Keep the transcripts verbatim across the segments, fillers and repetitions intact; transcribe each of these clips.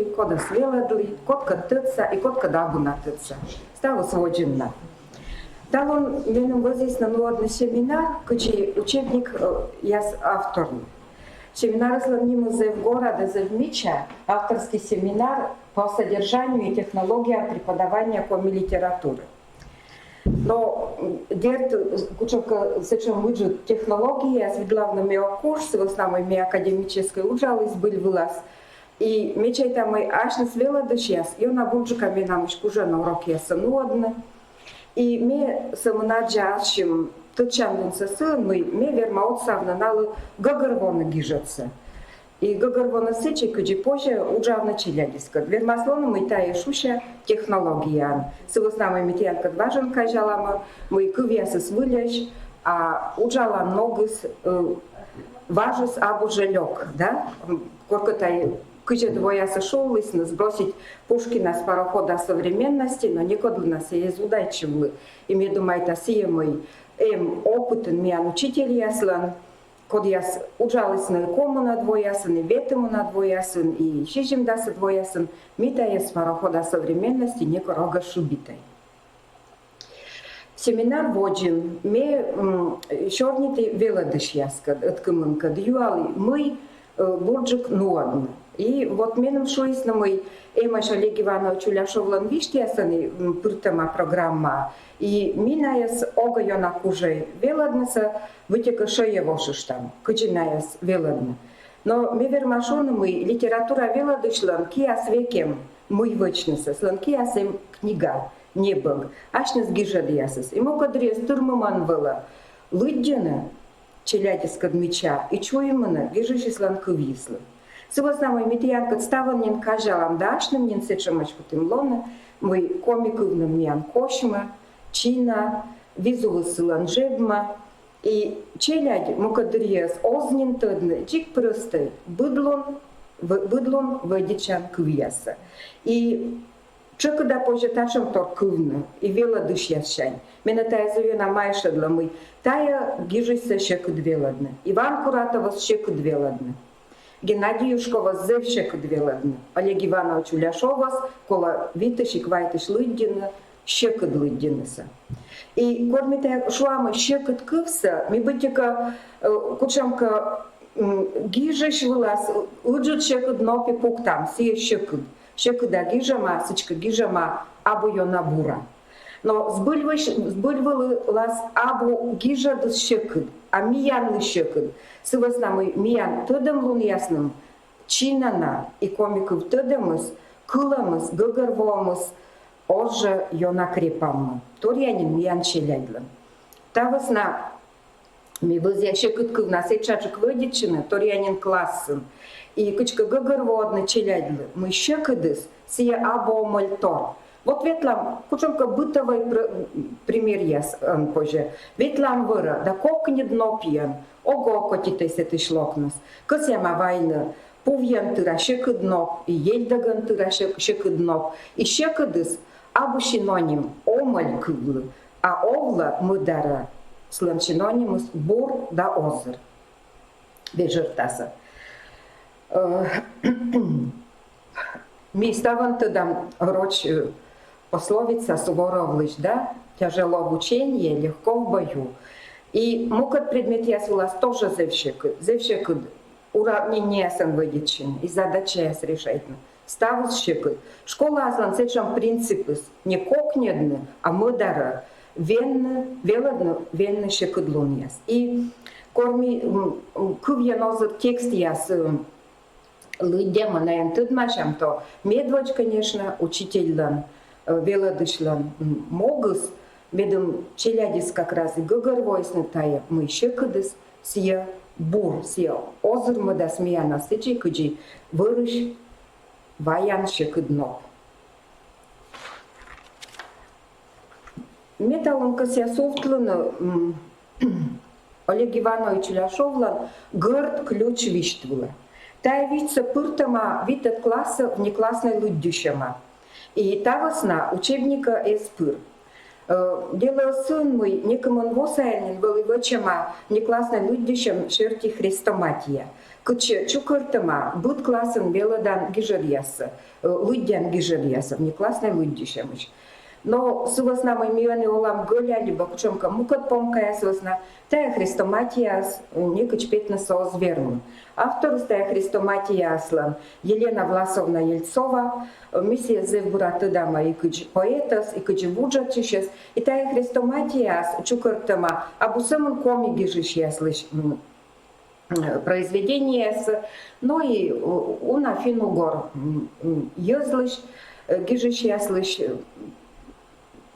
кодӧс велӧдлі, кодкӧд тӧдса и кодкӧд абу на тӧдса. Ставыс водзын на. Талун меным вӧзйисны нуӧдны семинар, кыдзи учебникъяс авторъяс. Семинарыслӧн нимыс «Зэв гора да зэв мича», авторский семинар по содержанию и технологиям преподавания коми литературы. Но, м, дерт, кутшӧмкӧ сэтшӧм ыджыд технологияяс видлавны ме ог куж, сы вӧсна мый ме академическӧй уджалі збыль вылас. И ме чайта, мый асьныс велӧдысьяс ёна бурджыка менамысь кужӧны урокъяссӧ нуӧдны. И ме сӧмын аддза ассьым тӧдчанінсӧ сыын, мый ме верма отсавны налы гӧгӧрвоны гижӧдсӧ. И гӧгӧрвоны сэтчӧ, кыдзи позьӧ уджавны челядьыскӧд. Вермас лоны, мый тайӧ шусьӧ технологияӧн. Сы вӧсна мый ми тіянкӧд важӧн казялам, мый кывъясыс выльӧсь, а уджалан ногыс, э, важыс абу жӧ лёк, да? Коркӧ тай кызьӧд воясӧ шулісны сбросить Пушкина с парохода современности, но некодлы на сійӧ эз удайтчывлы. И ме думайта, сійӧ мый эм опытын миян учительяслӧн, кодъяс уджалісны комынӧд воясын, и ветымынӧд воясын, и сизимдасӧд воясын, ми тайӧс с парохода современности некор ог шыбитай. Семинар водзын ме, м, сёрниті велӧдысьяскӧд, ӧткымынкӧд, юалі, мый, э, бурджык нуӧдны. И вот меным шуисны, мый эмӧсь Олег Иванович Уляшевлӧн висьтъясыс, м, пыртӧма программа, и ми найӧс огӧ ёна кужӧй велӧднысӧ, быттьӧкӧ шӧйӧ вошыштам, кыдзи найӧс велӧдны. Но ме верма шуны, мый литература велӧдысьлӧн киас век эм мый вӧчнысӧ, сылӧн киас эм книга, небӧг, асьныс гижӧдъясыс. И мукӧддырйиыс тырмымӧн вӧлі лыддьыны челядьыскӧд мича и чуймыны гижысьыслӧн кывйыслы. Сы вӧсна мый ми тіянкӧд ставӧн нин казялам да асьным нин сэтшӧмӧсь кутім лоны, мый коми кывным миян косьмӧ, чина, визувыс сылӧн жебмӧ, и челядь мукӧддырйиыс оз нин тӧдны дзик прӧстӧй быд лун, в-, быд лун вӧдитчан кывъяссӧ. И тшӧкыда позьӧ татшӧмтор кывны и велӧдысьяссянь. Менӧ тайӧ зэв ёна майшӧдлӧ, мый тайӧ гижысьсӧ сьӧкыд велӧдны. Иван Куратовӧс сьӧкыд велӧдны. Геннадий Юшковӧс зэв сьӧкыд велӧдны. Олег Иванович Уляшевӧс колӧ витысь и квайтысь лыддьыны, сьӧкыд лыддьынысӧ. И кор ми тайӧ шуам сьӧкыд кывсӧ, ми быттьӧкӧ, э, кутшӧмкӧ, м, гижысь вылас ыджыд сьӧкыд нопи пуктам, сійӧ сьӧкыд. Сьӧкыда гижӧма, сідзкӧ гижӧма абу ёна бура. Но збыль вылас, збыль вылас абу гижӧдыс сьӧкыд, а миянлы сьӧкыд. Сы вӧсна мый миян тӧдӧмлунъясным чина на и коми кыв тӧдӧмыс, кылӧмыс, гӧгӧрвоӧмыс оз жӧ ёна крепаммы. Торъя нин миян челядьлӧн. Та вӧсна ме вӧзъя сьӧкыд кывнас этшаджык вӧдитчыны торъя нин классын. И кыдзкӧ гӧгӧрвоӧдны челядьлы, мый сьӧкыдыс сійӧ абу омӧль тор. Вот ветлам, кутшӧмкӧ бытовӧй пр-, примеръясӧн позьӧ. Ветлам вӧрӧ да кокньыд нопйӧн, ого, кӧть и тайӧ сэтысь локныс. Кӧсъяма вайны пувйӧн тыра сьӧкыд ноп и ельдӧгӧн тыра сьӧ-, сьӧкыд ноп. И сьӧкыдыс абу синоним омӧль кывлы, а овлӧ мӧдарӧ сылӧн синонимыс бур да озыр. Вежӧртасӧ. Э, ми ставӧн тӧдам роч, э, пословица Суворовлысь, да: «Тяжело в ученье, легко в бою». И мукӧд предметъяс вылас тоже зэв сьӧкыд, зэв сьӧкыд уравнениеясӧн вӧдитчыны и задачаяс решайтны. Ставыс сьӧкыд. Школаыслӧн сэтшӧм принципыс: не кокньӧдны, а мӧдарӧ венны, велӧдны венны сьӧкыдлунъяс. И кор ми, м, м, кывйӧн озыр текстъяс, м, лыддям, найӧн тӧдмасям, то медводз, конечно, учительлӧн, э, велӧдысьлӧн, м, могыс, медым челядьыс как раз и гӧгӧрвоисны тайӧ, мый сьӧкыдыс сійӧ бур, сійӧ озыр мӧдас миянӧс сідзи, кыдзи вӧрысь ваян сьӧкыд ноп. Ме талун кӧсъя сувтлыны, м, Олег Иванович Уляшевлӧн «Гӧрд ключ» висьт вылӧ. Тайӧ висьтсӧ пыртӧма витӧд классӧ внекласснӧй лыддьысьӧма. И та вӧсна учебникӧ эз пыр. Э, делӧыс сыын, мый некымын во сайын нин вӧлі вӧчӧма внекласснӧй лыддьысьӧм серти хрестоматия. кытчӧ чукӧртӧма быд классын велӧдан гижӧдъяссӧ, э, лыддян гижӧдъяссӧ, внекласснӧй лыддьысьӧмысь. Но сы вӧсна мый ми ӧні олам гӧля либӧ кутшӧмкӧ мукӧд помкаяс вӧсна тайӧ хрестоматияыс, э, некыдз петнысӧ оз вермы. Авторыс тайӧ хрестоматияыслӧн Елена Власовна Ельцова, э, ми сійӧс зэв бура тӧдамӧ и кыдз поэтӧс, и кыдз вуджӧдысьӧс, и тайӧ хрестоматияыс чукӧртӧма абу сӧмын коми гижысьяслысь, м, э, произведениеяссӧ, но и, э, уна финн-угор, м, м, йӧзлысь, э, гижысьяслысь, э,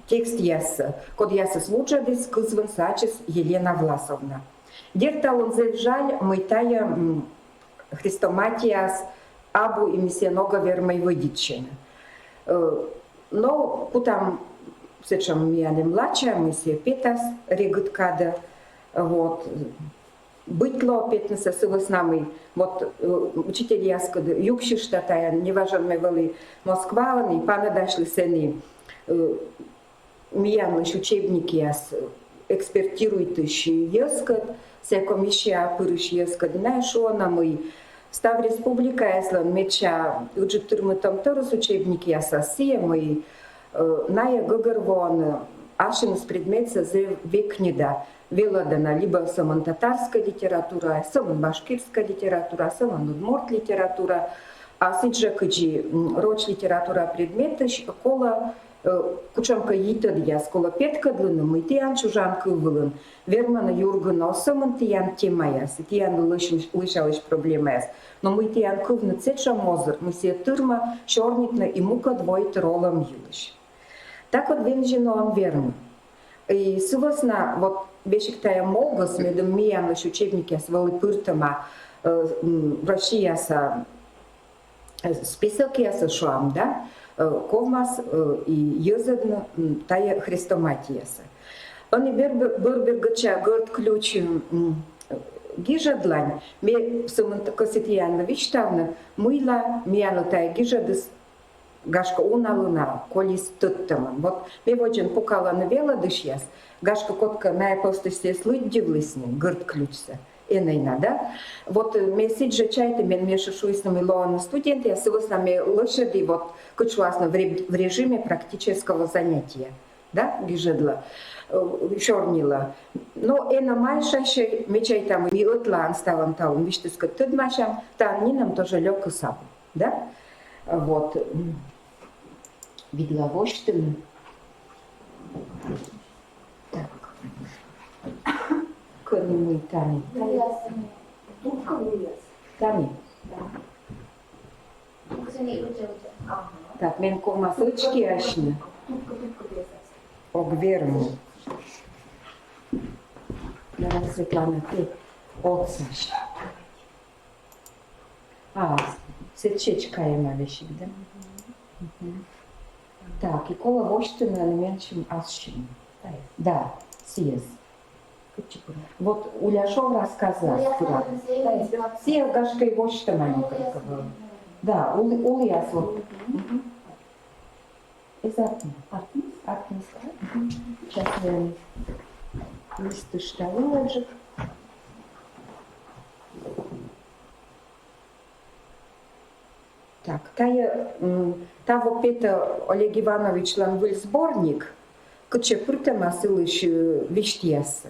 текстъяссӧ, кодъясӧс вуджӧдіс, кызвынсӧ ачыс Елена Власовна. Дерт, талун зэв жаль, мый тайӧ, м, хрестоматияыс абу и ми сійӧн ог вермӧй вӧдитчыны. Э, но кутам сэтшӧм миян эм лача, мый сійӧ петас регыд кадӧ. Вот. Быть лоӧ петнысӧ сы вӧсна мый, вот, э, учительяскӧд юксьышта тайӧн, неважӧн ме вӧлі Москваын и паныдасьлі сэні, э, миянлысь учебникъяс экспертируйтысь йӧзкӧд, сійӧ комиссияӧ пырысь йӧзкӧд, найӧ шуӧны, мый став республикаяслӧн медся ыджыд тырмытӧмторйыс учебникъясас сійӧ, мый, э, найӧ гӧгӧрвоӧны, э, асьныс предметсӧ зэв векнида велӧдӧны либӧ сӧмын татарскӧй литература, сӧмын башкирскӧй литература, сӧмын удмурт литература, а сідзжӧ кыдзи, м, роч литература предметысь колӧ, э, кутшӧмкӧ йитӧдъяс, колӧ петкӧдлыны, мый тіян чужан кыв вылын вермӧны юргыны оз сӧмын тіян темаяс, тіян лӧсь-, лӧсялысь проблемаяс, но мый тіян кывныд сэтшӧм озыр, мый сійӧ тырмӧ сёрнитны и мукӧд войтыр олӧм йылысь. Так вот вензьыны он вермы. И сы вӧсна вот весиг тайӧ могыс, медым миянлысь учебникъяс вӧлі пыртӧма, э, м, Россияса, э, списокъясӧ, шуам, да, э, ковмас, э, и йӧзӧдны, м, тайӧ хрестоматиясӧ. Ӧні бӧр-, бӧр-, бӧрбергӧдча Гӧрд Ключ, м, гижӧдлань, ме сӧмын т-, кӧсъя тіянлы висьтавны, мыйла миянлы тайӧ гижӧдыс гашкӧ уналана колис тӧдтӧмӧн. Вот ме водзын пукалӧны велӧдысьяс, гашкӧ кодкӧ найӧ пӧвстысь сійӧс лыддьывлісны, Гӧрд Ключсӧ, энӧ на, да? Вот, э, ме сідзжӧ чайті, мен, ме шу-, шуисны, мый лоӧны студентъяс, сы вӧсна ме лӧсьӧді, вот, кыдз шуасны, в ре-, в режиме практического занятия, да, гижӧдла, э, сёрнила. Но энӧ майшасьӧй, ме чайта, мый ми ӧтлаын ставӧн талун висьтыскӧд тӧдмасям, тані нинӧм тоже лёкыс абу. Да? Вот. М. Видла восьтыны. Так. Кӧні мый тані? Тані. Так, мен ковмас ӧчкиасьны. Ог вермы. Давай, Светлана, тэ отсась. А, сэтчӧдз кайӧма весиг, да? Мгм. Так, и колӧ восьтыны менсьым ассьыным. Да, сійӧс. Вот Уляшов рассказас пырас. Сійӧ, гашкӧ, и восьтӧма некӧн. Да, улі-, уліас вот. Мгм. Эз артмы? Артмас? Артмас, да? Мгм. Сейчас я листышталӧ ӧжык. Так, тайӧ, м, таво петӧ Олег Ивановичлӧн выль сборник, кытчӧ пыртӧма сылысь, э, висьтъяссӧ.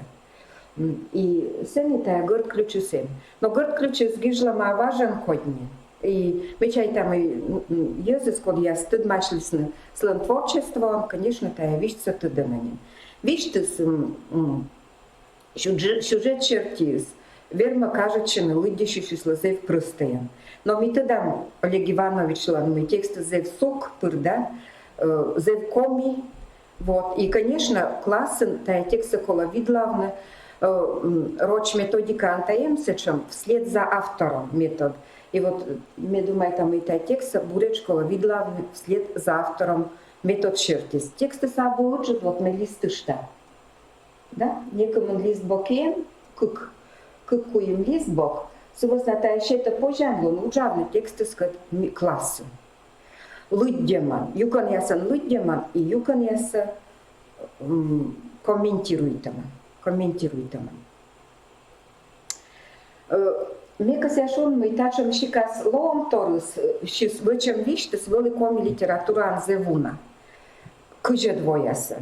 М, и сэні тайӧ Гӧрд Ключыс эм. Но Гӧрд Ключыс гижлӧма важӧн кодь нин. И ме чайта, мый, м, м, йӧзыс, кодъяс тӧдмасьлісны сылӧн творчествоӧн, конечно, тайӧ висьтсӧ тӧдӧны нин. Висьтыс, м, м, сюжет, сюжет сертиыс вермӧ кажитчыны лыддьысьысьлы зэв прӧстӧйӧн. Но ми тӧдам Олег Ивановичлӧн, мый текстыс зэв сук пыр да, э, зэв коми. Вот. И, конечно, классын тайӧ текстсӧ колӧ видлавны, э, м, роч методикаын тайӧ эм сэтшӧм «вслед за автором» метод. И вот, э, ме думайта, мый тайӧ текстсӧ буретш колӧ видлавны «вслед за автором» метод сертиыс. Текстыс абу ыджыд, вот ме листышта. Да? Некымын листбок эм, кык, кык-куим листбок. Сы вӧсна тайӧ сетӧ позянлун уджавны текстыскӧд ми-, классын. Лыддьӧмӧн, юкӧнъясӧн лыддьӧмӧн и юкӧнъяссӧ, м, комментируйтӧмӧн, комментируйтӧмӧн. Э, Ме кӧсъя шуны, мый татшӧм сикас лоӧмторйыс, э, сійӧс вӧчӧм висьтыс вӧлі коми литератураын зэв уна, кызьӧд воясӧ.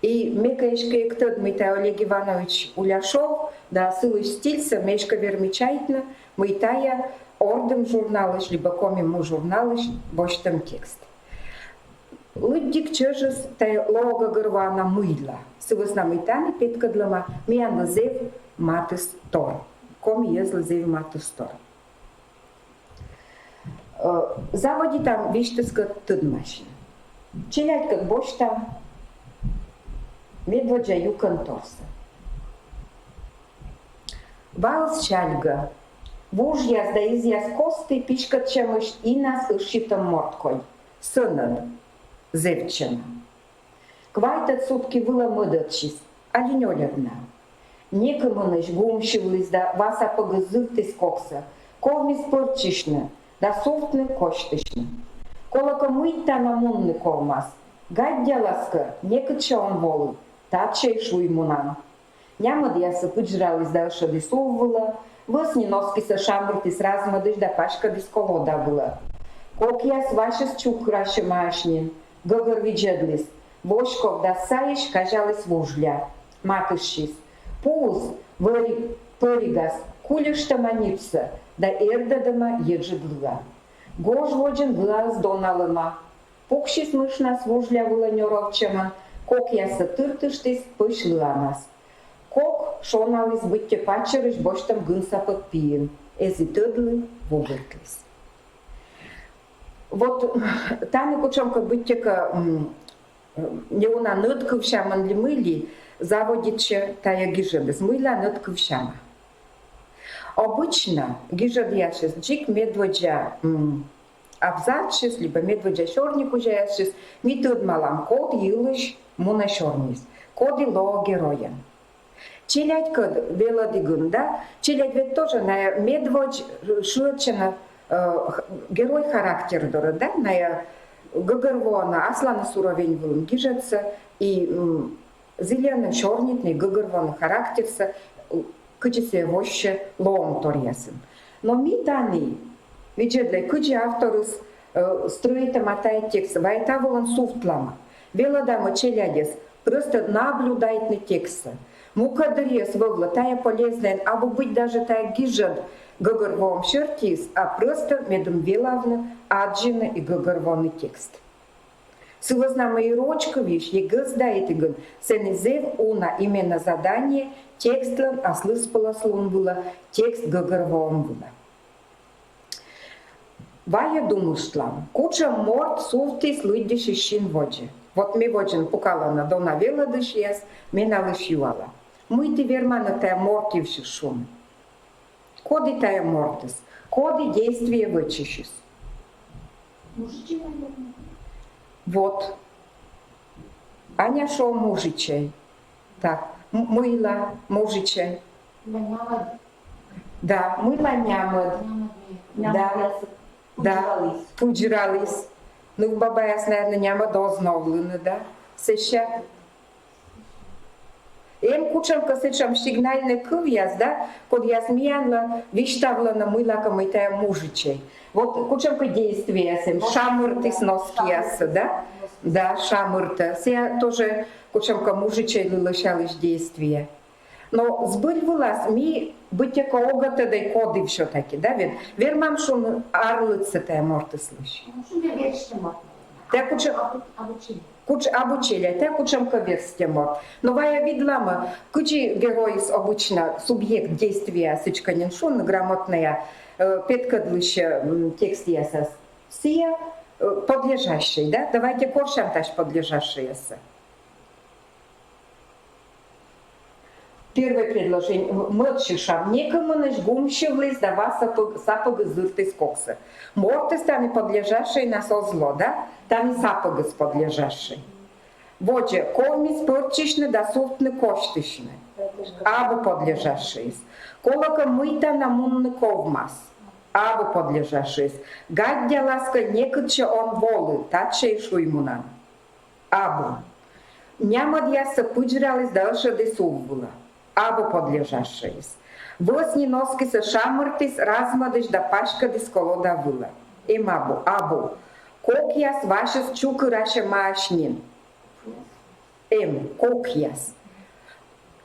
И ме кӧ эськӧ эг тӧд, мый тайӧ Олег Иванович Уляшов, да сылысь стильсӧ ме эськӧ верми чайтны, мый тайӧ «Ордым» журналысь либӧ «Коми му» журналысь босьтӧм текст. Лыддик чӧжыс тайӧ лоӧ гӧгӧрвоана мыйла. Сы вӧсна мый тані петкӧдлӧма миянлы зэв матыстор. Коми йӧзлы зэв матыстор. Э, заводитам висьтыскӧд тӧдмасьны. Челядькӧд босьтам медводдза юкӧнторсӧ. Ваыс чальгӧ. Вужъяс да изъяс кості писькӧдчӧмысь инас ышйыд морткодь. Сӧнӧд. Зэвтчӧма. Квайтӧд сутки вылӧ мӧдӧдчис, али нёльӧд на. Некымынысь гум сьывліс да васа пӧгыс зыртіс коксӧ, ковмис пӧрччысьны да сувтны-косьтысьны. Колӧкӧ, мыйта на мунны ковмас. Гаддялас кӧ, некытчӧ он волы, татчӧ и шуй мунан. Нямӧдъяссӧ пыджраліс да ӧшӧдіс ув вылӧ, вӧсни носкисӧ шамыртіс размӧдысь да паськӧдіс колода вылӧ. Кокъяс васьӧс чукрасьӧмаӧсь нин, гӧгӧр видзӧдліс. Воськов да сайысь казяліс вужля. Матыстчис. Пуыс, вӧриг, пӧригас, кульыштӧма ньыпсӧ да эрдӧдӧма еджыд лыа. Гож водзын лыаыс доналӧма. Пуксис мышнас вужля вылӧ нёровтчӧмӧн, кокъяссӧ тыртыштіс пӧсь лыанас. Кок шоналіс быттьӧ пачӧрысь босьтӧм гын сапӧг пиын, эз и тӧдлы, вугыртліс. Вот тані кутшӧмкӧ быттьӧкӧ, м, неуна нӧдкывсямӧн ли мый ли заводитчӧ тайӧ гижӧдыс. Мыйла нӧдкывсяма? Обычно гижӧдъясыс дзик медводдза, м, абзацысь либӧ медводдза сёрникузяясысь ми тӧдмалам, коді йылысь мунӧ сёрниыс, коді лоӧ геройӧн. Челядькӧд велӧдігӧн, да, челядь ведь тоже найӧ медводз шыӧдчӧны, э, х-, герой характер дорӧ, да, найӧ гӧгӧрвоӧны асланыс уровень вылын гижӧдсӧ и, м, зільӧны сёрнитны, гӧгӧрвоны характерсӧ, кыдзи сійӧ воссьӧ лоӧмторъясын. Но ми тані видзӧдлам, кыдзи авторыс, э, стрӧитӧма тайӧ текстсӧ, вай та вылын сувтлам. Велӧдам челядьӧс просто наблюдайтны текстсӧ. Мукӧддырйиыс вӧвлӧ тайӧ полезнӧйӧн абу быть даже тайӧ гижӧд гӧгӧрвоӧм сертиыс, а просто медым велавны, аддзыны и гӧгӧрвоны текст. Сы вӧсна мый роч кывйысь егӧздаитігӧн сэні зэв уна именно задание текстлӧн аслыспӧлӧслун вылӧ, текст гӧгӧрвоӧм вылӧ. Вайӧ думыштлам, кутшӧм морт сувтіс лыддьысьысь син водзӧ. Вот ме водзын пукалӧны дона велӧдысьяс, ме налысь юала. Мый ті верманныд тайӧ морт йывсьыс шуны? Коді тайӧ мортыс? Коді действие вӧчысьыс? Мужичӧй, наверное. Вот. Аня шуӧ мужичӧй. Так, м-, мыйла мужичӧй? Мыйла нямӧд. Да, мыйла нямӧд. Нямӧд. Да. Нямӧдъяс. Да. Пыджраліс. Пыджраліс. Нывбабаяс, наверное, нямӧд оз новлыны, да? Сэсся. Эм кутшӧмкӧ сэтшӧм сигнальнӧй кывъяс, да, кодъяс миянлы висьтавлӧны мыйлакӧ, мый тайӧ мужичӧй. Вот кутшӧмкӧ действиеяс эм, шамыртіс носкияссӧ, да? Да, шамыртӧ. Сійӧ тоже кутшӧмкӧ мужичӧйлы лӧсялысь действие. Но збыль вылас ми быттьӧкӧ ог тӧдӧй, коді всё-таки, да, ведь? Вермам шуны арлыдсӧ тайӧ мортыслысь. Тайӧ кутшӧм... Абу челядь. Кутш-, абу челядь, тайӧ кутшӧмкӧ верстьӧ морт. Но вайӧ видлам, кыдзи геройыс обычно, субъект действия, сідзкӧ нин шуны грамотнӧя, э, петкӧдлысь, м, текстъясас. Сійӧ, э, подлежащӧй, да? Давайте корсям тась подлежащӧйяссӧ. Первое предложение. М-, мӧд сьывсям. Некымынысь гум сьывліс да васа пӧг-, сапӧгыс зыртіс коксӧ. Мортыс тані подлежащӧйнас оз ло, да? Тані сапӧгыс подлежащӧй. Водзӧ. Ковмис пӧрччысьны да сувтны косьтысьны. Абу подлежащӧйыс. Колӧкӧ, мыйта на мунны ковмас. Абу подлежащӧйыс. Гаддялас кӧ, некытчӧ он волы, татчӧ и шуй мунан. Абу. Нямӧдъяссӧ пыджраліс да ӧшӧдіс ув вылӧ. Абу подлежащӧйыс. Вӧсни носкисӧ шамыртіс, размӧдіс да паськӧдіс колода вылӧ. Эм абу, абу. Кокъяс васьыс чукырасьӧмаӧсь нин. Эм, кокъяс.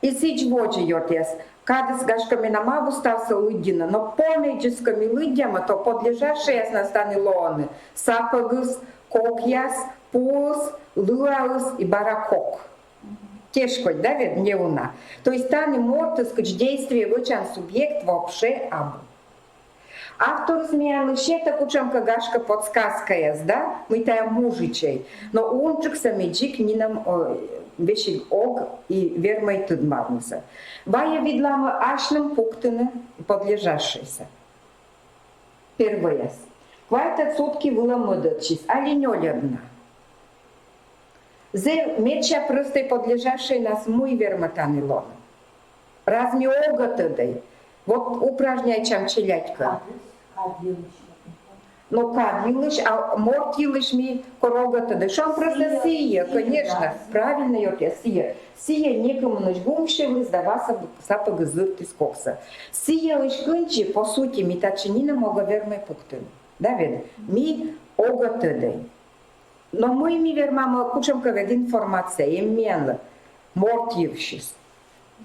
И сідз водзӧ, ёртъяс. Кадыс, гашкӧ, менам абу ставсӧ лыддьыны, но помӧдзыс кӧ ми лыддям, то подлежащӧйяснас тані лоӧны сапӧгыс, кокъяс, пуыс, лыаыс и бара кок. Тешкодь, да, ведь неуна. То есть тані мортыс кыдз действие вӧчан субъект вообще абу. Авторыс миянлы сетӧ кутшӧмкӧ, гашкӧ, подсказкаяс, да, мый тайӧ мужичӧй. Но унджыксӧ ми дзик нинӧм, о, весиг ог и вермӧй тӧдмавнысӧ. Вайӧ видлам асьным пуктыны подлежащӧйсӧ. Первойяс. Квайтӧд сутки вылӧ мӧдӧдчис, али нёльӧд на. Зэв медся прӧстӧй подлежащӧйнас мый вермӧ тані лоны? Раз ми огӧ тӧдӧй. Вот упражняйтчам челядькӧд. Но кад йылысь, а морт йылысь ми кор огӧ тӧдӧй. Шуам прӧстӧ сійӧ, конечно, правильно, ёртъяс, сійӧ. Сійӧ некымынысь гум сьывліс да ва сапӧгыс зыртіс коксӧ. Сійӧысь кындзи, по сути, ми татчӧ нинӧм огӧ вермӧй пуктыны. Да ведь? Ми огӧ тӧдӧй. Но мый ми вермам, кутшӧмкӧ ведь информация эм миянлы морт йывсьыс.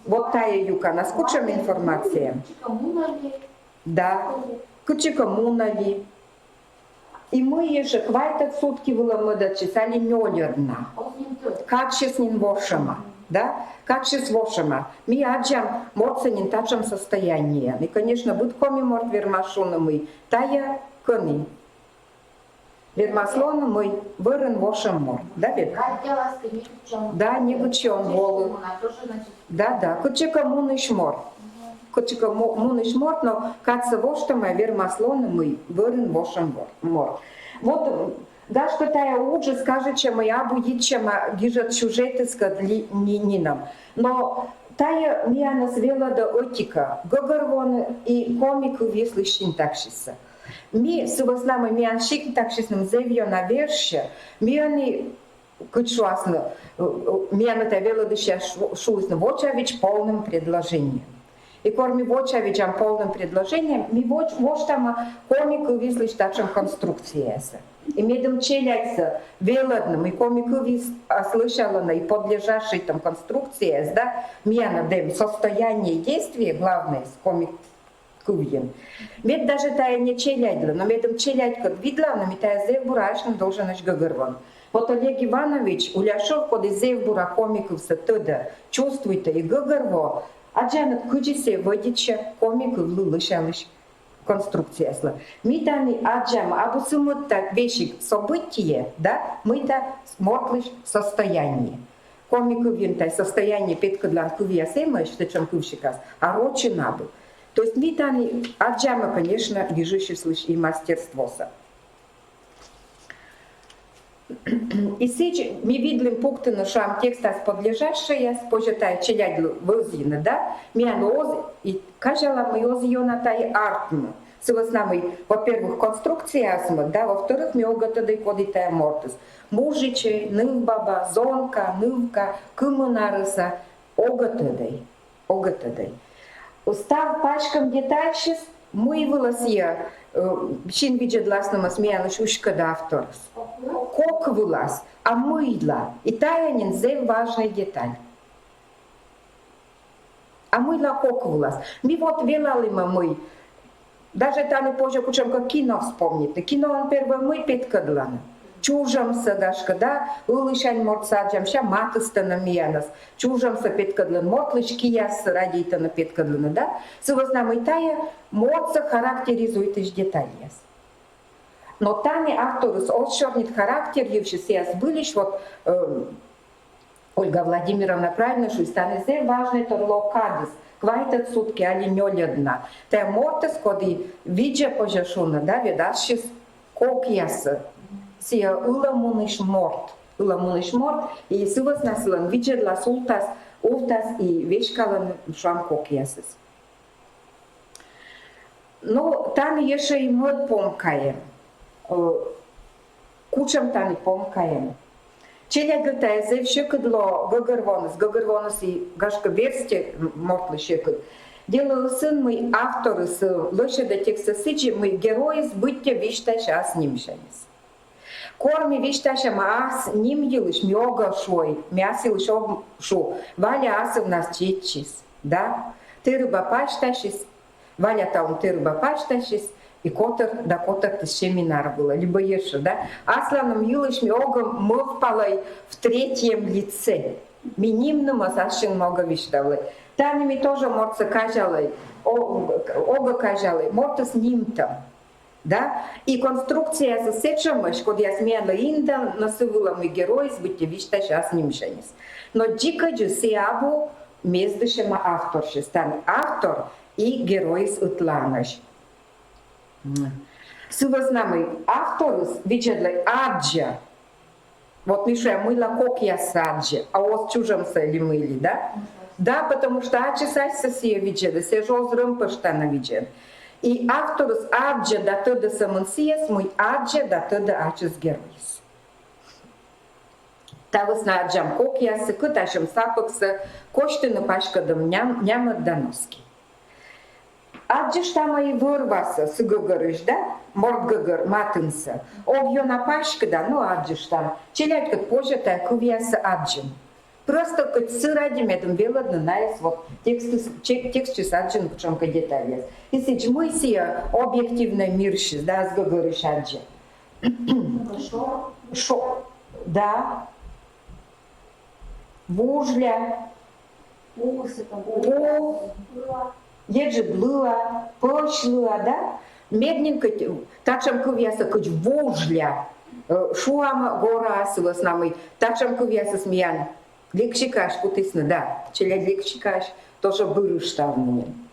Вот тайӧ юканас кутшӧм информация. Да, кытчӧкӧ мунӧ ли. И мый ещӧ, квайтӧд сутки вылӧ мӧдӧдчис али нёльӧд на. Кадсьыс нин вошӧма, да? Кадсьыс вошӧма. Ми аддзам мортсӧ нин татшӧм состояниеӧн. И, конечно, быд коми морт вермас шуны, мый тайӧ кӧні. Вермас лоны, мый вӧрын вошӧм морт, да ведь? Да, нигытчӧ он волы. Да, да, кытчӧкӧ мунысь морт. Кытчӧкӧ му-, мунысь морт, но кадсӧ воштӧма, вермас лоны, мый вӧрын вошӧм мор-, морт. Вот, м, гашкӧ, тайӧ уджыс кажитчӧ, мый абу йитчӧма гижӧд сюжетыскӧд ли-, ни-, нинӧм. Но тайӧ миянӧс велӧдӧ ӧти-кӧ, гӧгӧрвоны и коми кывйыслысь синтаксиссӧ. Ми, сы вӧсна мый миян синтаксисным зэв ёна вежсьӧ, ми ӧні, кыдз шуасны, э, э, миянлы тайӧ велӧдысьяс шу-, шуисны, вочавидз полным предложением. И кор ми вочавидзам полным предложением, ми воч-, воштам коми кывйыслысь татшӧм конструкцияяссӧ. И медым челядьсӧ велӧдны, мый коми кывйыс, а, лӧсялӧны и подлежащӧйтӧм конструкцияяс, да, миянлы эм состояние и действие, главное, коми кывйын. Мед даже тайӧ не челядьлы, но медым челядькӧд видлавны, ми тайӧ зэв бура асьным долженӧсь гӧгӧрвоны. Вот Олег Иванович Уляшев, коді зэв бура коми кывсӧ тӧдӧ, чувствуйтӧ и гӧгӧрвоӧ, аддзанныд, кыдзи сійӧ вӧдитчӧ коми кывлы лӧсялысь конструкцияяслы. Ми тані аддзам абу сымында весиг событие, да, мыйта мортлысь состояние. Коми кывйын тайӧ состояние петкӧдлан кывъяс эмӧсь, сэтшӧм кывсикас, а рочын абу. То есть ми тані аддзам, конечно, гижысьыслысь и мастерствосӧ. И сідз ми видлім пуктыны, шуам, текстас подлежащӧйяс, позьӧ тайӧ челядьлы вӧзйыны, да, миянлы оз и, казялам, мый оз ёна тайӧ артмы. Сы вӧсна мый, во-первых, конструкцияясмӧ, да, во-вторых, ми огӧ тӧдӧй, коді тайӧ мортыс. Мужичӧй, нывбаба, зонка, нывка, кымын арӧса, огӧ тӧдӧй, огӧ тӧдӧй. Став паськӧм детальсьыс, мый вылас сійӧ, э, син видзӧдласнымӧс миянлысь уськӧдӧ авторыс? Кок вылас. А мыйла? И тайӧ нин зэв важнӧй деталь. А мыйла кок вылас? Ми вот велалім, мый даже тані позьӧ кутшӧмкӧ кино вспомнитны. Киноын первой мый петкӧдлӧны? Чужӧмсӧ, гашкӧ, да, ылысянь мортсӧ аддзам, сэсся матыстӧны миянӧс. Чужӧмсӧ петкӧдлӧны, мортлысь кияссӧ радейтӧны петкӧдлыны, да. Сы вӧсна мый тайӧ мортсӧ характеризуйтысь детальяс. Но тані авторыс оз сёрнит характер йывсьыс, сійӧ збыльысь, вот, э, Ольга Владимировна правильно шуис, тані зэв важнӧйтор лоӧ кадыс, квайтӧд сутки али нёльӧд на. Тайӧ мортыс, коді видзӧ, позьӧ шуны, да, ведь, ассьыс кокъяссӧ. Сійӧ ылӧмунысь морт, ылӧмунысь морт, и сы вӧсна сылӧн видзӧдлас, увтас, увтас и веськалӧны, шуам, кокъясыс. Но тані ещӧ и мӧд помка эм. Э, кутшӧм тані помка эм? Челядьлы тайӧ зэв сьӧкыд лоӧ гӧгӧрвоны, гӧгӧрвоны и, гашкӧ, верстьӧ мортлы сьӧкыд. Дело ӧ сын, мый авторыс лӧсьӧдӧ текстсӧ сідзи, мый геройыс быттьӧ висьтасьӧ ас нимсяньыс. Кор ми висьтасям ас ним йылысь, ми огӧ шуӧй, ми ас йылысь ог шу: Валя асывнас чеччис, да, тэрыба пасьтасис, Валя талун тэрыба пасьтасис и котӧр да котӧртіс семинар вылӧ, либӧ ещӧ, да. Асланым йылысь ми огӧ мӧвпалӧй в третьем лице. Ми нимнымӧс ассьыным огӧ висьтавлӧй. Тані ми тоже мортсӧ казялӧй, о-, огӧ казялӧй, мортыс нимтӧм. Да? И конструкцияыс сэтшӧмӧсь, кодъяс миянлы индӧны сы вылӧ, мый геройыс быттьӧ висьтасьӧ ас нимсяньыс. Но дзикӧдз сійӧ абу мездысьӧма авторсьыс. Тані автор и геройыс ӧтлаанӧсь. М. Сы вӧсна мый авторыс, видзӧдлӧй, аддзӧ. Вот ми шуам, мыйла кокъяссӧ аддзӧ, а оз чужӧмсӧ ли мый ли, да? Да, потому что ачыс асьсӧ сійӧ видзӧдӧ, сійӧ жӧ оз рӧмпӧштана видзӧд. И авторыс аддзӧ да тӧдӧ сӧмын сійӧс, мый аддзӧ да тӧдӧ ачыс геройыс. Та вӧсна аддзам кокъяссӧ, кытасьӧм сапӧгсӧ, косьтыны паськӧдӧм ням-, нямӧд да носки. Аддзыштам и вӧр-васӧ сы гӧгӧрысь, да? Морт гӧгӧр матынсӧ. Ог ёна паськыда, но аддзыштам. Челядькӧд позьӧ тайӧ кывъяссӧ аддзыны. Просто кӧть сы ради, медым велӧдны найӧс, вот, текстыс-, че-, текстсьыс аддзыны кутшӧмкӧ детальяс. И сідз, мый сійӧ объективнӧй мирсьыс, да, ас гӧгӧрысь аддзӧ. Шо. Шо. Да. Вужля. Пу, сэтшӧм. Пу. Еджыд лыа, пӧсь лыа, да? Мед нин кӧть татшӧм кывъяссӧ, кӧть вужля. Э, шуам гораа сы вӧсна мый татшӧм кывъясыс миян лексикаысь кутісны, да, челядь лексикаысь тоже бырышталны нин.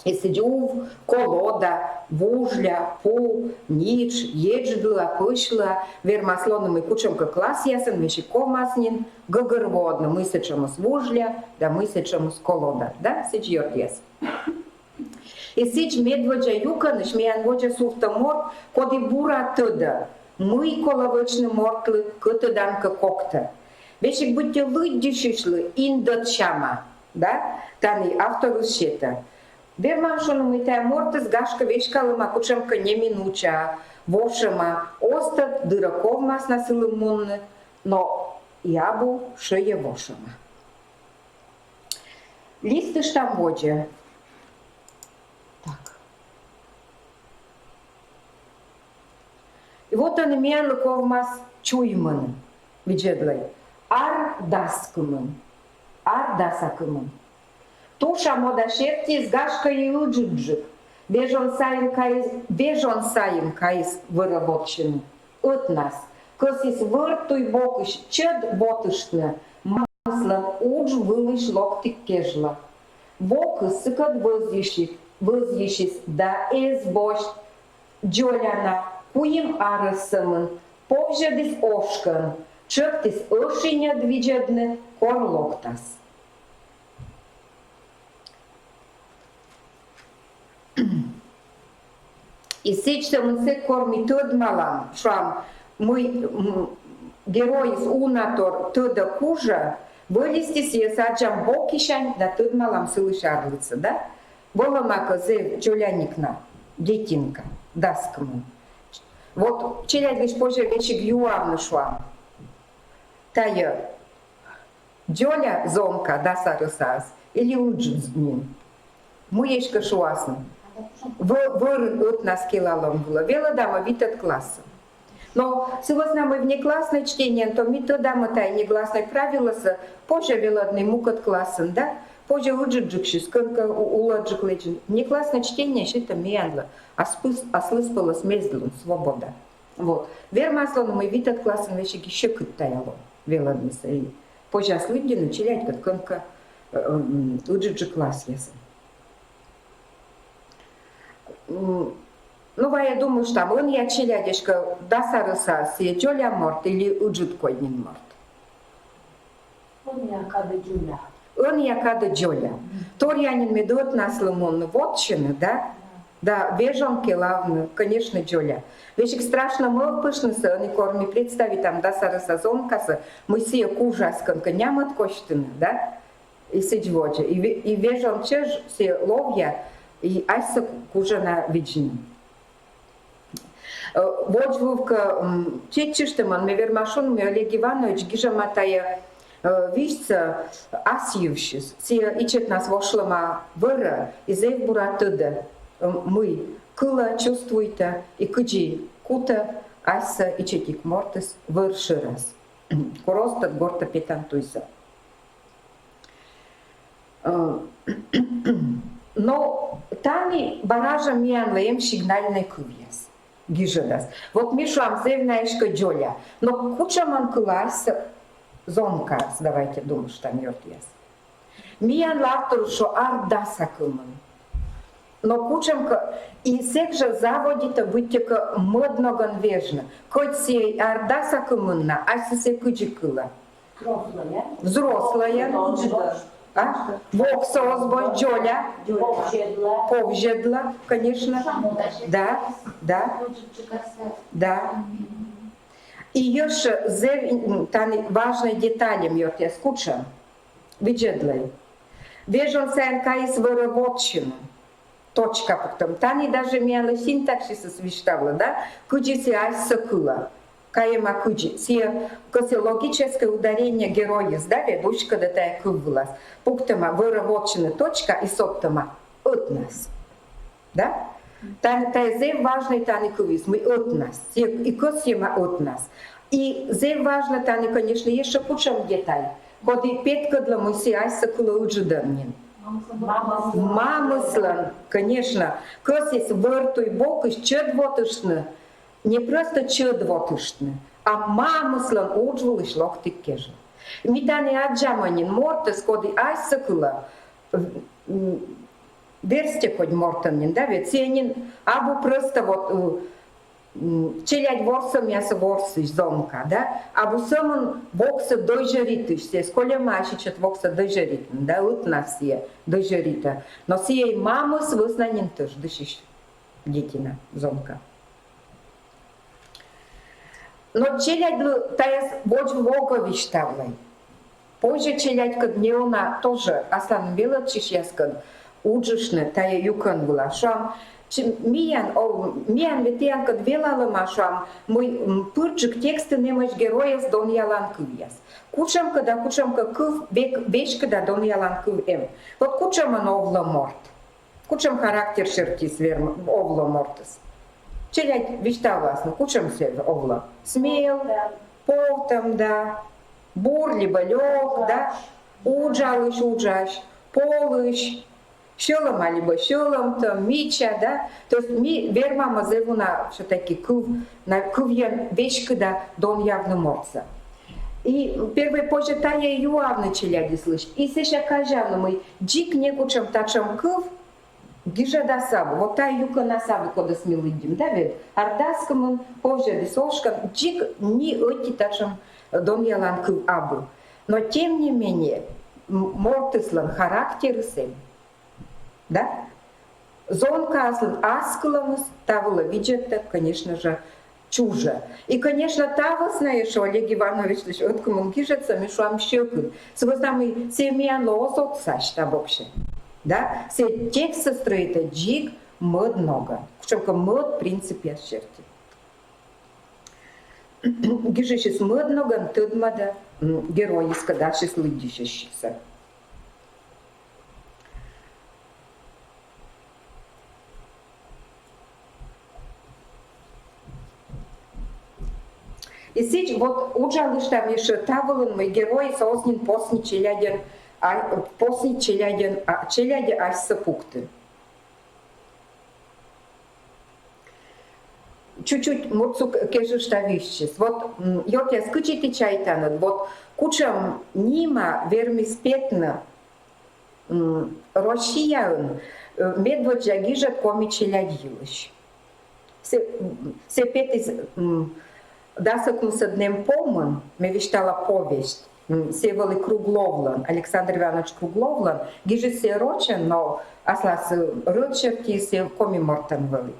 И сідз ув, колода, вужля, пу, нитш, еджыд лыа, пӧсь лыа, вермас лоны, мый кутшӧмкӧ классъясын весиг ковмас нин гӧгӧрвоӧдны, мый сэтшӧмыс вужля да мый сэтшӧмыс колода, да, сідз, ёртъяс. И сідз, медводдза юкӧнысь миян водзӧ сувтӧ морт, коді бура тӧдӧ, мый колӧ вӧчны мортлы кӧтӧдан кӧ, коктӧ. Весиг быттьӧ лыддьысьысьлы индӧд сяма, да, тані авторыс сетӧ. Вермам шуны, мый тайӧ мортыс, гашкӧ, веськалӧма кутшӧмкӧ неминуча, вошӧма, оз тӧд, дыр-ӧ ковмас на сылы мунны, но и абу шӧйӧвошӧма. Листыштам водзӧ. Так. И вот ӧні миянлы ковмас чуймыны, видзӧдлӧй. Ар дас кымын. Ар даса кымын. Туша мода сертиыс, гашкӧ, и ыджыдджык. Вежон сайын кайис, вежон сайын кайис вӧрӧ вотчыны. Ӧтнас. Кӧсйис вӧр туй бокысь чӧд вотыштны, мамыслӧн удж вылысь локтіг кежлӧ. Вокыс сыкӧд вӧзйысис, вӧзйысис да эз босьт дзоля на, куим арӧс сӧмын, повзьӧдіс ошкӧн, тшӧктіс ӧшиньӧд видзӧдны, кор локтас. И сідз сӧмын сэк, кор ми тӧдмалам, шуам, мый, м, геройыс уна тор тӧдӧ-кужӧ, вӧлисти сійӧс аддзам бокысянь да тӧдмалам сылысь арлыдсӧ, да? Вӧлӧма кӧ зэв дзоляник на детинка, дас кымын. Вот челядьлысь позьӧ весиг юавны, шуам. Тайӧ дзоля зонка дас арӧсаас или ыджыд нин? Мый эськӧ шуасны? Вӧ-, вӧрын ӧтнас келалӧм вылӧ. Велӧдам-ӧ витӧд классын? Но сы вӧсна мый внеклассное чтение, то ми тӧдам-ӧ тайӧ негласное правилосӧ, позьӧ велӧдны мукӧд классын, да? Позьӧ ыджыдджыксьыс кӧнкӧ у-, улӧджык лэдзны. Внеклассное чтение сетӧ миянлы аспыс-, аслыспӧлӧс мездлун, свобода. Вот. Вермас лоны, мый витӧд классын весиг сьӧкыд тайӧ лоӧ велӧднысӧ. И позяс лыддьыны челядькӧд кӧнкӧ, э, м, ыджыдджык классъясын. М, ну, вай думыштам, ӧнія челядь эськӧ дас арӧсаас сійӧ дзоля морт или ыджыд кодь нин морт? Ӧнія кадӧ дзоля. Ӧнія кадӧ дзоля. Торъя нин мед ӧтнаслы мунны вотчыны, да? Да, вежон ке лавны, конечно, дзоля. Весиг страшно мӧвпыштны сійӧс, ӧні кор ми представитам дас арӧса зонкасӧ, мый сійӧ кужас кӧнкӧ нямӧд косьтыны, да? И сідз водзӧ. И ве-, и вежон чӧж сійӧ ловъя, и асьсӧ кужӧ на видзны. Э, водзвыв кӧ, м, чеччыштӧмӧн, ме верма шуны, мый Олег Иванович гижӧма тайӧ, э, висьсӧ ас йывсьыс. Сійӧ ичӧтнас вошлӧма вӧрӧ и зэв бура тӧдӧ, м, мый кылӧ, чувствуйтӧ и кыдзи кутӧ асьсӧ ичӧтик мортыс вӧр шӧрас. Кор оз тӧд гортӧ петан туйсӧ. Э, но тані бара жӧ миянлы эм сигнальнӧй кывъяс, гижӧдас. Вот ми шуам, зэв на эськӧ дзоля. Но кутшӧмӧн кылас зонкаыс, давайте думыштам, ёртъяс. Миянлы авторыс шуӧ ар даса кымын. Но кутшӧмкӧ, и сэк жӧ заводитӧ быттьӧкӧ мӧд ногӧн вежны. Кӧть сійӧ ар даса кымын на, а сійӧ кыдзи кылӧ. Взрослая. Взрослая. А? Воксӧ оз босьт, дзоля. Повзьӧдлӧ. Повзьӧдлӧ, конечно. Да, да. Да. И ещӧ зэв, м, тані важнӧй детальӧн, ёртъяс, кутшӧм. Видзӧдлӧй. Вежон сайын кайис вӧрӧ вотчыны. Точка пуктӧма. Тані даже миянлы синтаксисыс висьтавлӧ, да? Кыдзи сійӧ асьсӧ кылӧ. Кайӧма кыдзи. Сійӧ кӧсйӧ логическӧй ударение геройыс, да, ведь уськӧдӧ тайӧ кыв вылас. Пуктӧма вӧрӧ вотчыны точка и содтӧма ӧтнас. Да? Та-, тайӧ зэв важнӧй тані кывйыс, мый ӧтнас. Сійӧ и кӧсйӧма ӧтнас. И зэв важнӧ тані, конечно, ещӧ кутшӧм деталь. Коді петкӧдлӧ, мый сійӧ асьсӧ кылӧ ыджыдӧн нин. Мамыслӧн, конечно. Кӧсйис вӧр туй бокысь чӧд вотыштны, не просто чӧд вотыштны, а мамыслӧн удж вылысь локтігкежлӧ. Ми тані аддзамӧ нин мортӧс, коді асьсӧ кылӧ, м, верстьӧ кодь мортӧн нин, да, ведь сійӧ нин абу просто вот, э, м, челядь ворсӧмъясӧ ворсысь зонка, да, абу сӧмын воксӧ дӧзьӧритысь, сійӧс кольӧма ачыс ичӧт воксӧ дӧзьӧритны, да, ӧтнас сійӧ дӧзьӧритӧ. Но сійӧ и мамыс вӧсна нин тӧждысьысь детина, зонка. Но челядьлы тайӧс водзвыв огӧ висьтавлӧй. Позьӧ челядькӧд неуна тоже асланым велӧдчысьяскӧд уджыштны тайӧ юкӧн вылас. Шуам, чи-, миян, о, миян ведь тіянкӧд велалӧма, шуам, мый, м, пырджык текстын эмӧсь геройяс донъялан кывъяс. Кутшӧмкӧ да кутшӧмкӧ кыв век-, веськыда донъялан кыв эм. Вот кутшӧмӧн овлӧ морт. Кутшӧм характер сертиыс вермӧ овлӧ мортыс. Челядь висьталас, но кутшӧм сійӧ овлӧ. Смел, повтӧм, да, бур либӧ лёк, да, уджалысь, уджась, полысь, сьӧлӧма либӧ сьӧлӧмтӧм, мича, да. То есть ми вермам зэв уна всё-таки кыв, на кывйӧн веськыда донъявны мортсӧ. И первой позьӧ тайӧ юавны челядьыслысь, и сэсся казявны, мый дзик некутшӧм татшӧм кыв гижӧдас абу. Вот тайӧ юкӧнас абу, кодӧс ми лыддим, да ведь? Ар дас кымын, повзьӧдіс ошкӧн, дзик ни ӧти татшӧм донъялан кыв абу. Но тем не менее, м-, мортыслӧн характерыс эм. Да? Зонкаыслӧн аскылӧмыс та вылӧ видзӧдтӧг, конечно же, чужӧ. И, конечно, та вӧсна ещӧ Олег Ивановичлысь ӧткымын гижӧдсӧ ми шуам сьӧкыд. Сы вӧсна мый сійӧ миянлы оз отсась та боксянь. Да? Сійӧ текстсӧ стрӧитӧ дзик мӧд ногӧн. Кутшӧмкӧ мӧд принципъяс серти. Гижысьыс мӧд ногӧн тӧдмӧдӧ, м, геройыскӧд ассьыс лыддьысьысьсӧ. И сідз вот уджалыштам ещӧ та вылын, мый геройыс оз нин посни челядьӧн, а, посни челядьӧн, а, челядьӧ асьсӧ пукты. Чуть-чуть муртсук кежышта висьтсьыс. Вот, м, ёртъяс, кыдзи ті чайтанныд, вот кутшӧм нима вермис петны, м, Россияын, э, медводдза гижӧд коми челядь йылысь. Сійӧ, м, сійӧ петіс, м, дас ӧкмысӧд нэм помын, ме висьтала, повесть. М, сійӧ вӧлі Кругловлӧн, Александр Иванович Кругловлӧн, гижис сійӧ рочӧн, но аслас, э, рӧдсерти сійӧ коми мортӧн вӧлі.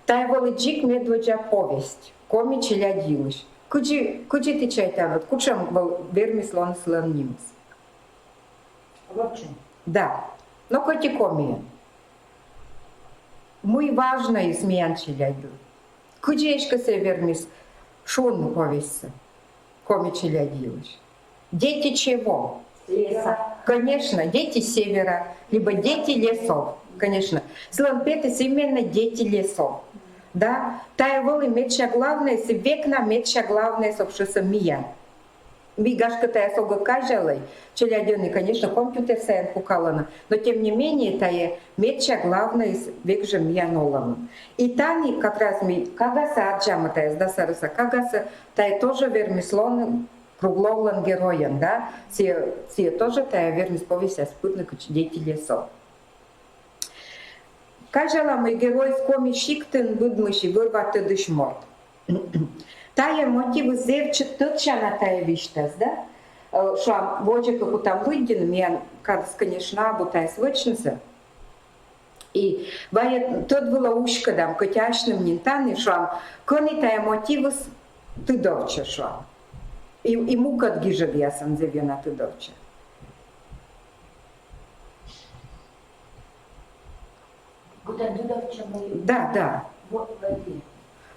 Тайӧ вӧлі дзик медводдза повесть коми челядь йылысь. Кыдзи, кыдзи ті чайтанныд, кутшӧм вӧл-, вермис лоны сылӧн нимыс? Вообще. Да. Но кӧть и комиӧн. Мый важнӧйыс миян челядьлы? Кыдзи эськӧ сійӧ вермис шуны повестьсӧ коми челядь йылысь? Дети чего? Леса. Конечно, дети севера, либо дети лесов. Конечно. Сылӧн петіс именно дети лесов. Да? Тайӧ вӧлі медся главнӧйыс, век на медся главнӧйыс вообще-то миян. Ми, гашкӧ, тайӧс огӧ казялӧй, челядь ӧні, конечно, компьютер сайын пукалӧны, но тем не менее тайӧ медся главнӧйыс век жӧ миян олӧмын. И тані как раз ми кагасӧ аддзамӧ тайӧс, да, Сарыса кагасӧ, тайӧ тоже вермис лоны Кругловлӧн геройӧн, да, сійӧ, сійӧ тоже тайӧ вермис повестьяс пырны кыдз «Дети лесов». Казялам, мый геройыс Коми сиктын быдмыси вӧр-ва тӧдысь морт. Тайӧ мотивыс зэв ч-, тӧдчана тайӧ висьтас, да? Э, шуам, водзӧ кӧ кутам лыддьыны, миян кадыс, конечно, абу тайӧс вӧчнысӧ. И вайӧ тӧд вылӧ уськӧдам, кӧть асьным нин тані, шуам, кӧні тайӧ мотивыс тыдовтчӧ, шуам. И, и мукӧд гижӧдъясын зэв ёна тыдовтчӧ. Кутам тыдовтчӧ, мый... Да, да. Вот, вот.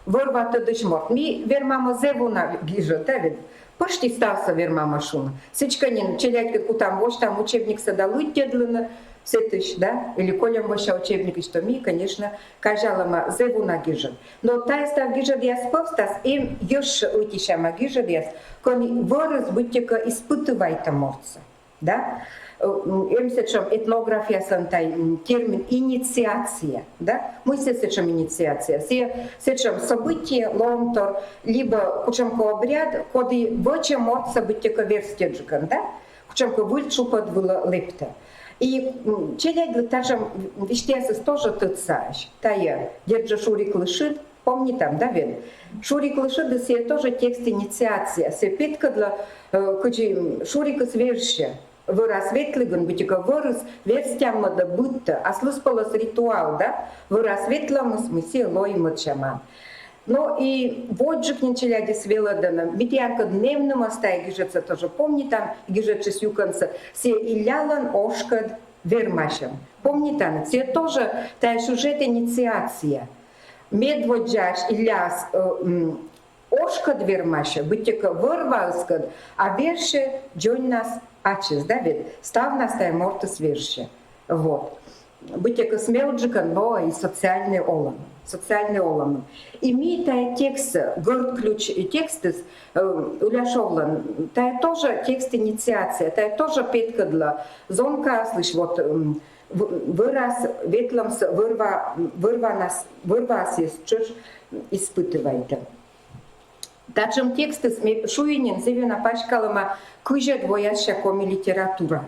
Вӧр-ва тӧдысь морт. Ми вермамӧ зэв уна гижӧд, да ведь? Пӧшти ставсӧ вермамӧ шуны. Сідзкӧ нин, челядькӧд кутам восьтам учебниксӧ да лыддьӧдлыны сэтысь, да? Или кольӧм вося учебникысь, то ми, конечно, казялӧма зэв уна гижӧд. Но тайӧ став гижӧдъяс пӧвстас эм ещӧ ӧтисяма гижӧдъяс, кӧні вӧрыс быттьӧкӧ испытывайтӧ мортсӧ. Да? Э, м, эм сэтшӧм этнографиясын тайӧ, м, термин инициация, да? Мый сійӧ сэтшӧм инициация? Сійӧ сэтшӧм событие, лоӧмтор, либӧ кутшӧмкӧ обряд, коді вӧчӧ мортсӧ быттьӧкӧ верстьӧджыкӧн, да? Кутшӧмкӧ выль тшупӧд вылӧ лэптӧ. И, м, челядьлы татшӧм висьтъясыс тоже тӧдсаӧсь. Тайӧ, дерт жӧ, «Шуриклы шыд», помнитам, да ведь? «Шуриклы шыдыс» сійӧ тоже текст инициация. Сійӧ петкӧдлӧ, э, кыдзи, м, шурикыс вежсьӧ. Вӧрас ветлігӧн быттьӧкӧ вӧрыс верстяммӧдӧ быдтӧ, аслыспӧлӧс ритуал, да? Вӧрас ветлӧмыс, мый сійӧ лои мӧдсямаӧн. Но и водзджык нин челядьыс велӧдӧны. Ми тіянкӧд нэмнымӧс тайӧ гижӧдсӧ тоже помнитам, гижӧдсьыс юкӧнсӧ. Сійӧ Иллялӧн ошкӧд вермасьӧм. Помнитанныд, сійӧ тоже тайӧ сюжет инициация. Медводдзаысь Илляыс, э, м, ошкӧд вермасьӧ, быттьӧкӧ вӧр-ваыскӧд, а вежсьӧ дзоньнас ачыс, да ведь? Ставнас тайӧ мортыс вежсьӧ. Вот. Быттьӧкӧ смелджыкӧн, но и социальнӧй олӧмын. Социальнӧй олӧмын. И ми тайӧ текстсӧ, «Гӧрд ключ» текстыс, э, Уляшовлӧн, тайӧ тоже текст инициация, тайӧ тоже петкӧдлӧ зонкаыслысь, вот, м, в-, вӧрас ветлӧмсӧ, вӧр-ва-, вӧр-ванас, вӧр-ваыс сійӧс тшӧтш испытывайтӧ. Татшӧм текстыс, ме шуи нин, зэв ёна паськалӧма кызьӧд воясся коми литератураын.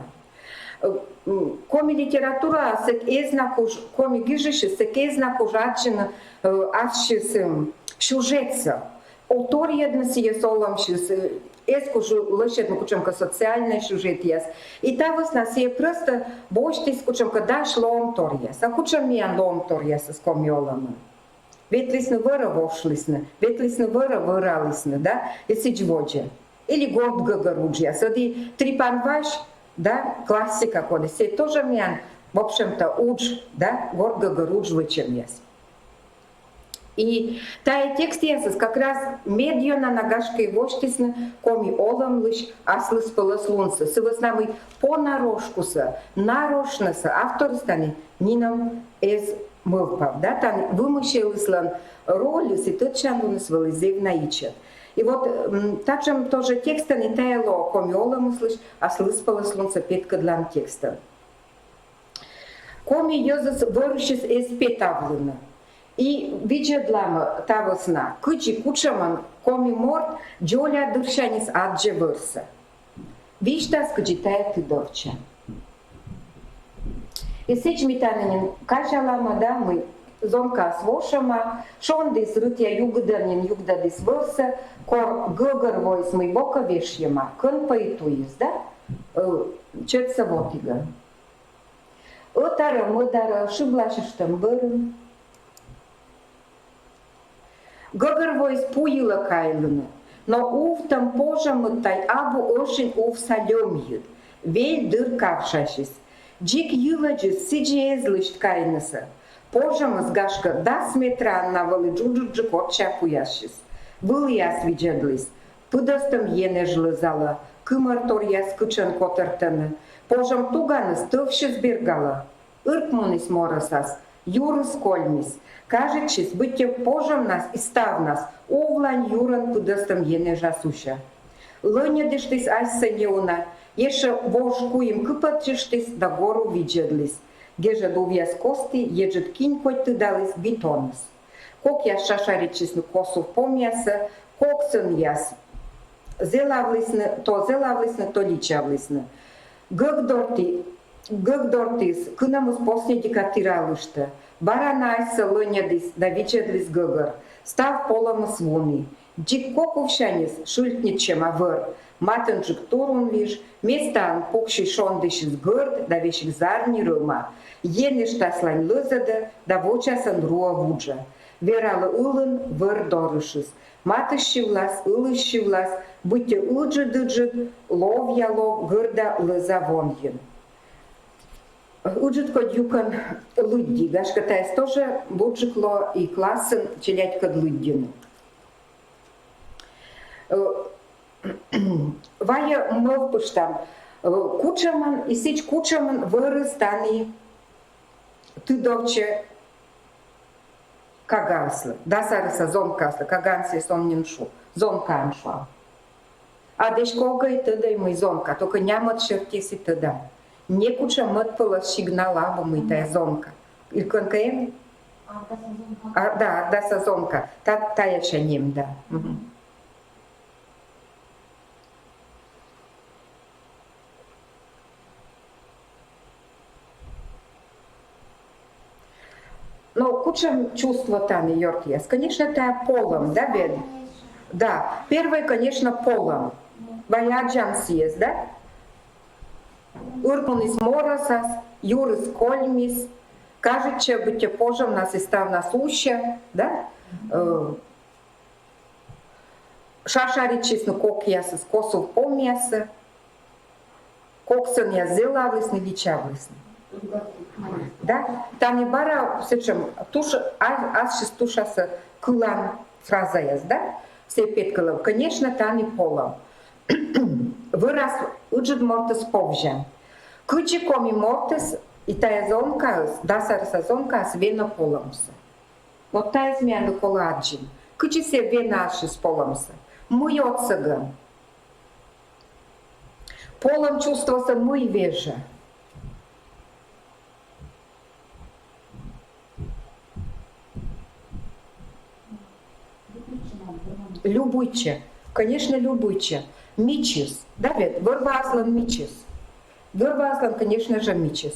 Э, м, коми литератураын сэк эз на куж, коми гижысьыс сэк эз на куж аддзыны, э, ассьыс, м, сюжетсӧ. О, торйӧдны сійӧс олӧмсьыс, э, эз куж лӧсьӧдны кутшӧмкӧ социальнӧй сюжетъяс. И та вӧсна сійӧ просто босьтіс кутшӧмкӧ дась лоӧмторъяс. А кутшӧм миян лоӧмторъясыс коми олӧмын? Ветлісны вӧрӧ — вошлісны, ветлісны вӧрӧ — вӧралісны, да? И сідз водзӧ. Или горт гӧгӧр уджъяс. Ӧд и Трипан Вась, да, классика коді, сійӧ тоже миян, в общем-то, удж, да, горт гӧгӧр удж вӧчӧмъяс. И тайӧ текстъясыс как раз медъёна на, гашкӧ, и восьтісны коми олӧмлысь аслыспӧлӧслунсӧ. Сы вӧсна мый понарошкусӧ, нарошнӧсӧ авторыс тані нинӧм эз мӧвпав, да, тані вымысельыслӧн рольыс и тӧдчанлуныс вӧлі зэв на ичӧт. И вот, м, татшӧм тоже текстӧн и тайӧ лоӧ коми олӧмыслысь аслыспӧлӧслунсӧ петкӧдлан текстӧн. Коми йӧзыс вӧрысьыс эз петавлыны. И видзӧдлам та вӧсна, кыдзи, кутшӧмӧн коми морт дзоля дырсяньыс аддзӧ вӧрсӧ. Висьтас, кыдзи тайӧ тыдовтчӧ. И сідз ми тані нин казялам, да, мый Зонкаыс вошӧма, шондіыс рытъя югыдӧн нин югдӧдіс вӧрсӧ, кор гӧгӧрвоис, мый бокӧ вешйӧма, кӧн пӧ и туйыс, да? Э, чӧдсӧ вотігӧн. Ӧтарӧ-мӧдарӧ шыбласьыштӧм бӧрын гӧгӧрвоис пу йылӧ кайлыны, но увтӧм пожӧмыд тай абу ӧшинь увса льӧм йыд, вель дыр кавшасис. Дзик йылӧдзыс сідзи эз лысьт кайнысӧ. Пожӧмыс, гашкӧ, дас метраӧн на вӧлі, джуджыдджык орчча пуясысь. Выліас видзӧдліс. Пыдӧстӧм енэж лӧзалӧ, кымӧрторъяс кытшӧн котӧртӧны. Пожӧм туганыс тӧвсьыс бергалӧ. Ыркмуніс морӧсас, юрыс кольмис. Кажитчис, быттьӧ пожӧмнас и ставнас увлань юрӧн пыдӧстӧм енэжас уся. Лӧньӧдыштіс асьсӧ неуна, ещӧ вож куим кыпӧдчыштіс да гору видзӧдліс. Гежӧд увъяс кості еджыд кинь-кодь тыдаліс битоныс. Кокъяс шашаритчисны косув помъясӧ, коксӧнъяс зэлавлісны, то зэлавлісны, то личавлісны. Гӧгдорті, гӧгдортіыс кынӧмыс поснядика тіралыштӧ. Бара на асьсӧ лӧньӧдіс да видзӧдліс гӧгӧр. Став полӧмыс вуні. Дзик кок увсяньыс шыльтнитчӧма вӧр. Матынджык турун виж, местаын пуксьысь шондісьыс гӧрд да весиг зарни рӧма. Енэж таслань лӧзӧдӧ да вочасӧн руӧ вуджӧ. Вералӧ ылын вӧр дорышыс. Матысь сьывлас, ылысь сьывлас, быттьӧ ыджыд-ыджыд ловъя лов гӧрда лӧза вонйын. Ыджыд кодь юкӧн лыдди, гашкӧ, тайӧс тоже бурджык лоӧ и классын челядькӧд лыддьыны. Э, вайӧ мӧвпыштам, э, кутшӧмӧн, и сідз кутшӧмӧн вӧрыс тані тыдовтчӧ кагаыслы, дас арӧса зонкаыслы, кагаӧн сійӧс он нин шу, зонкаӧн шуам. А десь кӧ ог и тӧдӧй, мый зонка, только нямӧд сертиыс и тӧдам. Некутшӧм мӧд пӧлӧс сигнал абу, мый тайӧ зонка. Иль кӧнкӧ эм? А, да, ардаса зонка. Та, тайӧ сійӧ ним, да. Мгм. Но кутшӧм чувство тані, ёртъяс? Конечно, тайӧ полӧм, да, вед? Да, первой, конечно, полӧм. Вай аддзам сійӧс, да? Ыркмуніс морӧсас, юрыс кольмис, кажитчӧ, быттьӧ пожӧмнас и ставнас уся, да? Э, шашаритчисны кокъясыс косув помъясӧ, коксӧнъяс зэлавлісны, личавлісны. Да? Тані бара сэтшӧм туш, а, асьыс тушасӧ кылан фразаяс, да? Сійӧ петкӧдлӧ, конечно, тані полӧм. Вӧрас ыджыд мортыс повзян. Кыдзи коми мортыс и тайӧ зонкаыс, дас арӧса зонкаыс, венӧ полӧмсӧ? Вот тайӧс миянлы колӧ аддзыны. Кыдзи сійӧ венӧ асьыс полӧмсӧ? Мый отсӧгӧн? Полӧм чувствосӧ мый вежӧ? Любуйтчӧ. Конечно, любуйтчӧ. Мичыс. Да вед, вӧр-вааслӧн мичыс. Вӧр-вааслӧн, конечно же, мичыс.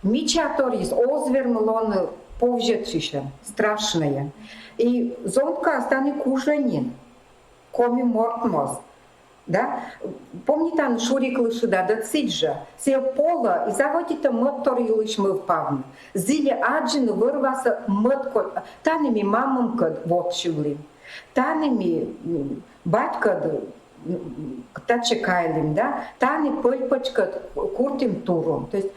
Мичаторйыс оз вермы лоны повзьӧдысьӧн, страшнӧйӧн. И зонкаыс тані кужӧ нин. Коми морт моз. Да? Помнитан, шуриклы шыдад ӧд сідз жӧ. Сійӧ полӧ и заводитӧ мӧдтор йылысь мӧвпавны. Зільӧ аддзыны вӧр-васӧ мӧд кодь. Тані ми мамымкӧд вот сьывлім. Тані ми, м, батькӧд, м, татчӧ кайлім, да? Тані пӧль-пӧчкӧд куртім турун. То есть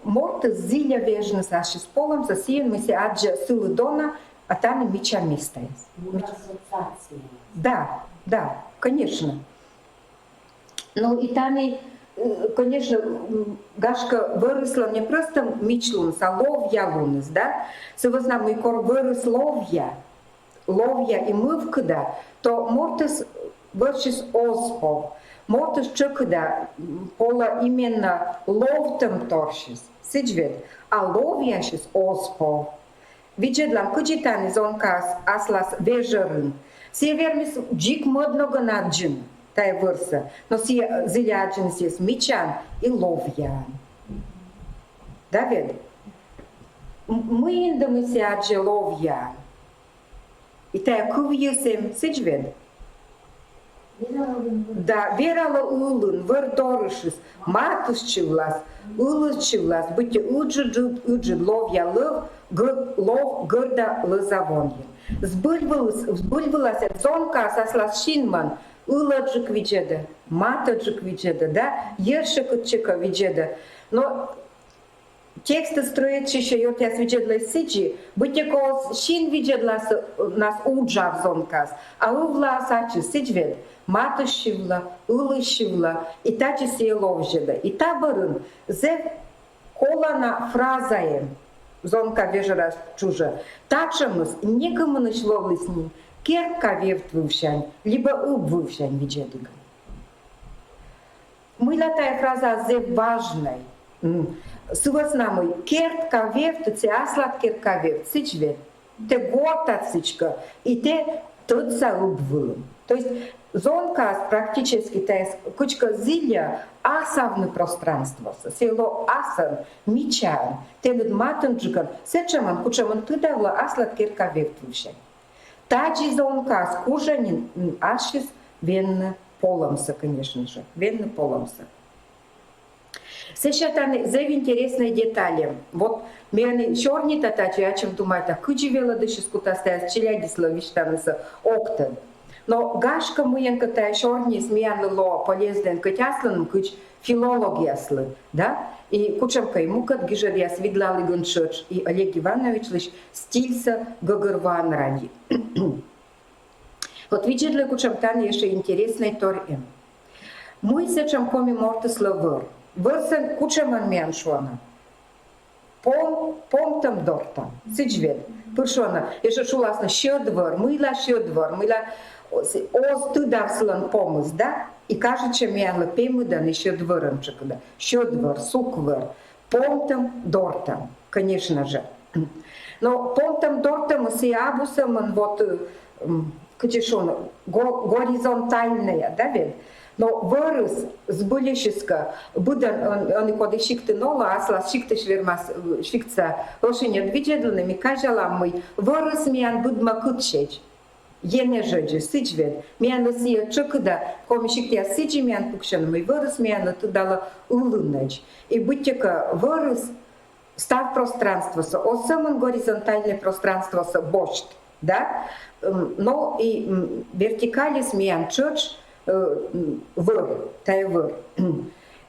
мортыс зільӧ вежны асьыс полӧмсӧ сійӧн, мый сійӧ аддзӧ сылы дона, а тані мича местаяс. Мур ассоциация. Да, да, конечно. Ну и тані, э, конечно, м, гашкӧ, вӧрыслӧн не просто мичлуныс, а ловъялуныс, да? Сы вӧсна мый кор вӧрыс ловъя, ловъя и мывкыда, то мортыс вӧрсьыс оз пов. Мортыс тшӧкыда, м, полӧ именно ловтӧмторсьыс, сідз вед, а ловъясьыс оз пов. Видзӧдлам, кыдзи тані зонкаыс аслас вежӧрын. Сійӧ вермис дзик мӧд ногӧн аддзыны тайӧ вӧрсӧ, но сійӧ зільӧ аддзыны сійӧс мичаӧн и ловъяӧн. Да вед? Мыйын да мый сійӧ аддзӧ ловъяӧн. И тайӧ кывйыс эм, сідз вед? Да, вералӧ ылын, вӧр дорышыс, матыстчывлас, ылыстчывлас, быттьӧ ыджыд, ыджыд ловъя лӧв, гӧ-, лов гӧрда лӧза вонйын. Збыльвылас, збыльвылас ӧд зонкаыс аслас синмӧн ылӧджык видзӧдӧ, матӧджык видзӧдӧ, да, ещӧ кытчӧкӧ видзӧдӧ. Но текстыс стрӧитчысьӧ ёртъяс видзӧдлӧ сідзи, быттьӧкӧ оз син видзӧдласны уджав зонкаӧс, а ывлаас ачыс, сідз вед, матыстчывлӧ, ылыстчывлӧ, и татчӧ сійӧ ловзьӧдӧ. И та бӧрын зэв колана фраза эм зонка вежӧрас чужӧ. Татшӧмыс некымынысь лоӧ нин керка вевт вывсянь либӧ ыб вывсянь видзӧдігӧн. Мыйла тайӧ фраза зэв важнӧй? М, сы вӧсна мый керка вевт — сійӧ аслад керка вевт, сідз вед? Тэ гортад сідзкӧ, и тэ тӧдса ыб вылын. То есть зонкаыс практически тайӧс кыдзкӧ зільӧ асавны пространствосӧ, сійӧ лоӧ асӧн, мичаӧн, тэныд матынджыкӧн, сэтшӧмӧн, кутшӧмӧн тыдалӧ аслад керка вевт вывсянь. Тадзи зонкаыс кужӧ нин, м, ассьыс венны полӧмсӧ, конечно же, венны полӧмсӧ. Сэсся тані зэв интереснӧй деталь эм. Вот ме ӧні сёрнита тадзи, ачым думайта, кыдзи велӧдысьыс кутас тайӧс челядьыслы висьтавнысӧ, ог тӧд. Но гашкӧ мыйӧнкӧ тайӧ сёрниыс миянлы лоӧ полезнӧйӧн кӧть аслыным, кыдз филологъяслы, да? И кутшӧмкӧ и мукӧд гижӧдъяс видлалігӧн тшӧтш, и Олег Ивановичлысь стильсӧ гӧгӧрвоан ради. Вот видзӧдлӧй, кутшӧм тані ещӧ интереснӧй тор эм. Мый сэтшӧм коми мортыслӧн вӧр? Вӧрсӧ кутшӧмӧн миян шуӧны? Пом-, помтӧм-дортӧм. Сідз вед? Пыр шуӧны, ещӧ шуласны сьӧд вӧр. Мыйла сьӧд вӧр? Мыйла оз, оз тыдав сылӧн помыс, да? И кажитчӧ миянлы пемыдӧн и сьӧд вӧрӧн тшӧкыда. Сьӧд вӧр, сук вӧр. Помтӧм-дортӧм, конечно же. Но помтӧм-дортӧмыс сійӧ абу сӧмын вот, м, кыдзи шуны, го-, горизонтальнӧя, да вед? Но вӧрыс збыльысь эськӧ быдӧн, ӧн-, ӧні коді сиктын олӧ, аслас сиктысь вермас, э, сиктса ӧшиньӧд видзӧдлыны, ми казялам, мый вӧрыс миян быдмӧ кытчӧдз. Енэжӧдзыс, сідз вед? Миянлы сійӧ тшӧкыда, коми сиктъяс сідзи миян пуксьӧны, мый вӧрыс миянлы тыдалӧ ылынӧдз. И быттьӧкӧ вӧрыс став пространствосӧ, оз сӧмын горизонтальнӧй пространствосӧ босьт, да? М, но и, м, вертикальыс миян тшӧтш, э, м, вӧр, тайӧ вӧр.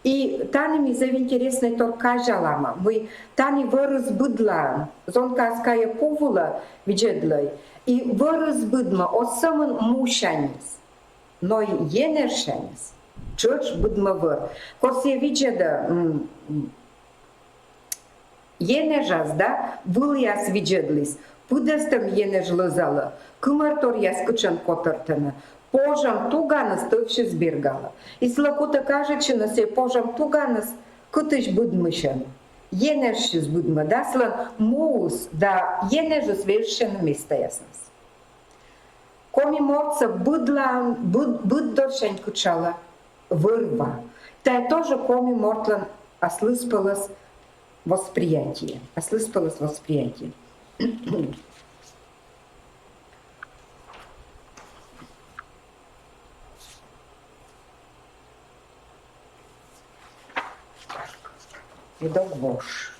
И тані ми зэв интереснӧй тор казялам, мый тані вӧрыс быдлаын, зонкаыс кайӧ пу вылӧ, видзӧдлӧй, и вӧрыс быдмӧ оз сӧмын мусяньыс, но и енэжсяньыс тшӧтш быдмӧ вӧр. Кор сійӧ видзӧдӧ, м, м, енэжас, да, вылъяс видзӧдліс, пыдӧстӧм енэж лӧзалӧ, кымӧрторъяс кытшӧн котӧртӧны, пожӧм туганыс тӧвсьыс бергалӧ. И сылы кутӧ кажитчыны сійӧ пожӧм туганыс кытысь быдмысьӧн. Енэжсьыс быдмӧ, да, сылӧн муыс да енэжыс вежсьӧны местаяснас. Коми мортсӧ быдлаын, быд, быд дорсянь кытшалӧ вӧр-ва. Тайӧ тоже коми мортлӧн аслыспӧлӧс восприятие. Аслыспӧлӧс восприятие. Видок вош.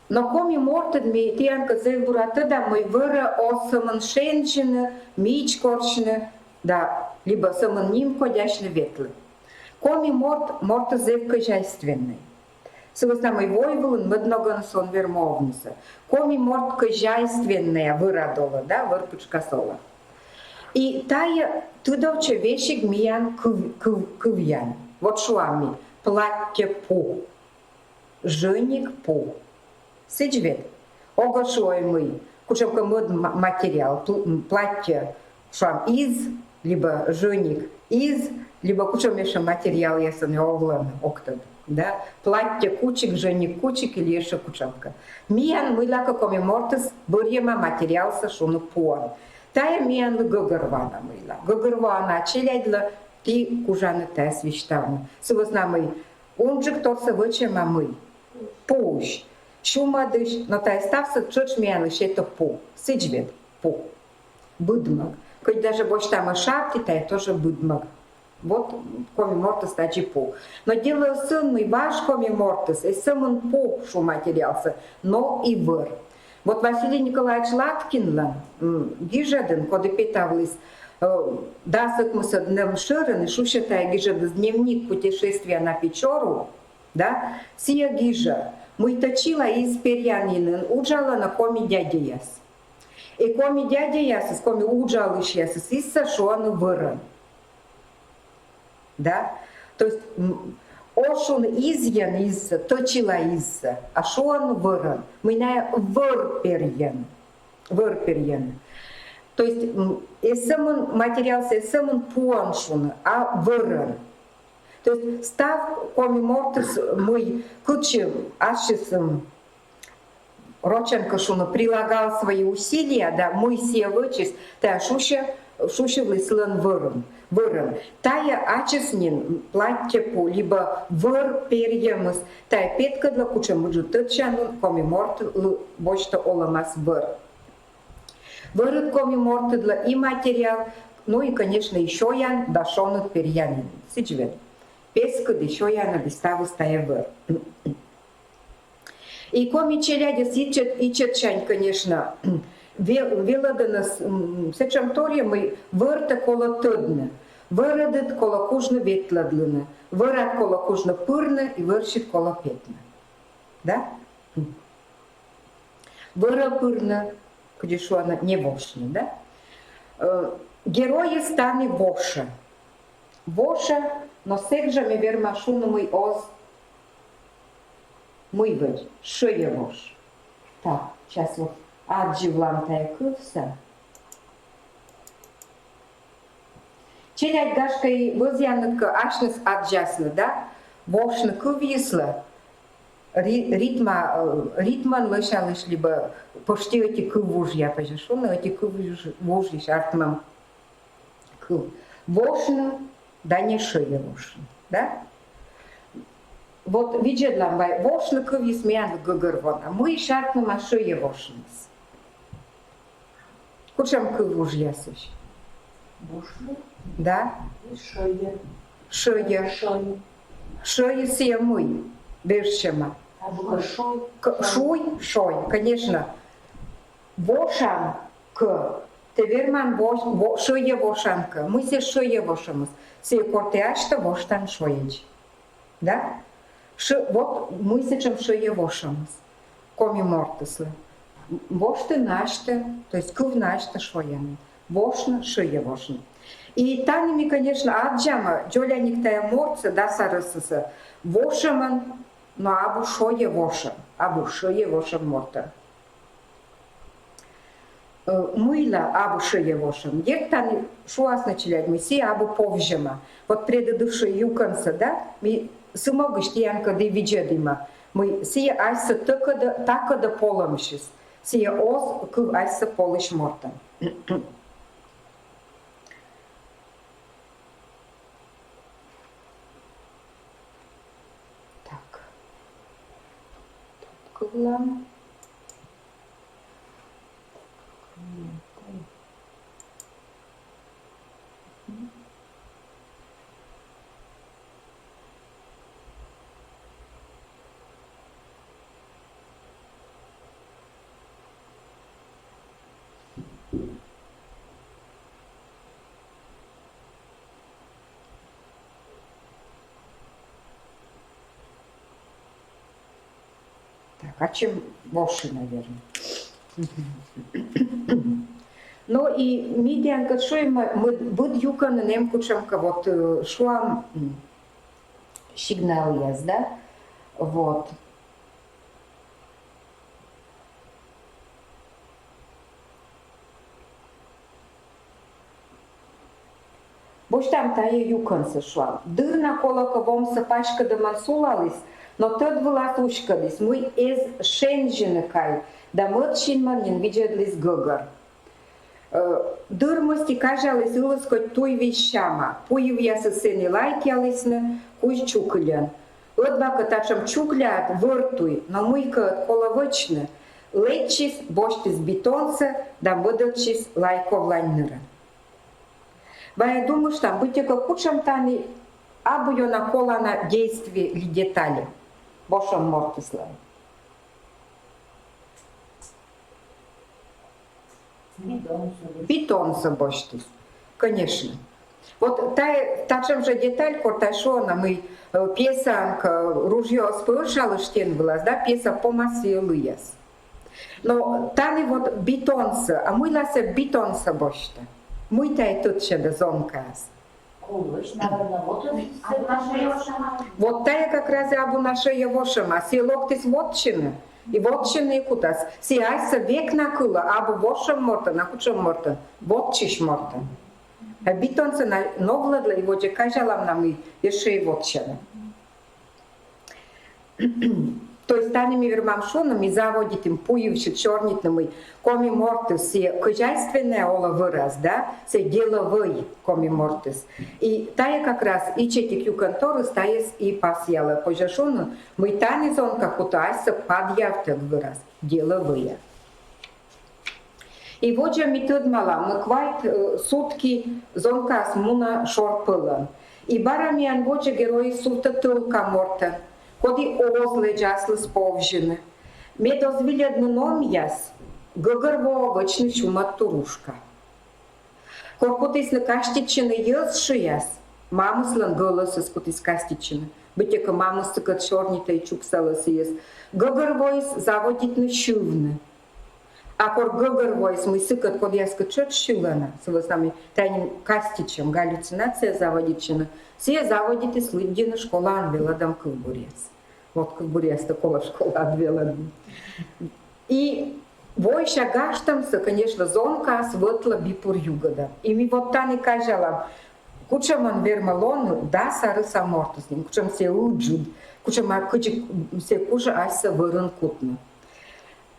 Но коми мортыд ми тіянкӧд зэв бура тӧдам, мый вӧрӧ оз сӧмын шензьыны, мич корсьны, да, либӧ сӧмын нимкодясьны ветлы. Коми морт, мортыс зэв кӧзяйственнӧй. Сы вӧсна мый войвылын мӧд ногӧныс он вермы овнысӧ. Коми морт кӧзяйственнӧя вӧрад олӧ, да, вӧр пытшкас олӧ. И тайӧ тыдовтчӧ весиг миян кыв, кыв, кывъян. Вот шуам ми: платтьӧ пу, жӧник пу. Сідз вед? Огӧ шуӧй, мый кутшӧмкӧ мӧд ма-, материал, пл-, м, платтьӧ, шуам, из, либӧ жӧник из, либӧ кутшӧм ещӧ материалъясӧн овлӧны, ог тӧд, да? Платтьӧ кучик, жӧник кучик или ещӧ кутшӧмкӧ. Миян мыйлакӧ коми мортыс бӧрйӧма материалсӧ шуны пуӧн. Тайӧ миянлы гӧгӧрвоана мыйла. Гӧгӧрвоана челядьлы, ті кужанныд тайӧс висьтавны. Сы вӧсна мый унджык торсӧ вӧчӧма мый? Пуысь, сюмӧдысь, но тайӧ ставсӧ тшӧтш миянлысь это пу. Сідз вед, пу. Быдмӧг. Кӧть даже босьтам шапті, тайӧ тоже быдмӧг. Вот коми мортыс тадзи пу. Но дело сыын, мый важ коми мортыс эз сӧмын пу шу материалсӧ, но и вӧр. Вот Василий Николаевич Латкинлӧн, м, гижӧдын, коді петавліс, э, дас ӧкмысӧд нэм шӧрын, и шусьӧ тайӧ гижӧдыс «Дневник путешествия на Печору», да, сійӧ гижӧ, мый Тӧчила из Перьянинын уджалӧны коми дядьӧяс. И коми дядьӧясыс, коми уджалысьясыс изсӧ шуӧны вӧрӧн. Да? То есть, м, оз шуны изйӧн изсӧ, Тӧчила изсӧ, а шуӧны вӧрӧн. Мый найӧ вӧр перйӧны. Вӧр перйӧны. То есть, м, эз сӧмын материалсӧ, эз сӧмын пуӧн шуны, а вӧрӧн. То есть став коми мортыс, мый кытчӧ ачыс, м, рочӧн кӧ шуны, прилагал свои усилия, да, мый сійӧ вӧчис, тайӧ шусьӧ, шусьӧ вӧлі сылӧн вӧрын, вӧрын. Тайӧ ачыс нин платтьӧ пу либӧ вӧр перйӧмыс, тайӧ петкӧдлӧ, кутшӧм ыджыд тӧдчанін коми мортлы босьтӧ олӧмас вӧр. Вӧрыд коми мортыдлӧ и материал, ну и, конечно, и сёян да шоныд перйанінын. Сідз вед. Пескыд и сёяныд и ставыс тайӧ вӧр. И коми челядьыс ичӧт, ичӧтсянь, конечно, ве-, велӧдӧны с-, м, сэтшӧмторйӧ, мый вӧртӧ колӧ тӧдны. Вӧрӧдыд колӧ кужны ветлӧдлыны. Вӧрад колӧ кужны пырны и вӧрсьыд колӧ петны. Да? Вӧрӧ пырны, кыдзи шуӧны, не вошны, да? Э, геройыс тані вошӧ. Вошӧ, но сэк жӧ ме верма шуны, мый оз, мый вӧч, шӧйӧвош. Так, сейчас вот аддзывлам тайӧ кывсӧ. Челядь, гашкӧ, и вӧзъянныд кӧ асьныс аддзасны, да, вошны кывйыслы ри-, ритма, э, ритмӧн лӧсялысь либӧ пӧшти ӧти кыв вужъя, позьӧ шуны, ӧти кыв вуж-, вужйысь артмӧм кыв. Вошны да не шӧйӧвошны, да? Вот видзӧдлам вай, вошны кывйыс миянлы гӧгӧрвоана, мыйысь артмӧма шӧйӧвошныс? Кутшӧм кыв вужъясысь? Вошны. Да? И шӧйӧ. Шӧйӧ. Шӧйӧ. Шӧйӧ сійӧ мый вежсьӧма? Абу кӧ шуй. К-, шуй, шой, конечно. Вошан кӧ. Тэ верман вось-, во-, шӧйӧвошан кӧ. Мый сійӧ шӧйӧвошӧмыс? Сійӧ кор тэ асьтӧ воштан шойӧдз. Да? Шы-, вот мый сэтшӧм шӧйӧвошӧмыс коми мортыслы. Вошты на асьтӧ, то есть кыв на асьтӧ шойӧны. Вошны, шӧйӧвошны. И тані ми, конечно, аддзамӧ дзоляник тайӧ мортсӧ, дас арӧссӧ, вошӧмӧн, но абу шӧйӧвошӧм, абу шӧйӧвошӧм мортӧн. Э, мыйла абу шӧйӧвошӧм? Дерт, тані шуасны челядь, мый сійӧ абу повзьӧма. Вот предыдущий юкӧнсӧ, да, ми сы могысь тіянкӧд и видзӧдімӧ, мый сійӧ асьсӧ тӧкӧдӧ, такӧдӧ полӧмсьыс. Сійӧ оз кыв асьсӧ полысь мортӧн. Так. Тут кывлам. Так, ачым воши, наверное. Но и ми тіянкӧд шуим, мый быд юкӧнын эм кутшӧмкӧ, вот, э, шуам, м, сигналъяс, да? Вот. Босьтам тайӧ юкӧнсӧ, шуам. Дыр на, колӧкӧ, вомсӧ паськӧдӧмӧн сулаліс, но тӧд вылас уськӧдіс, мый эз шензьыны кай, да мӧд синмӧн нин видзӧдліс гӧгӧр. Э, дыр мысти казяліс ылыс кӧть туйвизь сяма, пуйывъясыс сэні лайкъялісны кузь чукыльӧн. Ӧдвакӧ татшӧм чугляӧд вӧр туй, но мыйкӧ колӧ вӧчны. Лэччис, босьтіс битонсӧ да мӧдӧдчис Лайковлань нырӧ. Вай думыштам, быттьӧкӧ кутшӧм тані абу ёна колана действие ли деталь вошӧм мортыслӧн. Битонсӧ босьтіс, конечно. Вот тайӧ, татшӧм жӧ деталь, кор тай шуӧны, мый, э, пьесаын кӧ ружьеыс пӧ ӧшаліс стен вылас, да, пьеса помас сійӧ лыяс. Но тані вот битонсӧ, а мыйла сійӧ битонсӧ босьтӧ? Мый тай тӧдчӧдӧ зонкаас? Колысь, наверное, вот он. Вот тайӧ как раз и абу на шӧйӧ вошӧма. Сійӧ локтіс вотчыны, и вотчыны и кутас. Сійӧ асьсӧ век на кылӧ, абу вошӧм мортӧн, а кутшӧм мортӧн, вотчысь мортӧн. А битонсӧ на новлӧдлӧ, и водзӧ казялам на, мый ещӧ и вотчӧны. То есть тані ми вермам шуны, ми заводитім пуйывсьыд сёрнитны, мый коми мортыс сійӧ хозяйственнӧй олӧ вӧрас, да, сійӧ деловӧй коми мортыс. И тайӧ как раз ичӧтик юкӧнторйыс тайӧс и пасъялӧ, позьӧ шуны, мый тані зонка кутӧ асьсӧ падъявтӧг вӧрас, деловӧя. И водзӧ ми тӧдмалам, мый квайт, э, сутки зонкаыс мунӧ шор пӧлӧн. И бара миян водзӧ геройыс сувтӧ тӧлка мортӧн, коді оз лэдз аслыс повзьыны. Мед оз вильӧдны номъяс, гӧгӧрвоӧ вӧчны сюмӧд турушка. Кор кутісны каститчыны йӧз шыяс, мамыслӧн гӧлӧсыс кутіс каститчыны. Быттьӧкӧ мамыс сыкӧд сёрнитӧ и чуксалӧ сійӧс. Гӧгӧрвоис заводитны сьывны. А кор гӧгӧрвоис, мый сыкӧд кодъяскӧд тшӧтш сьылӧны, сы вӧсна мый тані каститчӧм, галлюцинация заводитчыны, сійӧ заводитіс лыддьыны школаын велӧдӧм кывбуръяс. Вот кывбуръястӧ колӧ школаын велӧдны. И войся гажтӧмсӧ, конечно, зонкаыс вӧтлӧ бипур югӧдӧ. И ми вот тані казялам, кутшӧмӧн вермӧ лоны дас арӧса мортыс нин, кутшӧм сійӧ ыджыд, кутшӧма, кыдзи сійӧ кужӧ асьсӧ вӧрын кутны.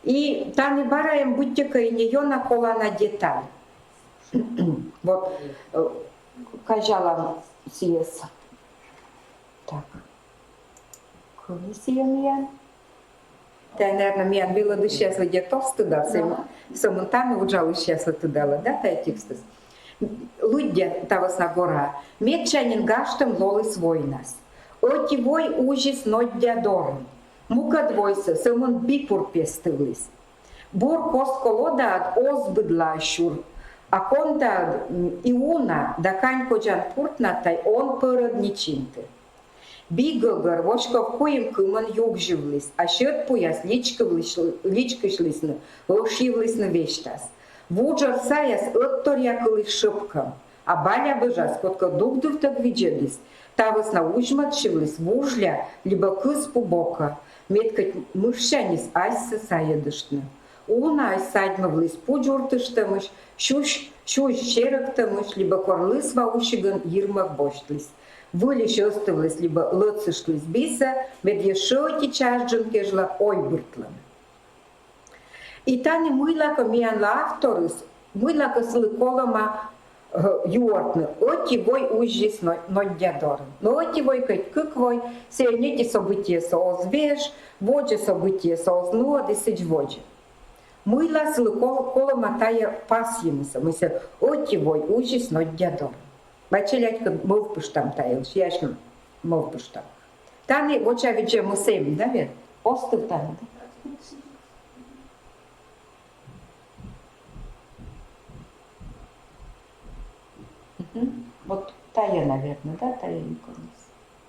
И тані бара эм быттьӧкӧ и не ёна колана деталь. Вот, э, казялам сійӧс. Так. Кӧні сійӧ миян? Тайӧ, наверно, миян велӧдысьяслы дерт оз тыдав, сӧмын тані уджалысьяслы тыдалӧ, да, тайӧ текстыс. Лыддя та вӧсна гора. Медся нин гажтӧм лоліс войнас. Ӧти вой узис ноддя дорын. Мукӧд войсӧ сӧмын бипур пестывліс. Бур кост колодаыд оз быдлаӧ сюр, а кондаыд, м, и уна да кань кодзан пуртнад тай он пӧрӧдны чинтӧ. Би гӧгӧр воськов куим кымын югзьывліс, а сьӧд пуяс личкывліс-, личкысьлісны, ӧшйывлісны весьтас. Вуджӧр саяс ӧтторъя кыліс шӧпкӧм, а балябӧжас, кодкӧ дугдывтӧг видзӧдіс, та вӧсна узьмӧдчывліс вужля либӧ кыз пу бокӧ, мед кӧть мышсяньыс асьсӧ сайӧдыштны. Унаысь садьмывліс пу дзуртыштӧмысь, сюзь, сюзь серӧктӧмысь либӧ кор лысва усигӧн йирмӧг босьтліс. Выльысь ӧзтывліс либӧ лӧсыштіс бисӧ, мед ещӧ ӧти час джын кежлӧ ойбыртлӧны. И тані мыйлакӧ миянлы авторыс, мыйлакӧ сылы колӧма, э, юӧртны: ӧти вой узис но-, ноддя дорын. Но ӧти вой, кӧть кык вой, сійӧ ньӧти событиесӧ оз веж, водзӧ событиесӧ оз нуӧд и сідз водзӧ. Мыйла сылы кол-, колӧма тайӧ пасйымсӧ, мися, ӧти вой узис ноддя дорын. Ва челядькӧд мӧвпыштам тайӧ, сійӧ ачым мӧвпыштам. Тані вочавидзӧмыс эм, да ведь? Оз тӧд тані, да? Мгм. Вот тайӧ, наверное, да, тайӧ иконыс.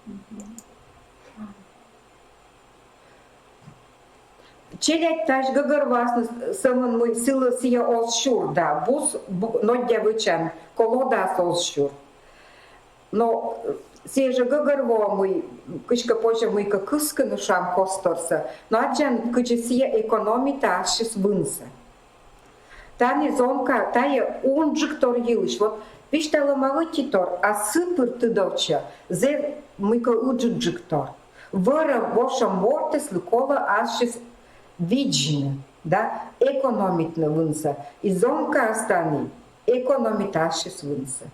Мгм. Челядь тадз гӧгӧрвоасны сӧмын, мый сылы сійӧ оз сюр, да, бус бу-, ноддя вӧчан колодаыс оз сюр. Но, э, сійӧ жӧ гӧгӧрвоӧ, мый кыдзкӧ позьӧ мыйкӧ кыскыны, шуам, косторсӧ, но аддзан, кыдзи сійӧ экономитӧ ассьыс вынсӧ. Тані зонка, тайӧ унджыктор йылысь. Вот висьталӧма ӧтитор, а сы пыр тыдовтчӧ зэв мыйкӧ ыджыдджыктор. Вӧрӧм, вошӧм мортыслы колӧ ассьыс видзны, да, экономитны вынсӧ. И зонкаыс тані экономитӧ ассьыс вынсӧ.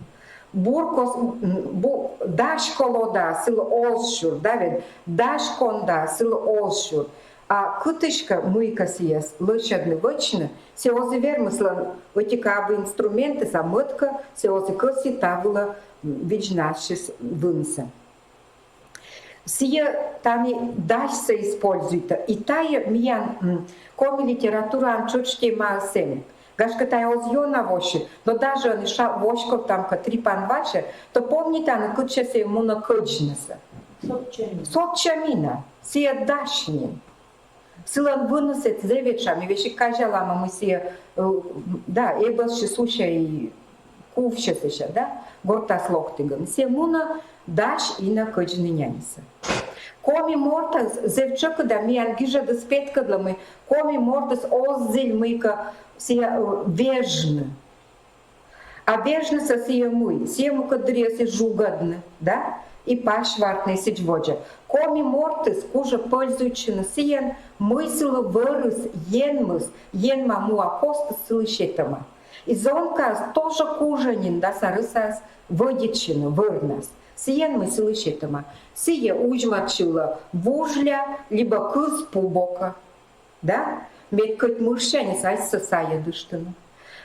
бур кос-, м, бу-, дась колода, сылы оз сюр, да ведь, дась конда, сылы оз сюр. А кытыськӧ мыйкӧ сійӧс лӧсьӧдны вӧчны, сійӧ оз и вермы, сылӧн ӧти-кӧ абу инструментыс, а мӧд-кӧ, сійӧ оз и кӧсйы та вылӧ, м, видзны ассьыс вынсӧ. Сійӧ тані дасьсӧ используйтӧ. И тайӧ миян, м, коми литератураын тшӧтш темаыс эм. Гашкӧ, тайӧ оз ёна воси, но даже ӧні ша-, воськовтам кӧ Трипан Васьӧ, то помнитанныд, кытчӧ сійӧ мунӧ кӧдзнысӧ? Сотчӧ мина. Сотчӧ мина. Сійӧ дась нин. Сылӧн выныс эз зэв этша, ми весиг казялам, мый сійӧ, э, да, эбӧсси, сусьӧ и кувсьӧ сэсся, да, гортас локтігӧн. Сійӧ мунӧ дась инӧ кӧдзны няньсӧ. Коми мортӧс зэв тшӧкыда миян гижӧдыс петкӧдлӧ, мый коми мортыс оз зіль мыйкӧ сійӧ, э, вежны. А вежнысӧ сійӧ мый? Сійӧ мукӧддырйиыс и жугӧдны, да? И пасьвартны, и сідз водзӧ. Коми мортыс кужӧ пользуйтчыны сійӧн, мый сылы вӧрыс, енмыс, енма муа костыс сылы сетӧма. И зонкаыс тоже кужӧ нин дас арӧсас вӧдитчыны вӧрнас. Сійӧн, мый сылы сетӧма. Сійӧ узьмӧдчылӧ вужля либӧ кыз пу бокӧ. Да? Мед кӧть мышсяньыс асьсӧ сайӧдыштны.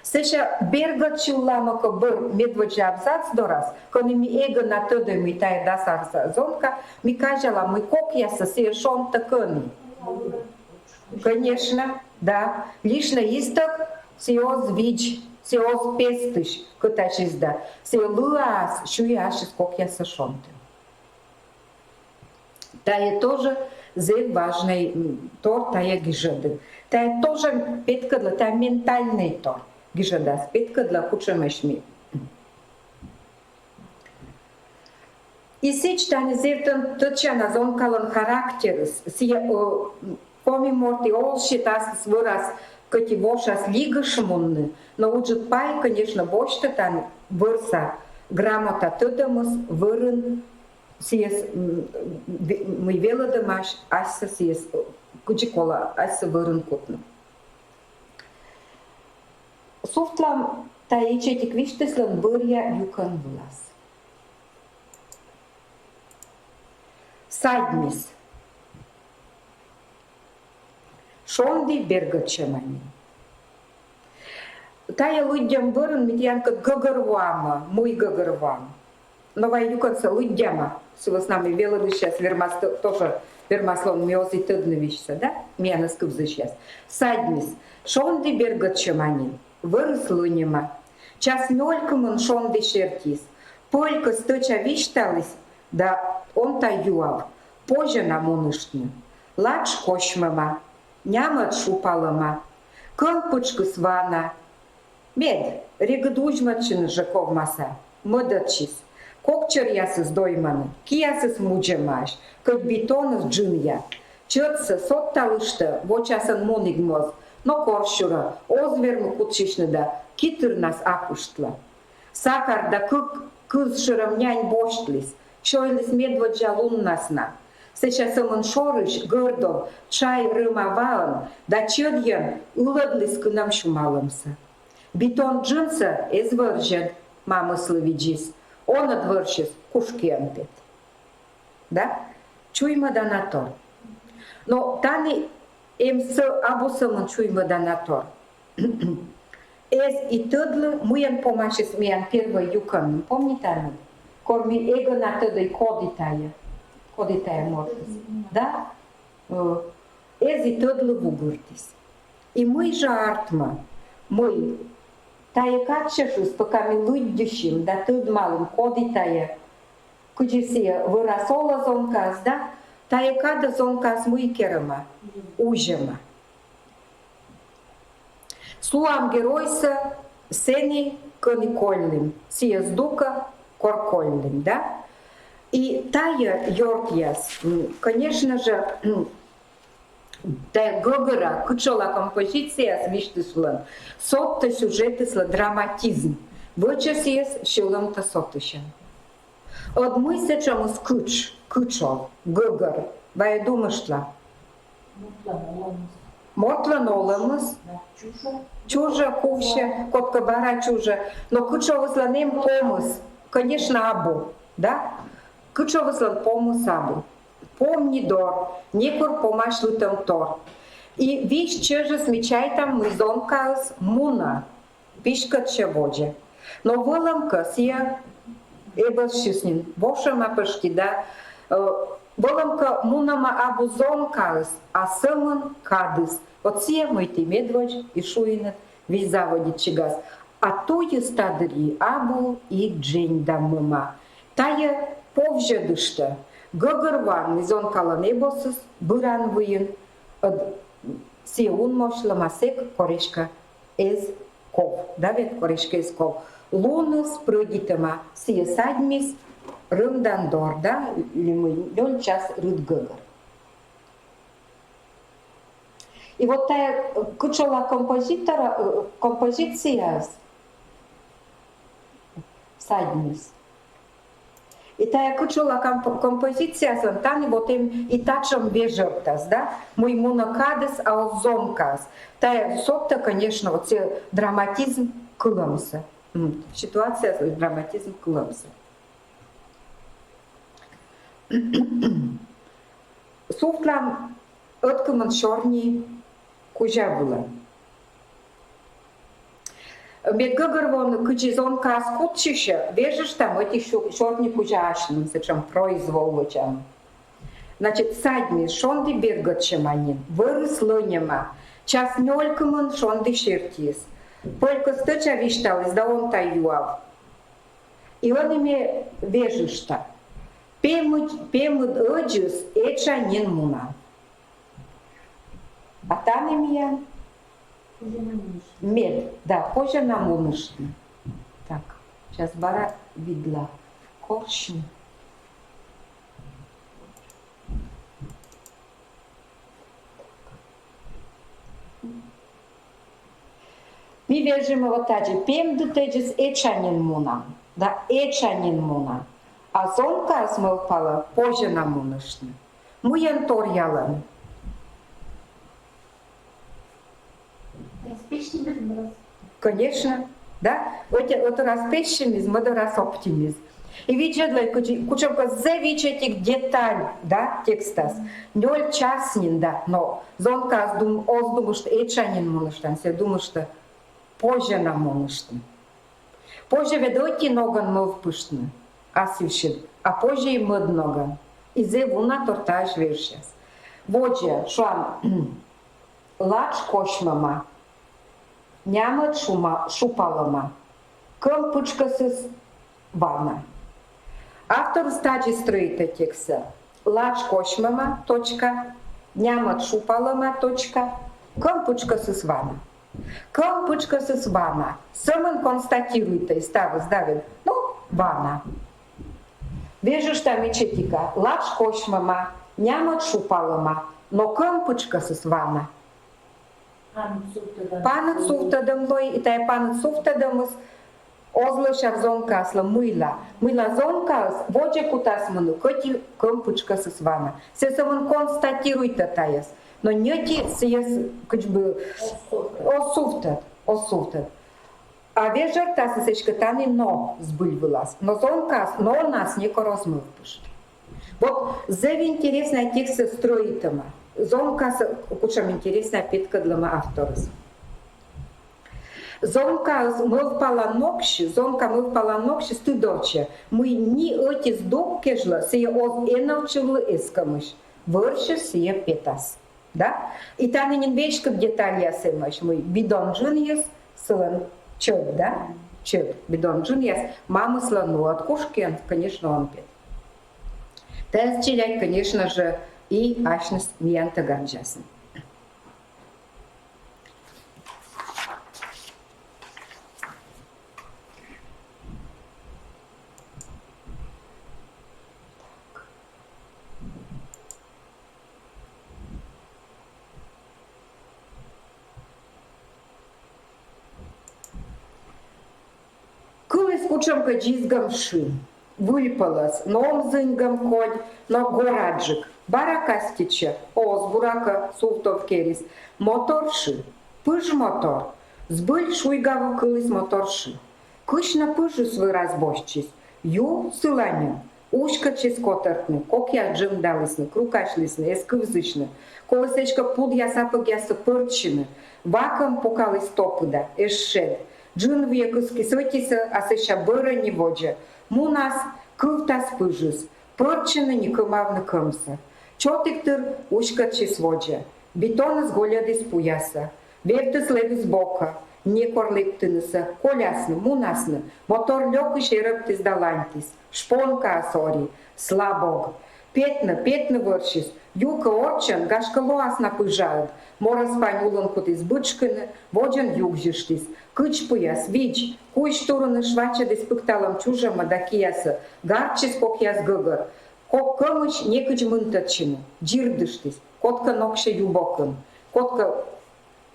Сэсся бергӧдчылам кӧ бӧр медводдза абзац дорас, кӧні ми эгӧ на тӧдӧй, мый тайӧ дас арӧса зонка, ми казялам, мый кокъяссӧ сійӧ шонтӧ кӧні. Конечно, да. Лишнӧй истӧг сійӧ оз видз, сійӧ оз пестысь кытысь да. Сійӧ лыаӧс сюйӧ ассьыс кокъяссӧ шонтыны. Тайӧ тоже зэв важнӧй, м, тор тайӧ гижӧдын. Тайӧ тоже петкӧдлӧ, тайӧ ментальнӧй тор гижӧдас петкӧдлӧ, кутшӧмӧсь ми. И сідз, тані зэв тӧ-, тӧдчана зонкалӧн характерыс, сійӧ, э, коми морт и оз сет аслыс вӧрас кӧть и вошас лигыш мунны, но ыджыд пай, конечно, босьтӧ тані вӧрса грамота тӧдӧмыс, вӧрын сійӧс, м, ве-, мый велӧдӧмаӧсь асьсӧ сійӧс, э, кыдзи колӧ асьсӧ вӧрын кутны. Сувтлам тайӧ ичӧтик висьтыслӧн бӧръя юкӧн вылас. Садьмис. Шонді бергӧдчӧма нин. Тайӧ лыддьӧм бӧрын ми тіянкӧд гӧгӧрвоам, мый гӧгӧрвоам. Но вай юкӧнсӧ лыддяма, сы вӧсна мый велӧдысьяс вермас т-, тоже вермас лоны, ми оз и тӧдны весьсӧ, да? Миянӧс кывзысьяс. Садьмис. Шонді бергӧдчӧма нин. Вӧрыс лӧньӧма. Час нёль кымын шонді сертиыс. Пӧль кӧ стӧча висьталіс, да он тай юав, позьӧ на муныштны. Ладж косьмӧма, нямӧд шупалӧма, кӧн пытшкыс вана. Мед, регыд узьмӧдчыны жӧ ковмас а, мӧдӧдчис. Кок чӧръясыс доймӧны, киясыс мудзӧмаӧсь, кӧть битоныс джынъя. Чӧдсӧ содталыштӧ, вочасӧн мунігмоз, но корсюрӧ, оз вермы кутчысьны да, ки тырнас апыштлӧ. Сакар да кык кыз шӧрӧм нянь босьтліс, сёйліс медводдза луннас на. Сэсся сӧмын шорысь, гӧрдов, тшай рӧма ваӧн да чӧдйӧн ылӧдліс кынӧм сюмалӧмсӧ. Битон джынсӧ эз вӧрзьӧд, мамыслы видзис, он ӧд вӧрсьыс, куш киӧн пет. Да? Чуймӧдана тор. Но тані эм сӧ-, абу сӧмын чуймӧдана тор. Эз и тӧдлы, мыйӧн помасис миян первой юкӧн, помнитанныд? Кор ми эгӧ на тӧдӧй, коді тайӧ. Коді тайӧ мортыс. Да? Э, эз и тӧдлы вугыртіс. И мый жӧ артмӧ, мый тайӧ кадсьӧмыс, пока ми лыддьысим да тӧдмалім, коді тайӧ, кыдзи сійӧ вӧрас олӧ, зонкаыс, да, тайӧ кадӧ зонкаыс мый керӧма? Узьӧма. Сулам геройсӧ сэні, кӧні кольлім, сійӧ здукӧ, кор кольлім, да? И тайӧ, ёртъяс, м, конечно же, м, тайӧ гӧгӧра, кытшовла композицияяс висьтысьлӧн содтӧ сюжетыслы драматизм, вӧчӧ сійӧс сьӧлӧмтӧ сотысьӧн. Ӧд мый сэтшӧмыс кытш, кытшов, гӧгӧр, вай думыштла. Мортлӧн олӧмыс. Мортлӧн олӧмыс. Да, чужӧ. Чужӧ, кувсьӧ, кодкӧ бара чужӧ. Но кытшовыслӧн эм помыс. Конечно, абу, да? Кытшовыслӧн помыс абу. Пом ни дор, некор помасьлытӧм тор. И весь чӧжыс ми чайтам, мый зонкаыс мунӧ, писькӧдчӧ, водзӧ. Но вӧлӧмкӧ сійӧ эбӧсьыс нин, вошӧма пӧшти, да, э, вӧлӧмкӧ мунӧма абу зонкаыс, а сӧмын кадыс. Вот сійӧ, мый ті медводз и шуинныд, весь заводитчигас. А туйыс та дырйи абу и дженьдаммӧма. Тайӧ повзьӧдыштӧ. Гӧгӧрвоан, мый зонкалӧн эбӧсыс быран выйын, ӧд сійӧ унмовсьлӧма сэк, кор эськӧ эз ков. Да ведь, кор эськӧ эз ков. Луныс прӧйдитӧма, сійӧ садьмис рӧмдан дор, да, или мый, нёль час рыт гӧгӧр. И вот тайӧ, э, кытшовла композитора, э, композицияыс садьмис. И тайӧ кытшовла комп-, композициясын, тані вот эм и татшӧм вежӧртас, да? Мый мунӧ кадыс, а оз зонкаыс. Тайӧ содтӧ, конечно, вот сійӧ драматизм кылӧмсӧ. М, ситуацияс драматизм кылӧмсӧ. Сувтлам ӧткымын сёрни кузя вылӧ. Мед гӧгӧрвоны, кыдзи зонкаыс кутчысьӧ, вежыштам ӧти сё-, сёрни кузя асьным, сэтшӧм произвол вӧчам. Значит, садьмис, шонді бергӧдчӧма нин, вӧрыс лӧньӧма, час нёль кымын шонді сертиыс. Пӧль кӧ стӧча висьталіс, да он тай юав. И ӧні ме вежышта. Пемыд, пемыд ӧдзыс этша нин мунан. А тані миян? Мед, да, позьӧ на муныштны. Так, сейчас бара видла корсьны. Ми вежим вот тадзи: пемыд ӧдзыс этша нин мунан, да, этша нин мунан. А зонкаыс мӧвпалӧ: позьӧ на муныштны. Мыйӧн торъялӧны? Конечно, да. Ӧти, ӧти раз пессимизм, мӧдӧ раз оптимизм. И видзӧдлӧй, кутшӧмкӧ зэв ичӧтик деталь, да, текстас. Нёль час нин, да, но зонкаыс дум-, оз думышт этша нин муныштан, сійӧ думыштӧ: позьӧ на муныштны. Позьӧ ведь ӧти ногӧн мӧвпыштны, ас йывсьыд, а позьӧ и мӧд ногӧн. И зэв уна тор таысь вежсяс. Водзӧ, шуам, ладж косьмӧма, нямӧд шума-, шупалӧма, кӧм пытшкӧсыс вана. Авторыс тадзи стрӧитӧ текстсӧ: ладж косьмӧма, точка, нямӧд шупалӧма, точка, кӧм пытшкӧсыс вана. Кӧм пытшкӧсыс вана. Сӧмын констатируйтӧ ставыс, да ведь? Ну, вана. Вежыштам ичӧтика: ладж косьмӧма, нямӧд шупалӧма, но кӧм пытшкӧсыс вана. Паныд сувтӧдӧм лои, и тайӧ паныд сувтӧдӧмыс оз лӧсяв зонкаыслы. Мыйла? Мыйла зонкаыс водзӧ кутас мунны, кӧть и кӧм пытшкӧсыс вана. Сійӧ сӧмын констатируйтӧ тайӧс. Но ньӧти сійӧс, как бы, оз сувтӧд, оз сувтӧд. А вежӧртасыс эськӧ тані но збыль вылас. Но зонкаыс, нонас некор оз мӧвпышт. Вот зэв интереснӧй текстсӧ стрӧитӧма. Зонкасӧ кутшӧм интереснӧй петкӧдлӧма авторыс. Зонкаыс мӧвпалан ноксьыс, зонка мӧвпалан ноксьыс тыдовтчӧ, мый ни ӧти здук кежлӧ сійӧ оз энӧвтчывлы эскӧмысь, вӧрсьыс сійӧ петас. Да? И тані нин веськыд детальяс эмӧсь, мый бидон джынйыс сылӧн чӧд, да? Чӧд, бидон джынъяс, мамыслӧн нуӧд кушкин, конечно, он пет. Тайӧс челядь, конечно же, и асьныс миян тӧганзясны. Кыліс кутшӧмкӧ дзизгӧм шы. Выльпӧлӧс, ном зыньгӧм кодь, но гораджык. Бара казьтӧдчӧ, оз, буракӧ, сувтов керис. Мотор шы. Пыж мотор. Збыль шуйгавывкыліс мотор шы. Кысь нӧ пыжыс вӧрас босьтчис? Ю сыланьӧн уськӧдчис котӧртны, кокъяс джымдалісны, крукасьлісны, эз кывзысьны. Коліс эськӧ пудъя сапӧгъяссӧ пӧрччыны. Вакӧм пукаліс топыда, эз шед. Джын виӧ кыскис ӧтисӧ, а сэсся бӧрӧ ни водзӧ. Мунас, кывтас пыжыс. Пӧрччыны ни кӧмавны кӧмсӧ. Чотігтыр уськӧдчис водзӧ. Битоныс гольӧдіс пуясӧ. Вевтыс лэбис бокӧ. Некор лэптынысӧ. Колясны, мунасны. Мотор лёкысь эрӧктіс да ланьтіс. Шпонкаыс ори. Слабог. Петны, петны вӧрсис. Ю кӧ орччӧн, гашкӧ, лоас на пыжаыд. Морӧс пань улын кутіс бытшкыны, водзын югзьыштіс. Кыдз пуяс, видз, кузь туруныс швачӧдіс пыкталӧм чужӧмӧ да киясӧ. Гартчис кокъяс гӧгӧр. Кок кӧмысь некыдз мынтӧдчыны, дзирдыштіс. Кодкӧ ноксьӧ ю бокын, кодкӧ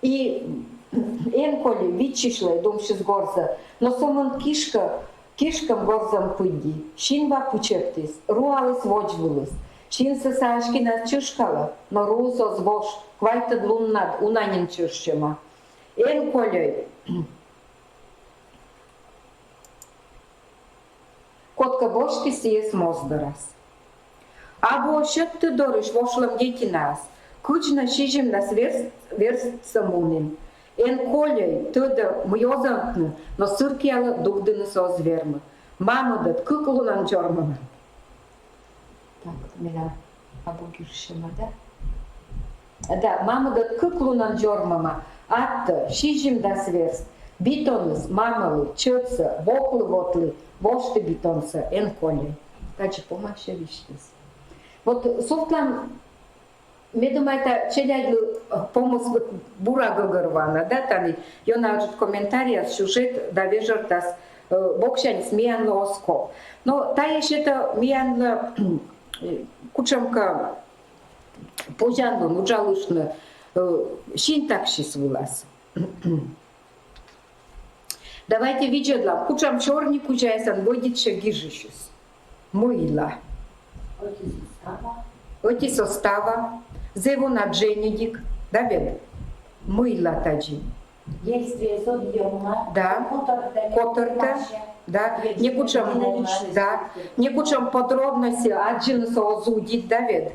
и эн коли виччысьлӧ, думсьыс горзӧ, но сӧмын кишкӧ, кишкӧм горзӧм пыдди, синва пычӧгтіс, руаліс водзвылыс. Синсӧ саӧсь кинас чышкалӧ, но руыс оз вош, квайтӧд луннад уна нин чӧжсьӧма. Эн кольӧй. Кодкӧ босьтіс сійӧс моздорас. Абу сьӧд ты дорысь вошлӧм детинаӧс, кыдз нӧ сизимдас верст, верстсӧ мунін. Эн кольӧй, тӧдӧ, мый оз ӧнкны, но сыркъялӧ, дугдынысӧ оз вермы. Мамыд ӧд кык лунӧн дзормӧма. Так, менам абу гижсьӧма, да? Да, мамыд ӧд кык лунӧн дзормӧма, аттӧ, сизимдас верст. Битоныс мамӧлы, чӧдсӧ, воклы вотлы, вошты битонсӧ, эн кольӧй. Тадзи помасьӧ висьтас. Вот сувтлам, ме думайта, челядьлы, э, помыс бура гӧгӧрвоана, да, тані ёна ыджыд комментарийяс, сюжет да вежӧртас, э, боксяньыс миянлы оз ков. Но тайӧ сетӧ миянлы, э, кутшӧмкӧ позянлун уджалыштны, э, синтаксис вылас. Давайте видзӧдлам, кутшӧм сёрникузяясӧн вӧдитчӧ гижысьыс. Мыйла. Ӧти состава. Ӧти состава. Зэв уна дженьыдик, да ведь? Мыйла тадзи. Действие зодъёма. Да. Котӧртӧ. Котӧртӧ. Да. Некутшӧм. Да. Некутшӧм подробностьсӧ аддзынысӧ оз удит, да ведь?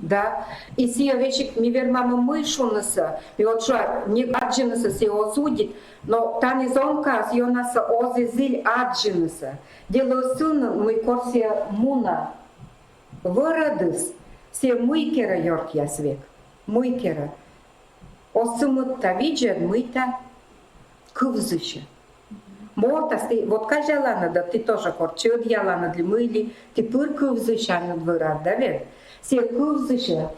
Да. И сійӧ весиг ми вермамӧ мый шунысӧ, и вот шуа, не аддзынысӧ сійӧ оз удит, но тані зонкаыс ёнасӧ оз и зіль аддзынысӧ. Дело сыын, мый кор сійӧ мунӧ вӧрӧдыс, сійӧ мый керӧ, ёртъяс, век. Мый керӧ. Оз сымында видзӧд, мыйта кывзысьӧ. Мортас, ті вот казяланныд, да ті тоже кор чӧдъяланныд ли мый ли, ті пыр кывзысянныд вӧрад, да ведь? Сійӧ кывзысьӧ,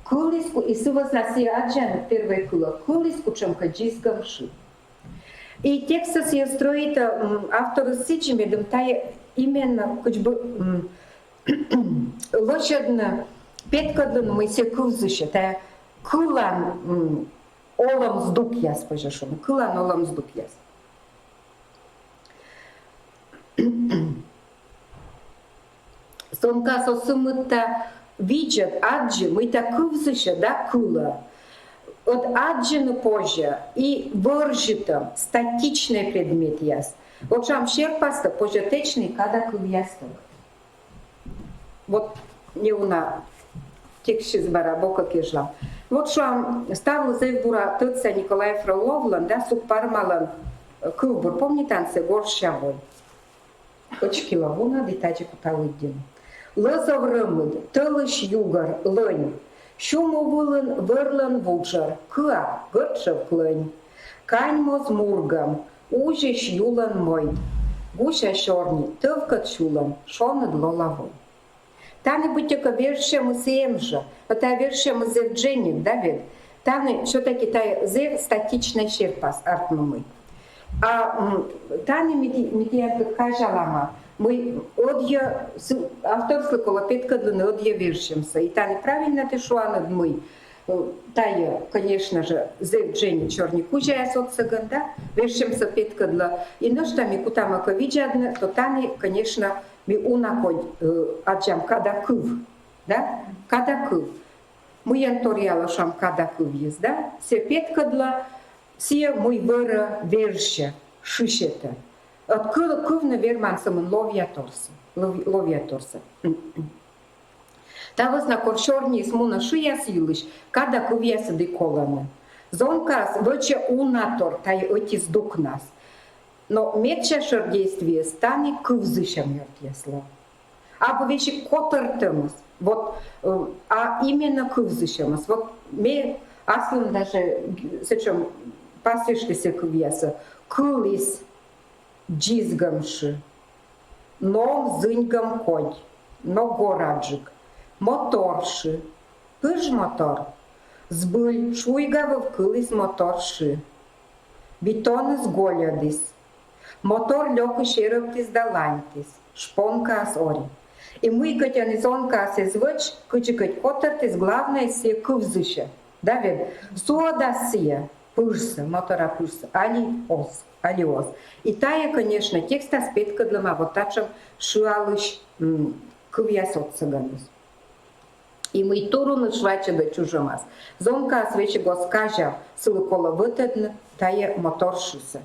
кыліс ку-, и сы вӧсна сійӧ аддзанныд первой кылӧ, кыліс кутшӧмкӧ дзизгӧм шы. И текстсӧ сійӧ строитӧ, м, авторыс сідзи, медым тайӧ именно кыдз бы, м, лӧсьӧдны, петкӧдлыны, мый сійӧ кывзысьӧ, тайӧ кылан, м, олӧм здукъяс, позьӧ шуны, кылан олӧм здукъяс. Зонкаыс оз сымында видзӧд, аддзы, мыйта кывзысьӧ да кылӧ. Ӧд аддзыны позьӧ и вӧрзьытӧм, статичнӧй предметъяс. Вот шуам, серпастӧ позьӧ тэчны кадакывъястӧг. Вот неуна текстсьыс бара бокӧ кежлам. Вот шуам, ставлы зэв бура тӧдса Николай Фроловлӧн да Сукпармалӧн, э, кывбур. Помнитанныд сійӧ «Горшся вой»? Кӧчкила вунӧді, тадзи кута лыддьыны. Лӧзов рӧмыд, тӧлысь югӧр, лӧнь. Сюмӧд вылын вӧрлӧн вуджӧр, кыа, гӧрд шӧвк лӧнь. Кань моз мургӧм, узьысь юлӧн мойд. Гуся сёрни, тӧвкӧт сюлӧн, шоныд лола вой. Тані быттьӧкӧ вежсьӧмыс эм жӧ, но тайӧ вежсьӧмыс зэв дженьыд, да ведь? Тані всё-таки тайӧ зэв статичнӧй серпас, артмӧ мый. А, м, тані ми ті-, ми тіянкӧд казялам, мый ӧдйӧ сы-, авторыслы колӧ петкӧдлыны ӧдйӧ вежсьӧмсӧ. И тані правильнӧ ті шуанныд, мый, э, тайӧ, конечно же, зэв дженьыд сёрникузяяс отсӧгӧн, да, вежсьӧмсӧ петкӧдлӧ. И нӧшта ми кутам кӧ видзӧдны, то тані, конечно, ми уна кодь, э, аддзам кадакыв, да? Кадакыв. Мыйӧн торъялӧ, шуам, кадакывйыс, да? Сійӧ петкӧдлӧ, сійӧ, мый вӧрӧ вежсьӧ, шы сетӧ. Ӧд кы-, кывны верман сӧмын ловъяторсӧ, лов-, ловъяторсӧ. Та вӧсна кор сёрниыс мунӧ шыяс йылысь, када кывъясыд и колӧны. Зонкаыс вӧчӧ унатор, тайӧ ӧти здукнас. Но медся шӧр действиеыс тані кывзысьӧм, ёртъяс, лоӧ. Абу весиг котӧртӧмыс, вот, э, а именно кывзысьӧмыс. Вот ме аслым даже сэтшӧм пасйышті сійӧ кывъяссӧ. Кыліс дзизгӧм шы, ном зыньгӧм кодь, но гораджык. Мотор шы, пыж мотор. Збыль, шуйгавыв кыліс мотор шы. Битоныс гольӧдіс. Мотор лёкысь эрӧбтіс да ланьтіс. Шпонкаыс ори. И мый кӧть ӧні зонкаыс эз вӧч, кыдзи кӧть котӧртіс, главное, сійӧ кывзысьӧ. Да ведь? Суӧдас сійӧ пыжсӧ, мотора пыжсӧ, али оз, али оз. И тайӧ, конечно, текстас петкӧдлӧма вот татшӧм шыалысь, м, кывъяс отсӧгӧныс. И мый туруныс швачӧдӧ чужӧмас, зонкаыс весиг оз казяв, сылы колӧ вӧтӧдны тайӧ мотор шысӧ.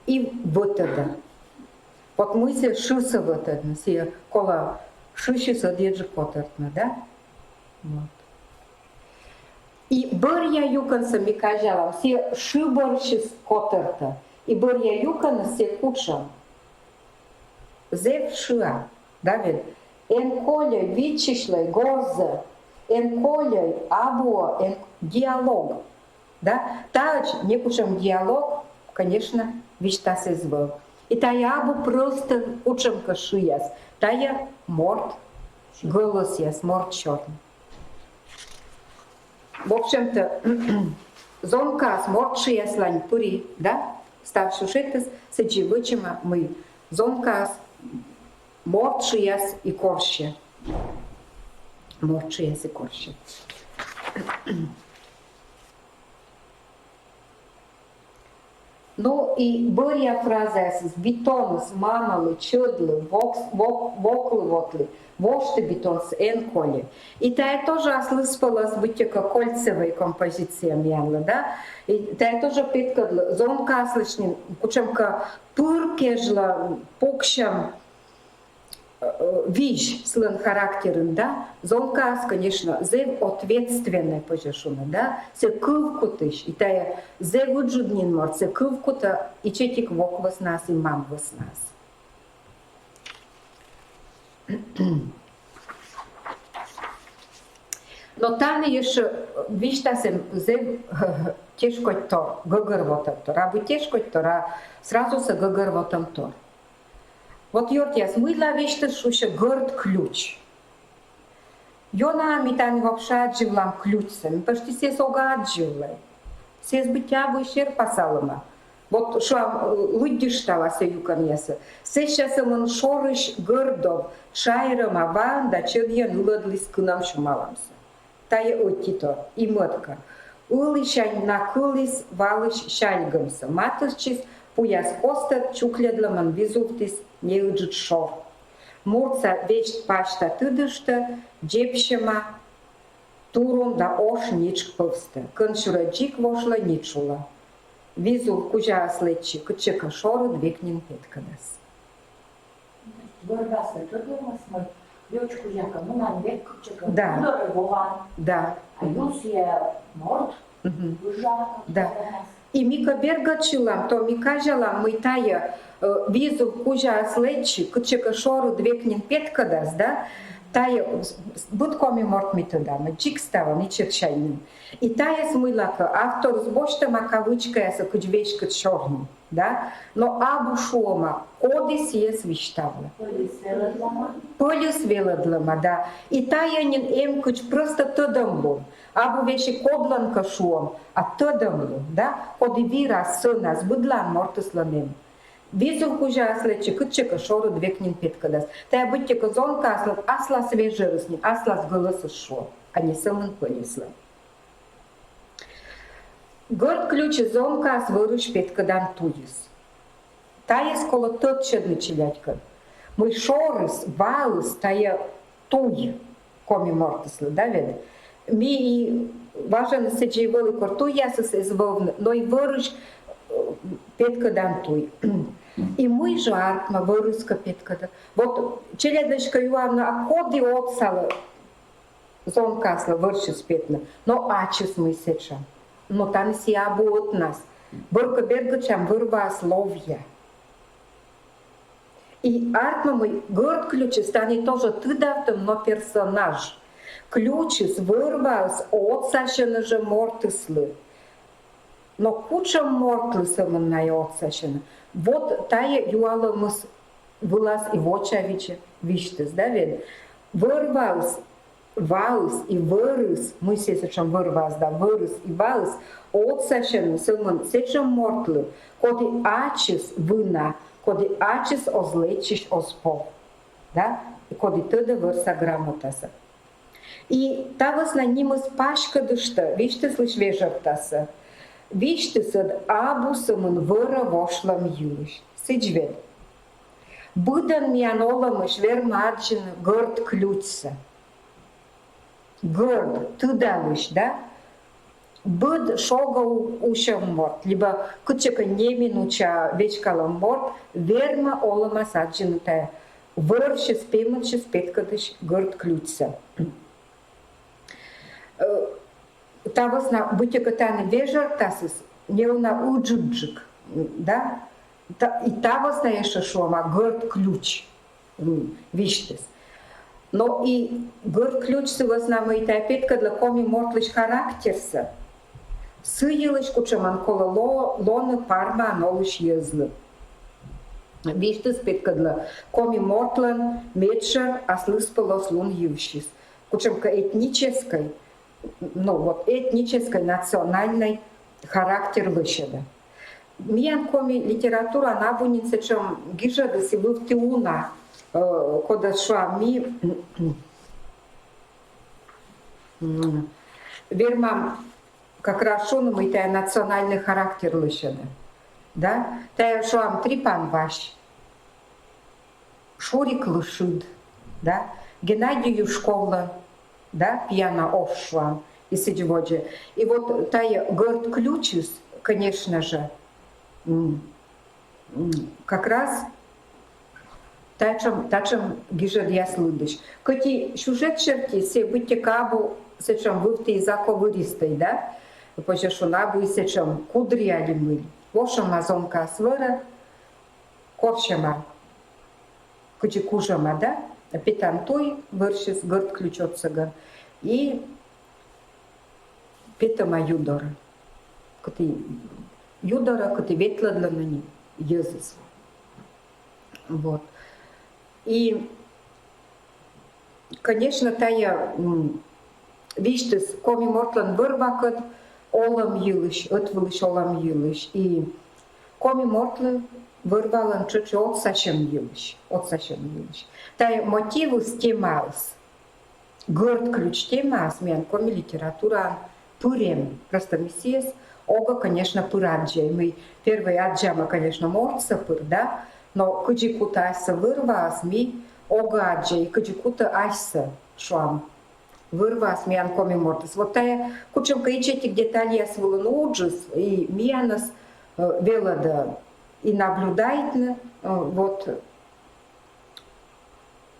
И вӧтӧдӧ. Вот мый сійӧ шысӧ вӧтӧдны, сійӧ колӧ шысьыс ӧдйӧджык котӧртны, да? Вот. И бӧръя юкӧнсӧ ми казялам, сійӧ шы бӧрсьыс котӧртӧ. И бӧръя юкӧныс сійӧ кутшӧм. Зэв шыа, да ведь? Эн кольӧй, виччысьлӧй, горзӧ. Эн кольӧй, абуӧ, эн диалог. Да? Таӧдз некутшӧм диалог, конечно, висьтас эз вӧв. И тайӧ абу просто кутшӧмкӧ шыяс. Тайӧ морт гӧлӧсъяс, морт сёрни. В общем-то, зонкаыс морт шыяслань пыри, да? Став сюжетыс сідзи вӧчӧма, мый зонкаыс морт шыяс и корсьӧ. Морт шыяс и корсьӧ. Ну и бӧръя фразаясыс: битоныс мамӧлы, чӧдлы, вок-, вок-, воклы вотлі, вошты битонсӧ эн кольӧй. И тайӧ тоже аслыспӧлӧс быттьӧкӧ кольцевӧй композиция миянлы, да? И тайӧ тоже петкӧдлӧ зонкаыслысь нин кутшӧмкӧ пыр кежлӧ пуксьӧм, э, визь сылӧн характерын, да, зонкаыс, конечно, зэв ответственнӧй, позьӧ шуны, да, сійӧ кывкутысь, и тайӧ зэв ыджыд нин морт, сійӧ кывкутӧ ичӧтик вок вӧснас и мам вӧснас. Но тані ещӧ висьтасӧ зэв тешкодьтор, гӧгӧрвотӧмтор, абу тешкодьтор, а сразу сійӧ гӧгӧрвотӧмтор. Вот, ёртъяс, мыйла весьтыс шусьӧ гӧрд ключ. Ёна ми тані вообще аддзывлам ключсӧ, ми пӧшти сійӧс ог аддзывлӧй. Сійӧс быттьӧ абу серпасалӧма. Вот шуам, э, лыддьыштала сійӧ юкӧнъяссӧ. Сэсся сӧмын шорысь гӧрд ов шайрӧма ваӧн да чӧдйӧн ылӧдліс кынӧм сюмалӧмсӧ. Тайӧ ӧтитор, и мӧд кӧ. Ылісянь на кыліс валысь сяльгӧмсӧ, матыстчис пуяс костӧд чукльӧдлӧмӧн визувтіс неыджыд шор. Муртса весьт пасьта тыдыштӧ дзебсьӧма турун да ош нитшк пӧвстӧ. Кӧнсюрӧ дзик вошлӧ нитш улӧ. Визув кузяыс лэччи кытчӧкӧ шорыд век нин петкӧдас. Бӧрдасӧ тӧдӧмыс, мый ключ кузя кӧ мунан, век кытчӧкӧ, да, куддырӧ воан. Да. А юсьӧ морт, мгм, пыжа. Да. И ми кӧ бергӧдчылам, то ми казялам, мый тайӧ, э, визув кузяыс лэччи кытчӧкӧ шорыд век нин петкӧдас, да? Тайӧ с-, с-, быд коми морт ми тӧдам, дзик ставӧн, ичӧтсянь нин. И тайӧс мыйлакӧ авторыс босьтӧма кавычкаясӧ кыдз веськыд сёрни. Да? Но абу шуӧма, коді сійӧс висьтавлӧ. Пӧльыс велӧдлӧма. Пӧльыс велӧдлӧма, да. И тайӧ нин эм кыдз просто тӧдӧмлун. Абу весиг кодлӧнкӧ шуӧм, а тӧдӧмлун, да. Коді вирас, сӧнас, быдлаын мортыслӧн эм. Визув кузяыс лэччи кытчӧкӧ шорыд век нин петкӧдас. Тайӧ быттьӧкӧ зонкаыслӧн аслас вежӧрыс нин, аслас гӧлӧсыс шуӧ, а не сӧмын пӧльыслӧн. Гӧрд ключ зонкаас вӧрысь петкӧдан туйыс. Тайӧс колӧ тӧдчӧдны челядькӧд, мый шорыс, ваыс — тайӧ туй коми мортыслы, да ведь? Ми и важӧн сідзи вӧлі, кор туйясыс эз вӧвны, но и вӧрысь, э, петкӧдан туй. И мый жӧ артмӧ, вӧрыс кӧ петкӧдӧ? Вот челядьлысь кӧ юавны, а коді отсалӧ зонкаыслы вӧрсьыс петны? Но ачыс мый сэтшӧм? Но тані сійӧ абу ӧтнас. Бӧр кӧ бергӧдчам, вӧр-ваыс ловъя. И артмӧ, мый гӧрд ключыс тані тоже тыдавтӧм, но персонаж. Ключыс, вӧр-ваыс отсасьӧны жӧ мортыслы. Но кутшӧм мортлы сӧмын найӧ отсасьӧны? Вот тайӧ юалӧмыс вылас и вочавидзӧ висьтыс, да ведь? Вӧр-ваыс, ваыс и вӧрыс, мый сійӧ сэтшӧм вӧр-ваыс да вӧрыс и ваыс, отсасьӧны сӧмын сэтшӧм мортлы, коді ачыс вына, коді ачыс оз лэдзчысь, оз пов, да, и коді тӧдӧ вӧрса грамотасӧ. И та вӧсна нимыс паськӧдыштӧ висьтыслысь вежӧртасӧ. Висьтыс ӧд абу сӧмын вӧрӧ вошлӧм йылысь. Сідз ведь? Быдӧн миян олӧмысь вермӧ аддзыны гӧрд ключсӧ. Гӧрд, тыдалысь, да? Быд шогӧ у-, усьӧм морт, либӧ кытчӧкӧ неминуча веськалӧм морт вермӧ олӧмас аддзыны тайӧ вӧрсьыс, пемыдсьыс петкӧдысь гӧрд ключсӧ. Э, та вӧсна быттьӧкӧ тані вежӧртасыс неуна ыджыдджык, да? Та, и та вӧсна ещӧ шуӧма гӧрд ключ, м, висьтыс. Но и гӧрд ключ сы вӧсна, мый тайӧ петкӧдлӧ коми мортлысь характерсӧ. Сы йылысь, кутшӧмӧн колӧ ло-, лоны пармаӧн олысь йӧзлы. Висьтыс петкӧдлӧ коми мортлӧн медшӧр аслыспӧлӧс лун йывсьыс. Кутшӧмкӧ этническӧй, ну вот, этническӧй, национальнӧй характер лӧсьӧдӧ. Миян коми литератураын абу нин сэтшӧм гижӧдыс и вывті уна, э, кодӧс шуам ми, м, вермам как раз шуны, мый тайӧ национальнӧй характер лӧсьӧдӧ. Да? Тайӧ, шуам, Трипан Вась, Шурик Лышыд, да? Геннадий Юшковлӧн, да, «Пияна ош», шуам, и сідз водзӧ. И вот тайӧ гӧрд ключыс, конечно же, м, м, как раз татшӧм, татшӧм гижӧдъяс лыдысь. Кӧть и сюжет серти сійӧ быттьӧкӧ абу сэтшӧм вывті и заковыристӧй, да? Позьӧ шуны, абу и сэтшӧм кудри али мый. Вошӧма зонкаыс вӧрӧ, корсьӧма, кыдзи кужӧма, да? Петан туй вӧрсьыс гӧрд ключ отсӧгӧн. И петӧма ю дорӧ. Кыті ю дорӧ, кыті ветлӧдлӧны нин йӧзыс. Вот. И, конечно, тайӧ, м, висьтыс коми мортлӧн вӧр-вакӧд олӧм йылысь, ӧтвылысь олӧм йылысь. И коми мортлы вӧр-валӧн тшӧтш отсасьӧм йылысь, отсасьӧм йылысь. Тайӧ мотивыс, темаыс, гӧрд ключ темаыс миян коми литератураын пыр эм. Просто ми сійӧс огӧ, конечно, пыр аддзӧй. Ми первой аддзамӧ, конечно, мортсӧ пыр, да, но кыдзи кутӧ асьсӧ вӧр-ваыс, ми огӧ аддзӧй, кыдзи кутӧ асьсӧ, шуам, вӧр-ваыс, миян коми мортыс. Вот тайӧ кутшӧмкӧ ичӧтик детальяс вылын уджыс и миянӧс, э, велӧдӧ и наблюдайтны, э, вот,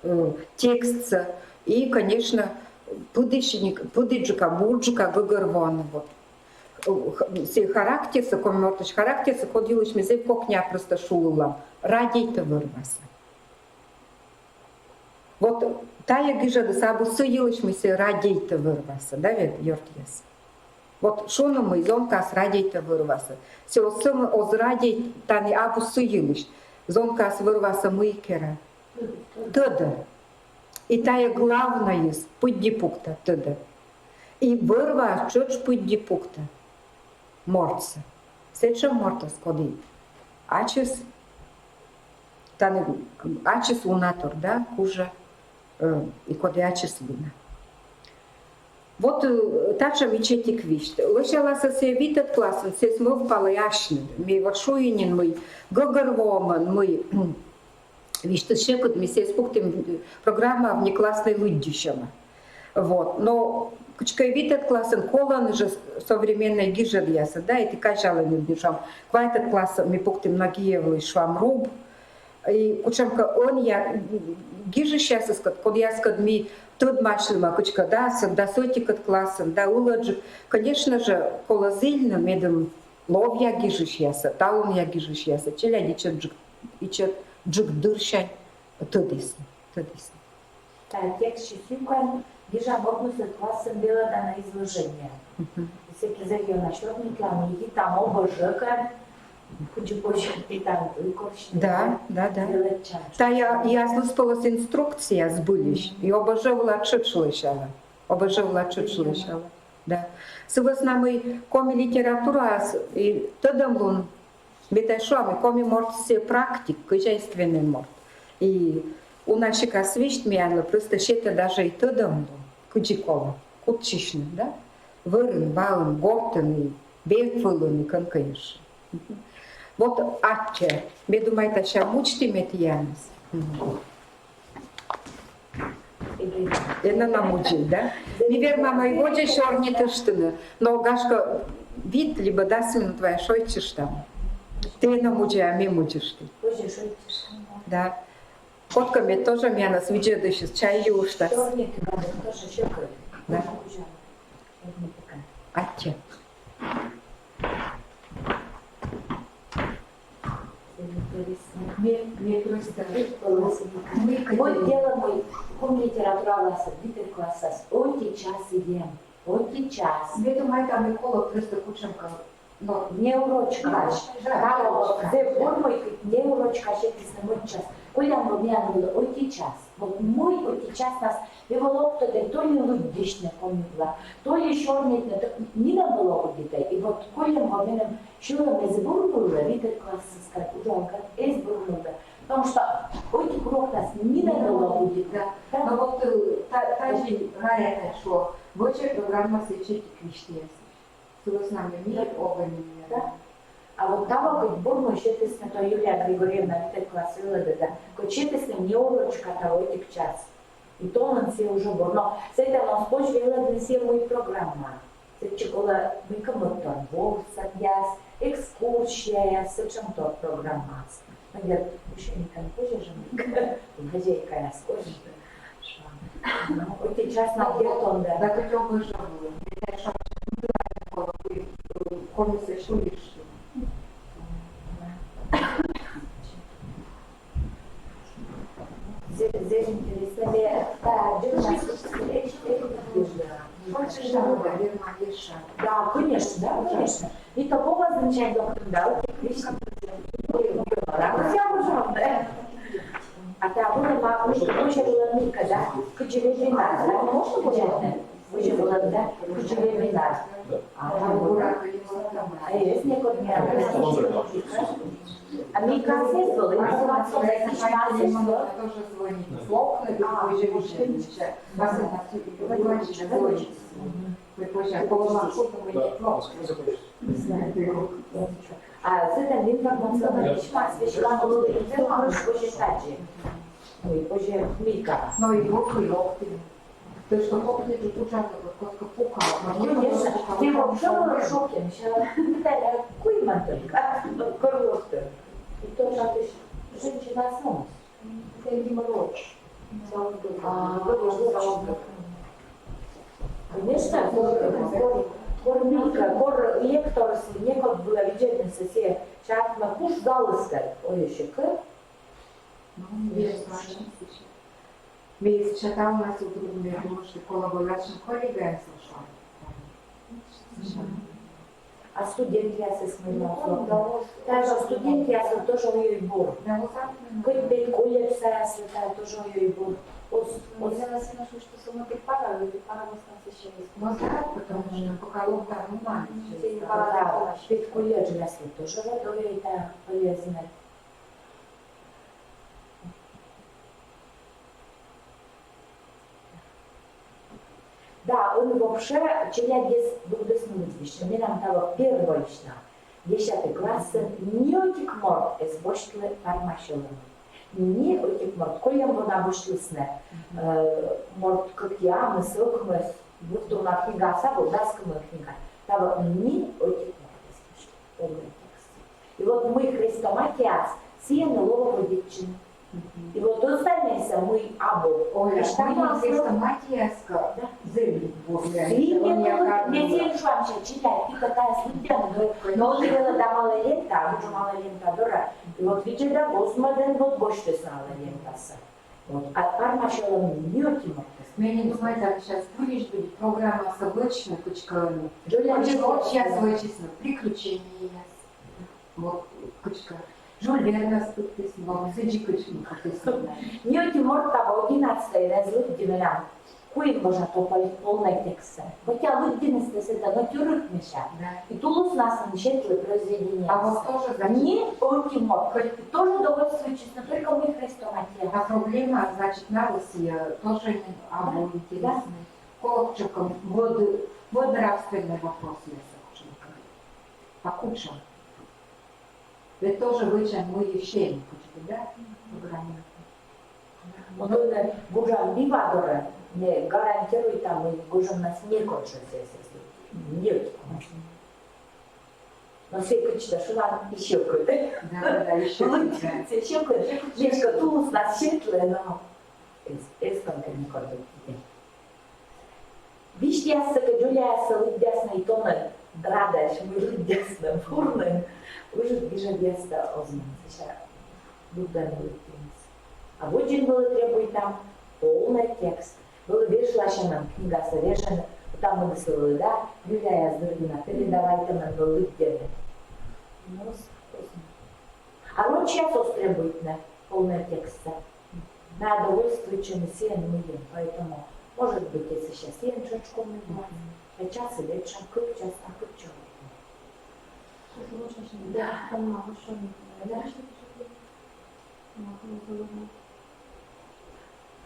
э, текстсӧ. И, конечно, пыдісьник, пыдіджыка, бурджыка гӧгӧрвоны вот, э, х-, сійӧ характерсӧ, коми мортлысь характерсӧ, код йылысь ми зэв кокня просто шулылам: радейтӧ вӧр-васӧ. Вот тайӧ гижӧдыс абу сы йылысь, мый сійӧ радейтӧ вӧр-васӧ, да ведь, ёртъяс? Вот шуны, мый зонкаыс радейтӧ вӧр-васӧ. Сійӧ оз сӧмын, оз радейт тані абу сы йылысь. Зонкаыс вӧр-васӧ мый керӧ? Тӧдӧ. И тайӧ главнӧйыс, пыдди пуктӧ, тӧдӧ. И вӧр-ваыс тшӧтш пыдди пуктӧ мортсӧ. Сэтшӧм мортӧс, коді ачыс, тані ачыс уна тор, да, кужӧ, э, и коді ачыс вына. Вот, э, татшӧм ичӧтик висьт. Лӧсяласӧ сійӧ витӧд классын, сійӧс мӧвпалӧй асьныд. Ме вот шуи нин, мый гӧгӧрвоӧмӧн, мый, м, висьтыс сьӧкыд, ми сійӧс пуктім программаӧ внекласснӧй лыддьысьӧмӧ. Вот. Но Кыдзкӧ витӧд классын колӧны жӧ современнӧй гижӧдъясыд, да, и ті казялінныд, шуам, квайтӧд классын ми пуктім Ногиевлысь, шуам, руб. И кутшӧмкӧ ӧнія гижысьясыскӧд, кодъяскӧд ми тӧдмасьлім кыдзкӧ дас, дас ӧтикӧд классын, да, ылӧджык, конечно жӧ, колӧ зільны, медым ловъя гижысьясӧ, талунъя гижысьясӧ челядь ичӧтджык, ичӧтджык дырсянь тӧдісны, тӧдісны. Тайӧ текстсьыс юкӧн гижам ӧкмысӧд классын велӧдана изложение. Мгм. Сэки зэв ёна сёрнитлам, и там ОБЖ-кӧд, кыдзи позьӧ тан и корсьны. Да, да, да. Велӧдчан. Тайӧ и аслыспӧлӧс инструкция збыльысь, и ОБЖ вылад тшӧтш лӧсялӧ. ОБЖ вылад тшӧтш лӧсялӧ. Да. Сы вӧсна мый коми литератураас и тӧдӧмлун, ме тай шуа, мый коми морт сійӧ практик, хозяйственнӧй морт. И уна сикас висьт миянлы просто сетӧ даже и тӧдӧмлун, кыдзи колӧ кутчысьны, да? Вӧрын, ваын, гортын и берпулын и кӧнкӧ ещӧ. Вот аттьӧ. Ме думайта, сэсся мудзті ме тіянӧс. Мгм. Энӧ на мудзи, да? Ми вермам водзӧ сёрнитыштны, но, гашкӧ, вит либӧ дас минут вай шойччыштам. Ті энӧ мудзи, а ми мудзышті. Позже шойччыштам, да. Да. Кодкӧ мед тоже миянӧс видзӧдысьыс чай юыштас. Сёрниті кадӧ тоже сьӧкыд. Да. Аттьӧ. Ме, ме просто вот дело мый, коми литература классас, витӧд классас, ӧти час и эм, ӧти час. Ме думайта, мый колӧ просто кутшӧмкӧ, но не урочка. Да, да, да. Зэв бур, мый кыдз не урочка сетісны мӧд час. Колян вот миян вылӧ ӧти час. Вот мый ӧти часнас, ме вӧлі ог тӧд, то ли лыддьысьны коми вылӧ, то ли сёрнитны, то нинӧм вӧлі ог удитӧй. И вот кольӧм во меным сьӧлӧм эз бурмывлы, витӧд классыскӧд, уджалкӧд эз бурмывлы. Потому что ӧтик урокнас нинӧм вӧлі ог удитӧй. Да. Но вот, э, та-, тадзи Рая тай шуӧ, вӧчӧ программасӧ ичӧтик висьтъясӧс. Сы вӧсна мый ми ог ӧні. Да. А вот таво кӧть бур, мый сетісны, то Юлия Григорьевна, витӧд класс велӧдӧ, да, кӧть сетісны не урочка, таво ӧтик час. И то нин сійӧ уже бур. Но сэтӧн оз позь велӧдны сійӧ мый программа. Сэтчӧ колӧ мыйкӧ мӧдтор ворсӧмъяс, экскурсияяс, сэтшӧмтор программаыс. Мый дерт, ученикӧн позьӧ жӧ мыйкӧ, хозяйкаяс позьӧ. Шуам. Ну, ӧти час на дерт он да. Да кӧть ОБЖ вылын. Ме тай шуа, комисӧ шуйышті. Зэ-, зэв интереснӧ. Ме та дерт на. Да, конечно, да, конечно. И то помазаннича доктор, да, вот и Кришна. Ой, ой, ой, да, вот я уже вам, да. А та вылӧ ма, уже, уже вылӧ мыйкӧ, да? Кыдзи вебинар, да? Можно, пожалуйста? Уже вылӧ, да? Кыдзи вебинар. А, а, эз некод не. А мыйкӧ эз вӧв, информация, письма эз вӧв. Тоже звонит. Плохо, а, уже, уже. А сэтӧн информационнӧй письмаыс веськыда вӧлі, позьӧ тадзи. Ой, позьӧ мыйкӧ. Но и вот и локтім. То, что локтім, то кутшӧмкӧ, кутшӧмкӧ пукалӧ. Конечно. Ме вообще была в шоке. Мися, Виталий, куимӧн только. Кор локтім. И то, что женщина осталась. Это, видимо, лоч. А, лоч, лоч. Конечно, кор, кор, кор мыйкӧ, кор лекторыс некод вылӧ видзӧднысӧ сійӧ чатмӧ куш залыскӧд, ой, ещӧ кӧ. Ну, интересно. Ме сэтшӧм талунас удобнӧ, потому что колӧ вӧлі ачым коллегаяс, шуам. А студентъясыс мый на? Даже студентъяслы тоже ой-ой бур. Кӧть педколледжсаяслы тай тоже ой-ой бур. Оз, оз. Да, педколледжъяслы тоже вот ой-ой, да, полезно. Да, ӧні вообще челядьыс дугдісны лыддьыны. Менам таво первойысь на десятӧй классын ни ӧтик морт эз босьтлы Парма сьӧлӧмӧ. Ни ӧтик морт, кольӧм во на босьтлісны, э, морт кӧкъямыс, ӧкмыс, Буртуна книга саго, дас кымын книга. Таво ни ӧтик морт эз кышт. Полный текст. И вот мый хрестоматияс сійӧн лоӧ вӧдитчыны. И вот остальнӧйсӧ мый абу. Ой, а мый хрестоматияскӧ зэв бур. Сійӧн шуам, читать, и кӧ тайӧс лыддян, но он велӧдӧ малӧй лента, а уже малӧй лента дорӧ. И вот видзӧдӧ, гозмӧдӧ, вот босьтіс малӧй лентасӧ. Вот, а пармасьӧ ли ни ӧти морт эз. Ме нин думайта, сейчас выльысь будет программасӧ вӧчны кыдзкӧ. Дзоля, вӧчисны, приключенияс. Вот, кыдзкӧ. Жюль Вернӧс кутісны, вот, сідзи кыдзкӧ кутісны. Ни ӧти морт таво одиннадцатӧй эз лыддьы менам куим вожа пол-, полнӧй текстсӧ. Хотя лыддьынысӧ тай сэтӧн тюрык, мися. Да. И тулыснас нин сетлі произведение. А вот тоже, значит, ни ӧти морт. Хоть тоже довольствуйтчисны, но только мый хрестоматия. А проблема, значит, на России тоже не абу интересный. Колокчоком вот, вот нравственный вопрос я сокченка. А куча. Ведь тоже вӧчан мый ещё куча, да? Программа. Мый ӧні вуджам бива дорӧ, ме гарантируйта, мый гожӧмнас некодлы сійӧс эз лыддьы. Нет. Но сійӧ кыдзкӧ, шуам, ещё кыдзкӧ. Да, да, да, ещё кыдзкӧ. Ещё кыдзкӧ. Мешкӧ тулыснас сетлі, но эз, эз кӧнкӧ некодлы. Висьтъяссӧ кӧ дзоляясӧс лыддясны, и то нин радӧсь, мый лыддясны, бур нин, ыджыд гижӧдъястӧ оз нин, сэсся буддана лыддьыныс. А водзын вӧлі требуйтам полнӧй текст. Вӧлі вежласьӧмӧн книгасӧ, вежӧн, там мӧдыс вӧлі, да, Юлияяс дырйи на передавайтӧмӧн вӧлі лыддьӧны. А рочьяс оз требуйтны полнӧй текстсӧ. Надо довольствуйтчыны сійӧн, мыйӧн, поэтому, может быть, если сейчас сійӧн чӧч комын, да, час и лэччам, кык час, а кык час. Да.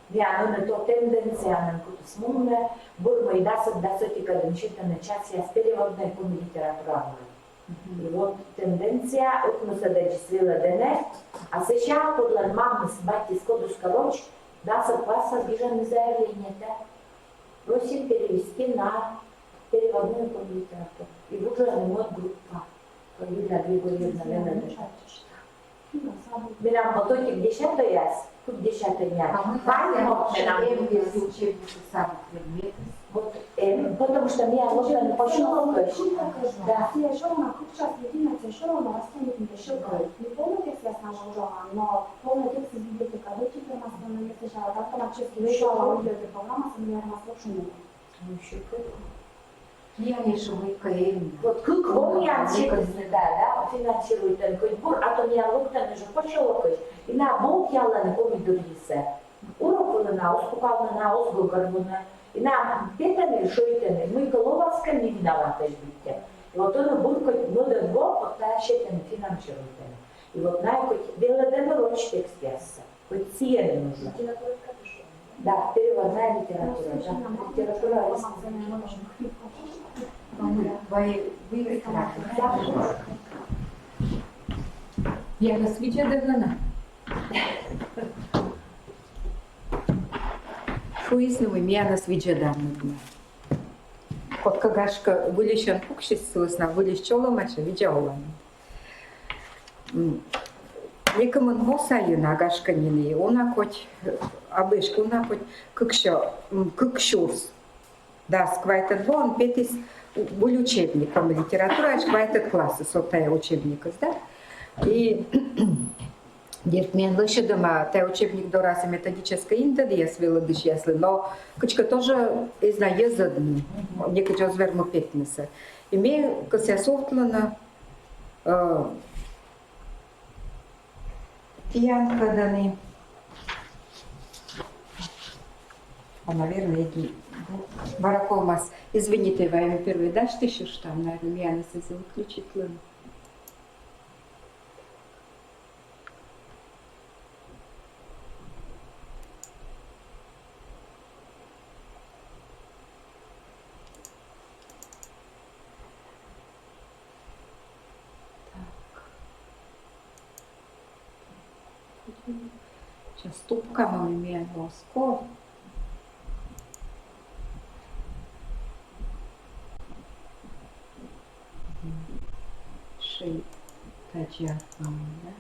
Миян ӧні то тенденция нин кутіс мунны, бур, мый дасӧд, дас ӧтикӧд сетӧны часъяс переводнӧй коми литература вылын. И вот тенденция, ӧкмысӧдӧдзыс велӧдӧны, а сэсся кодлӧн мамыс, батьыс кодыскӧ роч, дасӧд классас гижӧны заявлениетӧ. Просим перевести на переводную коми литературу. И вуджӧны мӧд группа. Юлия Григорьевна велӧдӧ. Менам вот ӧтик десятӧйяс, кык десятӧйнас. А мы вань морт менам. Учебники самых предметов. Вот, эм, потому что миян вот, наверное, посёлокысь. Да. Сійӧ сёрнитӧ кык час лыддьыны, сійӧ сёрнитӧ, расценить не считает. Не полный текст я знаю уже, но полный текст из библиотекы, а дайте информацию, но если же автоматически вышла, выйдет программа, сымлермас лучше. Ну, ещё кык. Миян ещё мыйкӧ эм. Вот кык во миян сетісны, да, да, финансируйтӧны кӧть бур, а то миян локтӧны жӧ посёлокысь, и на бокъялӧны коми дырйисӧ. Урок вылын на оз пукалны, на оз гӧгӧрвоны, и на петӧны, шӧйтӧны, мыйкӧ лоас кӧ, ми виноватӧсь быттьӧ. И вот ӧні бур, кӧть мӧдӧд во, вот тайӧ сетӧны, финансируйтӧны. И вот найӧ кӧть велӧдӧны роч текстъяссӧ. Хоть сійӧн нужно. Да, переводная литература, да. Литература. Миянӧс видзӧдӧны на. Шуисны, мый миянӧс видзӧдӧны на. Кодкӧ, гашкӧ, выльысьӧн пуксис, сы вӧсна выльысь чолӧмасьӧ, видзӧ олӧны. М, некымын во сайын, а гашкӧ, нин и уна кодь, э, абу эськӧ уна кодь, кыксё, м, кык сюрс дас квайтӧд воын петіс у-, выль учебник, коми литератураысь квайтӧд классыс, со тайӧ учебникыс, да? И дерт, миян лӧсьӧдӧма тайӧ учебник дорас и методическӧй индӧдъяс велӧдысьяслы, но кыдзкӧ тоже эз на йӧзӧдны, некыдз оз вермы петнысӧ. И ме кӧсъя сувтлыны, э, тіянкӧд ӧні. А, наверное, эд, бара ковмас. Извините, вай ме первой дасьтысь, что там, наверное, миянӧс эз выключитлыны. Так. Сейчас тупкам, а у меня лоас ков. Тачи артман, да?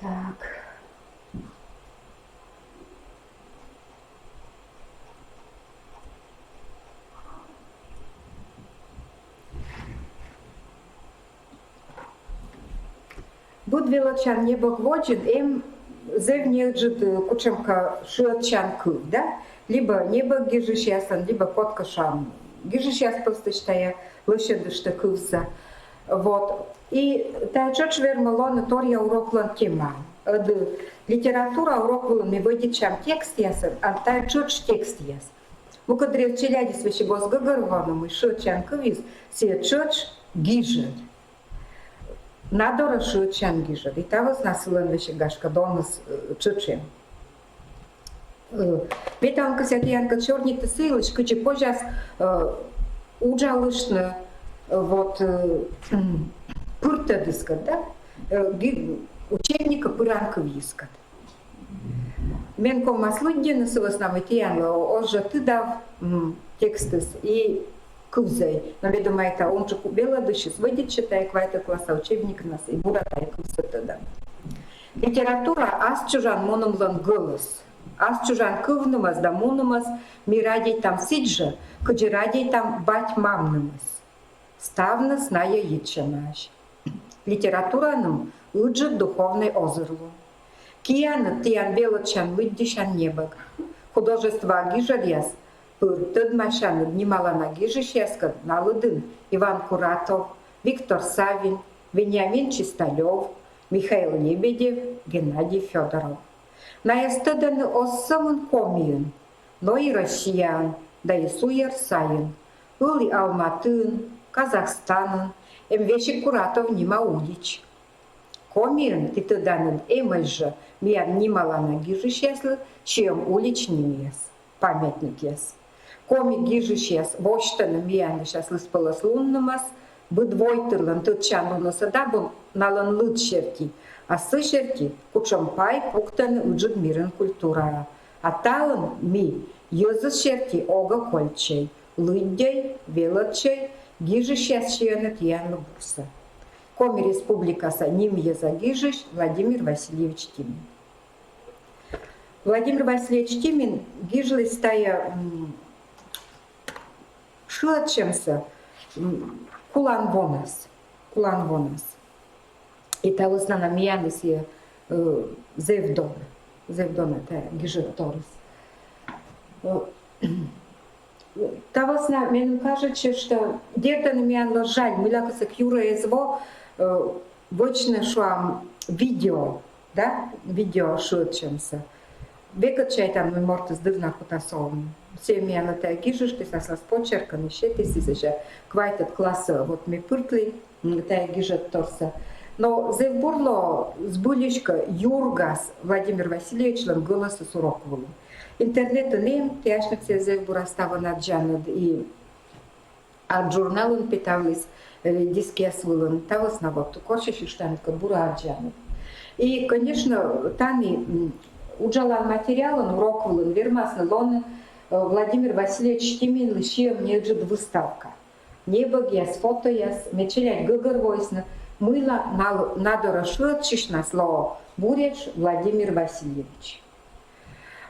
Так. Быд велӧдчан небӧг водзын эм зэв неыджыд, э, кутшӧмкӧ шыӧдчан кыв, да? Либӧ небӧг гижысьяслӧн, либӧ кодкӧ шуам гижысьяс пӧлысь тайӧ лӧсьӧдыштӧ кывсӧ. Вот. И тайӧ тшӧтш вермӧ лоны торъя уроклӧн тема. Ӧд литература урок вылын ми вӧдитчам текстъясӧн, а тайӧ тшӧтш текстъяс. Мукӧддырйи челядьыс весиг оз гӧгӧрвоны, мый шыӧдчан кывйыс сійӧ тшӧтш гижӧд. На дорӧ шыӧдчан гижӧд. И та вӧсна сылӧн весиг, гашкӧ, доныс, э, тшӧтш эм. Э, ме талун кӧсъя тіянкӧд сёрнитны сы йылысь, кыдзи позяс, э, уджалыштны, э, вот, э, м, пыртӧдыскӧд, да? Э, ги-, учебникӧ пыран кывйыскӧд. Мен ковмас лыддьыны, сы вӧсна мый тіянлы оз жӧ тыдав, м, текстыс и кывзӧй. Но ме думайта, унджык велӧдысьыс вӧдитчӧ тайӧ квайтӧд класса учебникнас и бура тайӧ кывсӧ тӧдӧны. Литература — ас чужан мунымлӧн гӧлӧс. Ас чужан кывнымӧс да мунымӧс ми радейтам сідз жӧ, кыдзи радейтам бать-мамнымӧс. Ставныс найӧ йитчӧмаӧсь. Литератураным ыджыд духовнӧй озырлун. Кианыд тіян велӧдчан-лыддьысян небӧг. Художествоа гижӧдъяс пыр тӧдмасяныд нималана гижысьяскӧд на лыдын Иван Куратов, Виктор Савин, Вениамин Чисталёв, Михаил Лебедев, Геннадий Фёдоров. Найӧс тӧдӧны оз сӧмын Комиын, но и Россияын да и суйӧр сайын. Ылі Алматыын, Казахстанын, эм весиг Куратов нима улич. Комиын, ті тӧданныд, эмӧсь жӧ миян нималана гижысьяслы сиӧм улич нимъяс, памятникъяс. Коми гижысьяс восьтӧны миянлысь аслыспӧлӧс луннымӧс, быд войтырлӧн тӧдчанлуннысӧ да абу налӧн лыд серти, а сы серти, кутшӧм пай пуктӧны Ыджыд мирын культураӧ. А талун ми йӧзыс серти огӧ кольччӧй, лыддьӧй, велӧдчӧй, гижысьяс сиӧны тіянлы бурсӧ. Коми Республикаса нимйӧза гижысь Владимир Васильевич Тимин. Владимир Васильевич Тимин гижліс тайӧ, м, шыӧдчӧмсӧ, м, кулан вонас, кулан вонас. И та вӧсна на миянлы сійӧ, э, зэв дона, зэв дона тайӧ гижӧдторйыс. Э, та вӧсна меным кажитчӧ, что, дерт, ӧні миянлы жаль, мыйлакӧ сэк юрӧ эз во, э, вӧчны, шуам, видео, да, видео шыӧдчӧмсӧ. Век ӧд чайтан, мый мортыс дыр на кутас овны. Сійӧ миянлы тайӧ гижыштіс, аслас почеркӧн сетіс, и сэсся квайтӧд классӧ вот ми пыртлім, м, тайӧ гижӧдторсӧ. Но зэв бур лоӧ, збыльысь кӧ, юргас Владимир Васильевичлӧн гӧлӧсыс урок вылын. Интернетын эм, ті асьныд сійӧс зэв бура ставӧн аддзанныд, и арт-журналын петавліс, э, дискъяс вылын. Та вӧсна вот корсьысьыштанныд кӧ, бура аддзанныд. И, конечно, тані, м, уджалан материалын урок вылын вермасны лоны, э, Владимир Васильевич Тиминлы сиӧм неыджыд выставка. Небӧгъяс, фотояс, мед челядь гӧгӧрвоисны, мыйла на, на дорӧ шыӧдчысьнас лоӧ буретш Владимир Васильевич.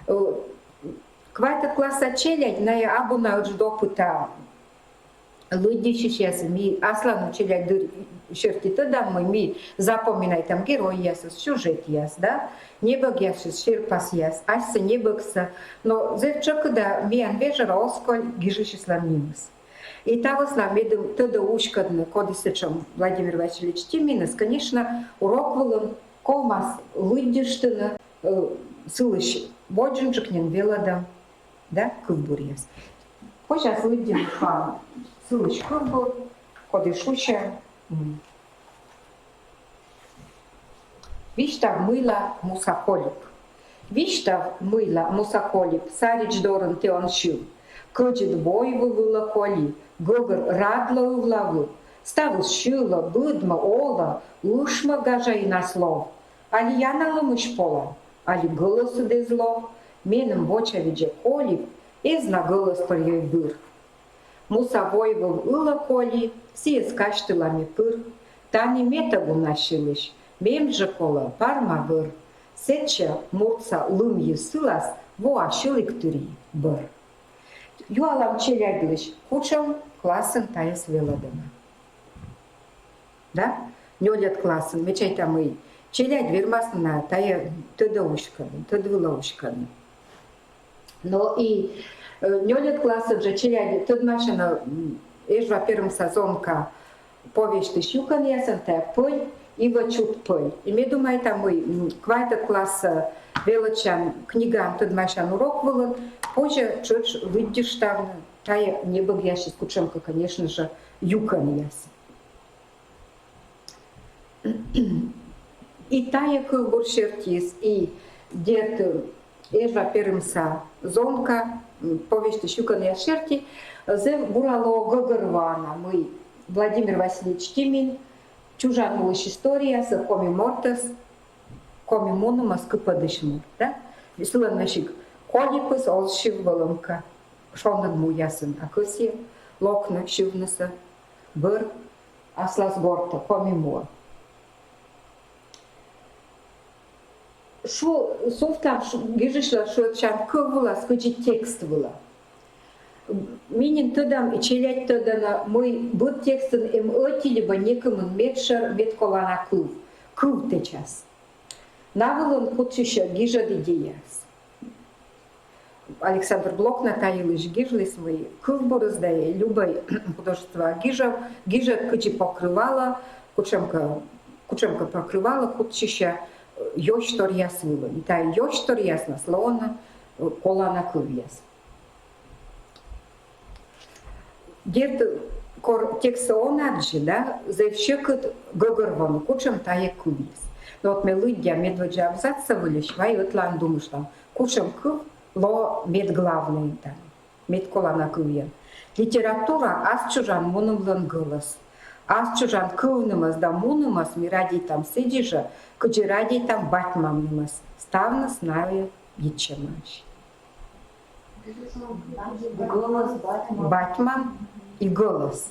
Э, квайтӧд класса челядь, найӧ абу на ыджыд опыта лыддьысьысьясӧ, ми асланым челядь дыр серти тӧдам, мый ми запоминайтам геройясӧс, сюжетъяс, да, небӧгъясысь серпасъяс, асьсӧ небӧгсӧ, но зэв тшӧкыда миян вежӧра оз коль гижысьыслӧн нимыс. И та вӧсна медым тӧдӧ уськӧдны, коді сэтшӧм Владимир Васильевич Тиминыс, конечно, урок вылын ковмас лыддьыштны, э, сылысь водзынджык нин велӧдӧм, да, кывбуръяс. Позяс лыддьыны, шуам, сылысь кывбур, коді шусьӧ, м, «Висьтав, мыйла муса колип». Висьтав, мыйла муса колип, саридз дорын тэ он сьыв. Кӧдзыд войвыв ылӧ коли, гӧгӧр радлӧ ывлавыв. Ставыс сьылӧ, быдмӧ, олӧ, ышмӧ гажа и на слов. Али яналӧмысь полан, али гӧлӧсыд эз лов. Меным вочавидзӧ колип, Эз на гӧлӧс торйӧй быр. Муса войвыв ылӧ коли, сійӧс казьтыла ме пыр. Тані метӧг уна сьылысь, мем жӧ колӧ парма вӧр. Сэтчӧ муртса лым йи сылас воа сьылігтырйи бӧр. Юалам челядьлысь, кутшӧм классын тайӧс велӧдӧма. Да? Нёльӧд классын, ме чайта, мый челядь вермас на тайӧ тӧдӧ уськӧдны, тӧд вылӧ уськӧдны. Но и, э, нёльӧд классын жӧ челядь тӧдмасьӧны, м, Эжва Перымса зонка повестьысь юкӧнъясӧн, тайӧ «Пӧль и вӧчут пӧль». И ме думайта, мый, м, квайтӧд класс, э, велӧдчан книгаӧн тӧдмасян урок вылын позьӧ тшӧтш лыддьыштавны тайӧ небӧгъясысь кутшӧмкӧ, конечно же, юкӧнъяс. И тайӧ кывбур сертиыс, и, дерт, Эжва Перымса зонка, м, повестьысь юкӧнъяс серти, зэв бура лоӧ гӧгӧрвоана, мый Владимир Васильевич Тимин чужан муысь историясӧ коми мортӧс, коми мунымӧс кыпӧдысь морт, да? И сылӧн весиг колипыс оз сьыв вӧлӧмкӧ шоныд муясын, а кӧсйӧ локны, сьывнысӧ бӧр аслас гортӧ, коми муӧ. Шу-, сувтам шу-, гижысьлӧн шыӧдчан кыв вылас кыдзи текст вылӧ. М, ме нин тӧда, и челядь тӧдӧны, мый быд текстын эм ӧти либӧ некымын медшӧр, медколана кыв, кыв тэчас. На вылын кутчысьӧ гижӧд идеяс. Александр Блокна та йылысь гижліс, мый кывбурыс да и любӧй художествоа гижӧ-, гижӧд кыдзи покрывалӧ, кутшӧмкӧ, кутшӧмкӧ покрывалӧ кутчысьӧ, э, ёсь торъяс вылын. И тайӧ ёсь торъяснас лоӧны, э, колана кывъяс. Дерт, кор текстсӧ он аддзы, да, зэв сьӧкыд гӧгӧрвоны, кутшӧм тайӧ кывйыс. Но вот ме лыддя медводдза абзацсӧ выльысь, вай ӧтлаын думыштам, кутшӧм кыв лоӧ медглавнӧйӧн тані, медколана кывйӧн. Литература — ас чужан мунымлӧн гӧлӧс. Ас чужан кывнымӧс да мунымӧс ми радейтам сідзи жӧ, кыдзи радейтам бать-мамнымӧс. Ставныс найӧ йитчӧмаӧсь. Бать-мам и гӧлӧс.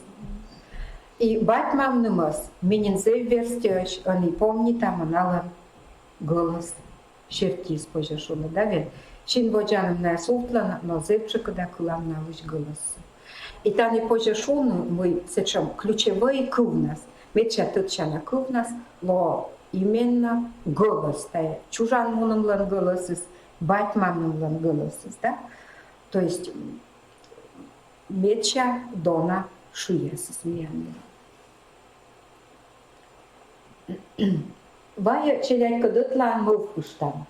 И бать-мамнымӧс ме нин зэв верстьӧсь ӧні помнитам, налӧн гӧлӧс сертиыс, позьӧ шуны, да ведь? Син водзаным найӧ сувтлӧны, но зэв тшӧкыда кылам налысь гӧлӧссӧ. И тані позьӧ шуны, мый сэтшӧм ключевӧй кывнас, медся тӧдчана кывнас лоӧ именно гӧлӧс, тайӧ чужан мунымлӧн гӧлӧсыс, бать-мамнымлӧн гӧлӧсыс, да? То есть, м, медся дона шыясыс миянлы. Вайӧ челядькӧд ӧтлаын мӧвпыштам.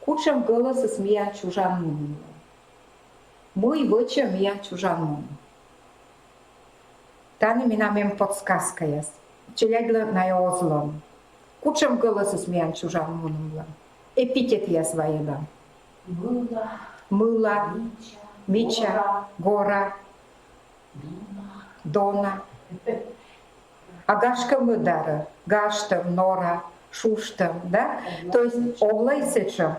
Кутшӧм гӧлӧсыс миян чужан мунымлӧн? Мый вӧчӧ миян чужан мунӧм? Тані менам эм подсказкаяс. Челядьлы найӧ оз лоны. Кутшӧм гӧлӧсыс миян чужан мунымлӧн? Эпитетъяс вайӧдам. Мыла. Мыла. Мича. Мича. Гора. Гора. Дона. Дона. А гашкӧ, мӧдарӧ, гажтӧм, нора, шуштӧм, да? То есть овлӧ сэтшӧм.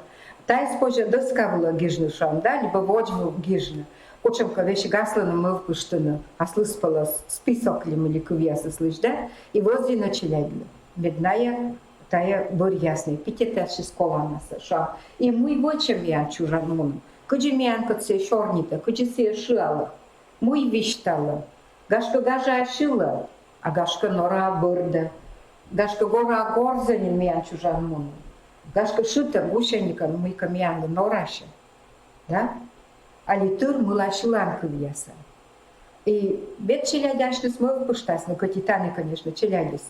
Тайӧс позьӧ доска вылӧ гижны, шуам, да, либӧ водзвыв гижны. Кутшӧмкӧ весиг аслыным мӧвпыштны, аслыспӧлӧс список ли мый ли кывъясыслысь, да? И вӧзйыны челядьлы. Мед найӧ тайӧ бӧръясны, эпитетъяссьыс коланасӧ, шуам. И мый вӧчӧ миян чужан мунӧм? Кыдзи миянкӧд сійӧ сёрнитӧ, кыдзи сійӧ шыалӧ? Мый висьталӧ? Гашкӧ, гажаа сьылӧ, а гашкӧ, нораа бӧрдӧ. Гашкӧ, гораа горзӧ нин миян чужан мунӧм. Гашкӧ, шытӧ гусеникӧн мыйкӧ миянлы норасьӧ. Да? Али тыр мыла сьыланкывъясӧн. И вед челядь асьныс мӧвпыштасны, кӧть и тані, конечно, челядьыс,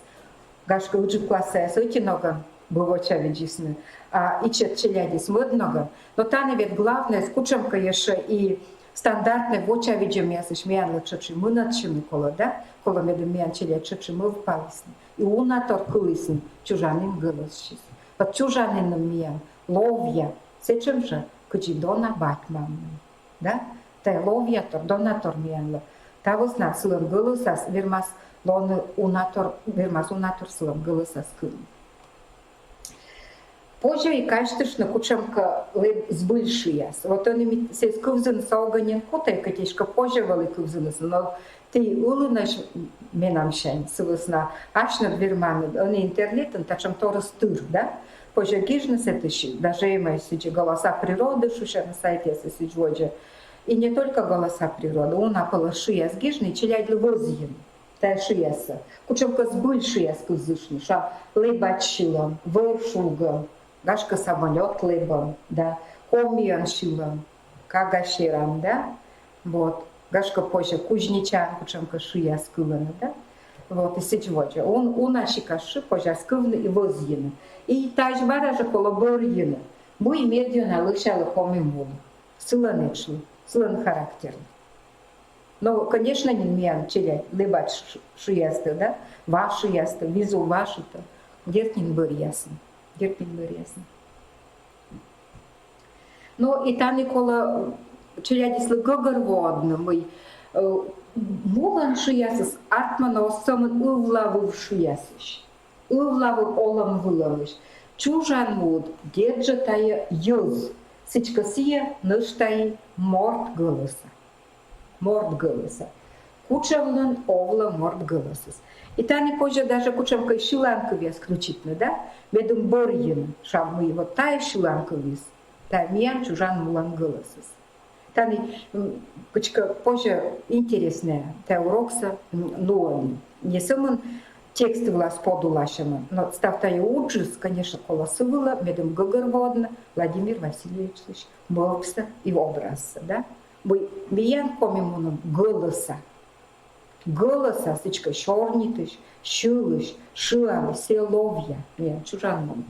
гашкӧ, ыджыд классаяс ӧти ногӧн бы вочавидзисны, а ичӧт челядьыс мӧд ногӧн. Но тані вед главнӧйыс, кутшӧмкӧ ещӧ и стандартнӧй вочавидзӧмъясысь миянлы тшӧтш и мынӧдчыны колӧ, да? Колӧ, медым миян челядь тшӧтш и мӧвпалісны и унатор кылісны чужанін гӧлӧссьыс. Вот чужанінным миян ловъя сэтшӧм жӧ, кыдзи дона бать-мамным. Да? Тайӧ ловъятор, донатор миянлы. Та вӧсна сылӧн гӧлӧсас вермас лоны унатор, вермас унатор сылӧн гӧлӧсас кыны. Позьӧ и казьтыштны кутшӧмкӧ лэб-, збыль шыяс. Вот ӧні ми сэсся кывзынысӧ огӧ нин кутӧй, кӧть эськӧ позьӧ вӧлі кывзынысӧ, но ті ылынӧсь менам сянь, сы вӧсна асьныд верманныд, ӧні интернетын татшӧм торйыс тыр, да? Позьӧ гижны сэтысь, даже эмӧсь сідзи «Голоса природы» шусяна сайтъяс и сідз водзӧ. И не только «Голоса природы», уна пӧлӧс шыяс гижны, челядьлы вӧзйыны тайӧ шыяссӧ. Кутшӧмкӧ збыль шыяс кывзыштны, шуам, лэбач сьылӧм, вӧр шугӧм, гашкӧ, самолёт лэбӧм, да, комиӧн сьылӧм, кага серам, да, вот, гашкӧ, позьӧ кузнечан кутшӧмкӧ шыяс кылӧны, да, вот, и сідз водзӧ. Ун-, уна сикас шы позяс кывны и вӧзйыны. И тадз бара жӧ колӧ бӧрйыны, мый медъёна лӧсялӧ Коми мулы, сылӧн этшлы, сылӧн характерлы. Но, конечно, нин миян челядь лэбач ш-, шыястӧ, да, ва шыястӧ, визув ва шытӧ, дерт нин, бӧръясны, дерт нин, бӧръясны. Но и тані колӧ челядьыслы гӧгӧрвоӧдны, мый, э, мулӧн шыясыс артмӧны оз сӧмын ывлавыв шыясысь, ывлавыв олӧм вылӧ. Чужан муыд — дерт жӧ, тайӧ йӧз, сідзкӧ, сійӧ нӧшта и морт гӧлӧса. Морт гӧлӧса. Кутшӧмлӧн овлӧ морт гӧлӧсыс. И тані позьӧ даже кутшӧмкӧ сьыланкывъяс включитны, да? Медым бӧрйыны, шуам, мый вот тайӧ сьыланкывйыс, тайӧ миян чужан мулӧн гӧлӧсыс. Тані, м, кыдзкӧ, позьӧ интереснӧя тайӧ уроксӧ, м, нуӧдны. Не сӧмын текст вылас подуласьӧмӧн, но став тайӧ уджыс, конечно, колӧ сы вылӧ, медым гӧгӧрвоӧдны Владимир Васильевичлысь мӧвпсӧ и образсӧ, да? Мый миян Коми мунӧм гӧлӧса. Гӧлӧса, сідзкӧ, сёрнитысь, сьылысь, шыалысь, сійӧ ловъя миян чужан мунӧм.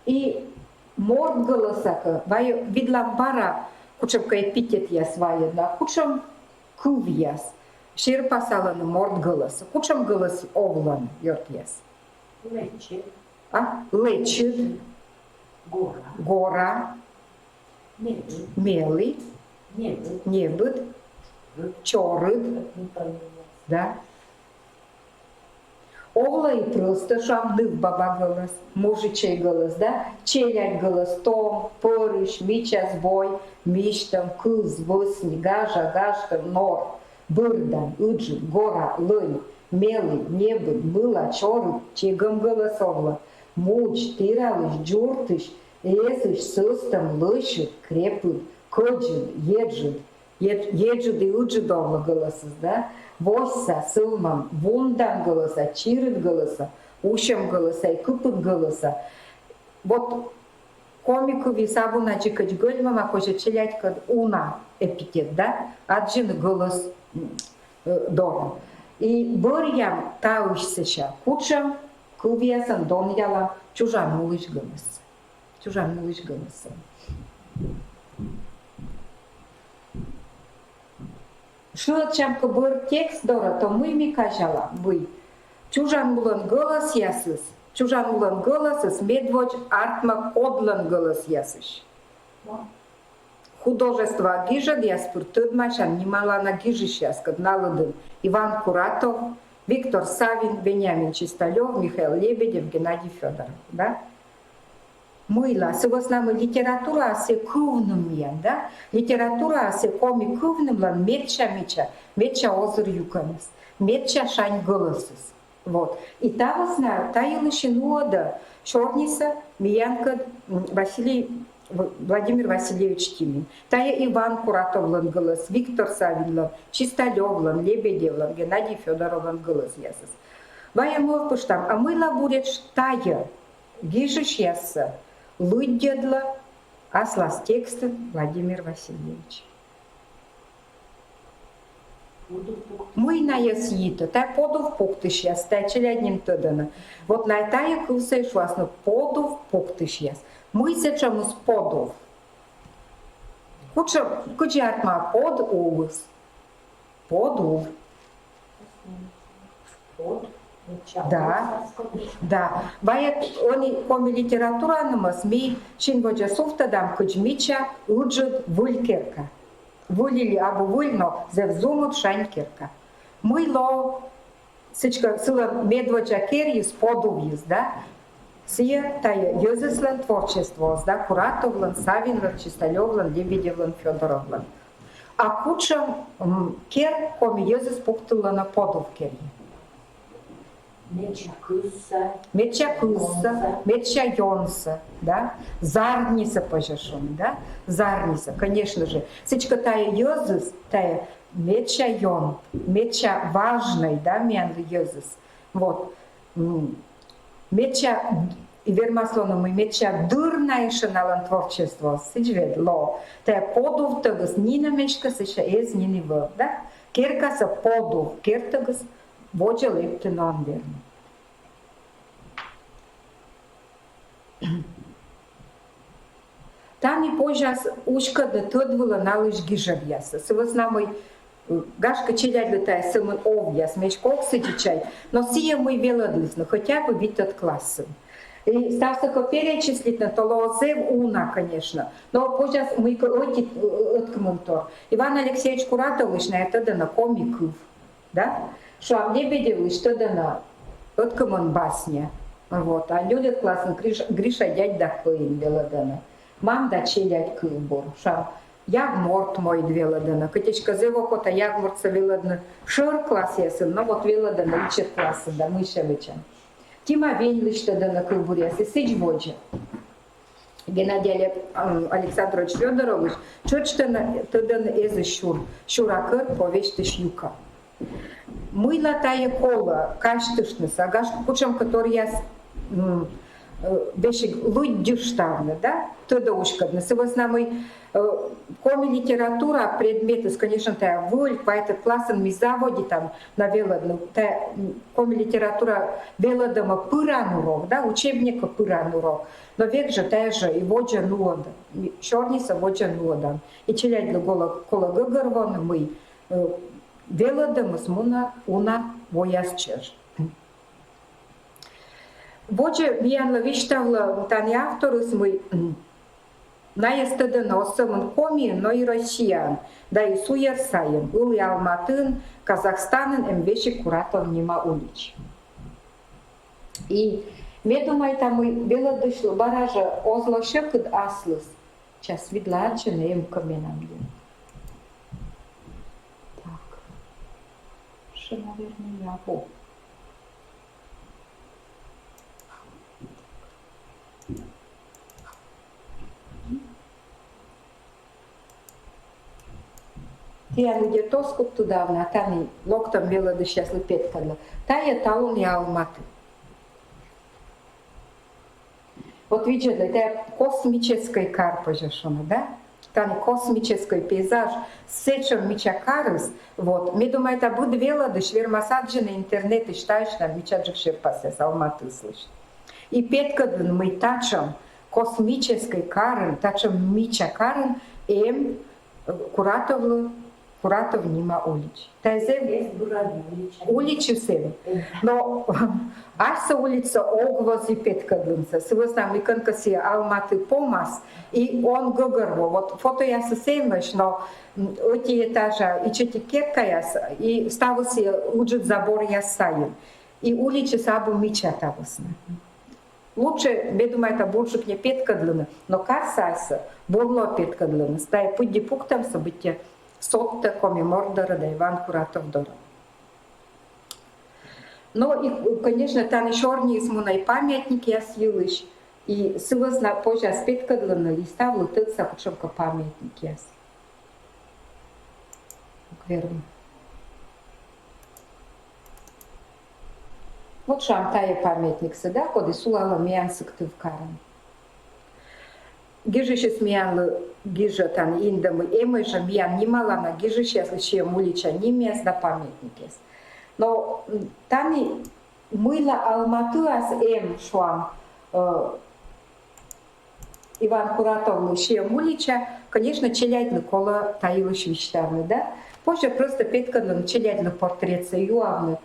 И морт гӧлӧса кӧ, вайӧ видлам бара, кутшӧмкӧ эпитетъяс вайӧны, а кутшӧм кывъяс серпасалӧны морт гӧлӧсӧ. Кутшӧм гӧлӧс овлӧны, ёртъяс? Лэчыд. А? Лэчыд. Гора. Гора. Мелі. Мелі. Небыд. Небыд. Чорыд. Чорыд. Да. Овлӧ и прӧстӧ, шуам, нывбаба гӧлӧс, мужичӧй гӧлӧс, да, челядь гӧлӧс: том, пӧрысь, мича збой, мисьтӧм, кыз, вӧсни, гажа, гажтӧм, нор, бӧрдан, ыджыд, гора, лӧнь, мелі, небыд, мыла, чорыд, чегӧм гӧлӧс овлӧ, мудз, тіралысь, дзуртысь, эзысь, сӧстӧм, лӧсьыд, крепыд, кӧдзыд, еджыд, ед-, еджыд и ыджыд овлӧ гӧлӧсыс, да? Восьса, сӧвмӧм, вундан гӧлӧса, чирыд гӧлӧса, усьӧм гӧлӧса и кыпыд гӧлӧса. Вот коми кывйыс абу на дзикӧдз гӧльмӧма, позьӧ челядькӧд уна эпитет, да, аддзыны гӧлӧс, м, э, дорӧ. И бӧръям таысь сэсся, кутшӧм кывъясӧн донъялам чужан мулысь гӧлӧс. Чужан мулысь гӧлӧсӧн. Шыӧдчам кӧ бӧр текст дорӧ, то мый ми казялам, мый чужан мулӧн гӧлӧсъясыс, чужан мулӧн гӧлӧсыс медводз артмӧ кодлӧн гӧлӧсъясысь. Художествоа гижӧдъяс пыр тӧдмасян нималана гижысьяскӧд на лыдын Иван Куратов, Виктор Савин, Вениамин Чисталёв, Михаил Лебедев, Геннадий Фёдоров, да? Мыйла? Сы вӧсна мый литератураыс сійӧ кывным миян, да? Литератураыс сійӧ коми кывнымлӧн медся мича, медся озыр юкӧныс, медся шань гӧлӧсыс. Вот. И та вӧсна та йылысь и нуӧдӧ сёрнисӧ миянкӧд, м, Василий В-, Владимир Васильевич Тимин. Тайӧ Иван Куратовлӧн гӧлӧс, Виктор Савинлӧн, Чисталёвлӧн, Лебедевлӧн, Геннадий Фёдоровлӧн гӧлӧсъясыс. Вайӧ мӧвпыштам, а мыйла буретш тайӧ гижысьяссӧ лыддьӧдлӧ аслас текстын Владимир Васильевич? Мый найӧс йитӧ? Тайӧ подув пуктысьяс, тайӧ челядь нин тӧдӧны. Вот на тайӧ кывсӧ и шуасны подув пуктысьяс. Мый сэтшӧмыс подув? Кутшӧм, кыдзи артмӧ под улыс? Подув. Да. Да. Вайӧ ӧні коми литературанымӧс ми син водзӧ сувтӧдам кыдз мича, ыджыд, выль керка. Выль или абу выль, но зэв зумыд, шань керка. Мый лоӧ Сідзкӧ, сылӧн медводдза керйыс подувйыс, да? Сійӧ тайӧ йӧзыслӧн творчествоыс, да, Куратовлӧн, Савинлӧн, Чисталёвлӧн, Лебедевлӧн, Фёдоровлӧн. А кутшӧм, м, кер коми йӧзыс пуктылӧны подув керйӧ? Медся кывсӧ. Медся кывсӧ, медся ёнсӧ, да? Зарнисӧ позьӧ шуны, да? Зарнисӧ, конечно же. Сідзкӧ, тайӧ йӧзыс, тайӧ медся ён, медся важнӧй, да, миянлы йӧзыс. Вот. М, медся, и вермас лоны, мый медся дыр на эшшӧ налӧн творчествоыс, сідз вед ло. Тайӧ подувтӧгыс нинӧм эськӧ сэсся эз нин и вӧв, да? Керкасӧ подув кертӧгыс водзӧ лэптыны он вермы. Тані позяс уськӧдны тӧд вылӧ налысь гижӧдъяссӧ. Сы вӧсна мый, э, гашкӧ, челядьлы тайӧ сӧмын овъяс, ме эськӧ ог сідзи чай, но сійӧ, мый велӧдлісны хотя бы витӧд классын. И ставсӧ кӧ перечислитны, то лоӧ зэв уна, конечно. Но позяс мыйкӧ ӧти, э, ӧткымынтор. Иван Алексеевич Куратовлысь найӧ тӧдӧны коми кыв, да? Шуам, Лебедевлысь тӧдӧны ӧткымын басня. Вот. А нёльӧд классын Гриш-, Гриша дядь да кӧин велӧдӧны. Мам да челядь кывбур. Шуам, Ягморт мойд велӧдӧны. Кӧть эськӧ зэв окота Ягмортсӧ велӧдны шӧр классъясын, но вот велӧдӧны ичӧт классын да, мыйсӧ вӧчан. Тима Веньлысь тӧдӧны кывбуръяс и сідз водзӧ. Геннадий Олег-, м, Александрович Фёдоровлысь тшӧтш тӧдӧны, тӧдӧны «Эзысь сюр», «Сюра кӧр» повестьысь юкӧн. Мыйла тайӧ колӧ казьтыштнысӧ, гашкӧ, кутшӧмкӧ торъяс, м, э, весиг лыддьыштавны, да, тӧдӧ уськӧдны. Сы вӧсна мый, э, коми литература предметыс, конечно, тайӧ выль, квайтӧд классын ми заводитам на велӧдны, тайӧ, м, коми литература велӧдӧмӧ пыран урок, да, учебникӧ пыран урок. Но век жӧ тайӧ жӧ и водзӧ нуӧдан, и сёрнисӧ водзӧ нуӧдан. И челядьлы колӧ, колӧ гӧгӧрвоны, мый, э, велӧдӧмыс мунӧ уна вояс чӧж. Водзӧ миянлы висьтавлӧ тані авторыс, мый, м, найӧс тӧдӧны оз сӧмын Комиын, но и Россияын, да и суйӧр сайын, Ылі Алматыын, Казахстанын эм весиг Куратов нима улич. И ме думайта, мый велӧдысьлы бара жӧ оз ло сьӧкыд аслыс. Час видла аддзыны, эм кӧ менам йӧн. Так. Ещё, наверное, я. Во. Тіян лыддьӧд оз кут тыдавны, а тані локтӧм велӧдысьяслы петкӧдлӧ. Тайӧ талунъя Алматы. Вот видзӧдлӧй, тайӧ космическӧй кар, позьӧ шуны, да? Тані космическӧй пейзаж, сэтшӧм мича карыс. Вот. Ме думайта, быд велӧдысь вермас аддзыны интернетысь таысь на мичаджык серпасъяс Алматыыслысь. И петкӧдлыны, мый татшӧм космическӧй карын, татшӧм мича карын эм, э, Куратовлы, Куратов нима улич. Тайӧ зэв... Эз быгатӧй улича. Уличыс эм. Эм. Но асьсӧ уличсӧ ог вӧзйы петкӧдлынысӧ. Сы вӧсна мый кӧнкӧ сійӧ Алматы помас, и он гӧгӧрво. Вот фотоясыс эмӧсь, но, м, ӧти этажа ичӧтик керкаяс, и ставыс сійӧ ыджыд заборъяс сайын. И уличыс абу мича та вӧсна. Лучше, ме думайта, бурджык не петкӧдлыны, но карсӧ асьсӧ бур лоӧ петкӧдлыны. Тайӧ пыдди пуктӧмсӧ быттьӧ содтӧ коми морт дорӧ да Иван Куратов дорӧ. Но и, конечно, тані сёрниыс мунӧ и памятникъяс йылысь, и сы вӧсна позяс петкӧдлыны и ставлы тӧдса кутшӧмкӧ памятникъяс. Ог вермы. Вот, шуам, тайӧ памятниксӧ, да, коді сулалӧ миян Сыктывкарын. Гижысьыс миянлы гижӧ тані индӧ, мый эмӧсь жӧ миян нималана гижысьяслы сиӧм улича нимъяс да памятникъяс. Но, м, тані мыйла Алматыас эм, шуам, э, Иван Куратовлы сиӧм улича, конечно, челядьлы колӧ та йылысь висьтавны, да? Позьӧ просто петкӧдлыны челядьлы портретсӧ, юавны,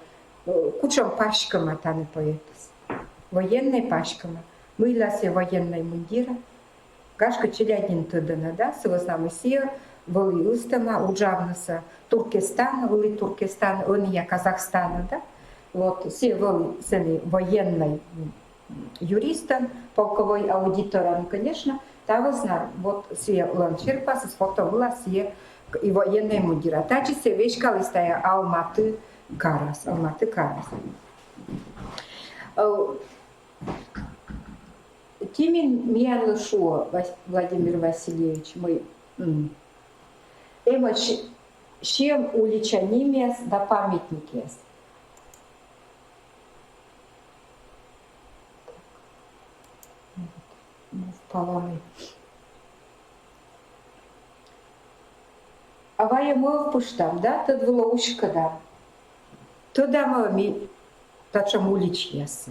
э, кутшӧм паськӧма тані поэтыс. Военнӧй паськӧма. Мыйла сійӧ военнӧй мундирӧ? Гашкӧ, челядь нин тӧдӧны, да? Сы вӧсна мый сійӧ вӧлі ыстӧма уджавнысӧ Туркестан, Ылі Туркестан, ӧнія Казахстанӧ, да? Вот, сійӧ вӧлі сэні военнӧй, м, юристӧн, полковой аудиторӧн, конечно, та вӧсна вот сійӧлӧн серпасыс фото вылас сійӧ и военнӧй мундира. Тадзи сійӧ веськаліс тайӧ Алматы карас, Алматы карас. Э, Тимин миянлы шуӧ, Вас-, Владимир Васильевич, мый, м, эмӧсь сьӧм улича нимъяс да памятникъяс. Палам. А вайӧ мӧвпыштам, да, тӧд вылӧ уськӧдам. Тӧдам-ӧ ми татшӧм уличаяссӧ?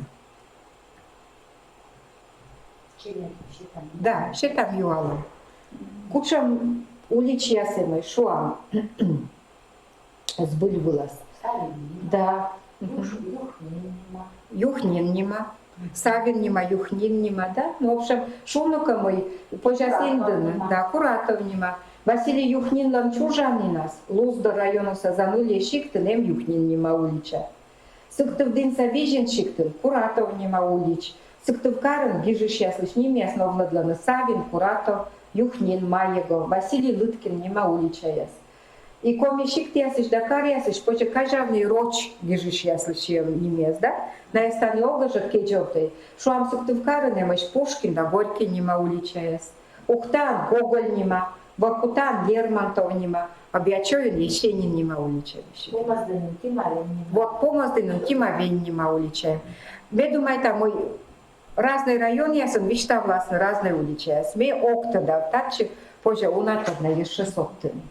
Да, сетам юалӧм. Кутшӧм уличаяс эмӧсь, шуам, збыль вылас. Да. Юхнин нима. Савин нима, Юхнин нима, да? Ну, в общем, шуны кӧ, мый позяс индыны, да, Куратов нима. Василий Юхнинлӧн чужанінас Луздор районса Занулья сиктын эм Юхнин нима улича. Сыктывдінса Визин сиктын Куратов нима улич. Сыктывкарын гижысьяслысь нимъяс новлӧдлӧны: Савин, Куратов, Юхнин, Маего, Василий Лыткин нима уличаяс. И коми сиктъясысь да каръясысь позьӧ казявны роч гижысьяслысь нимъяс, да? Найӧс тані огӧ жӧ кедзӧвтӧй. Шуам, Сыктывкарын эмӧсь Пушкин да Горький нима уличаяс. Ухтаын Гоголь нима, Воркутаын Лермонтов нима, а Бячойын Есенин нима улича. Вот Помӧсдінын Тима Вень нима улича. Ме думайта, мый разнӧй районъясын висьтавласны разнӧй уличаяс. Ме ог тӧдав, татчӧ позьӧ уна тор на ещӧ содтыны.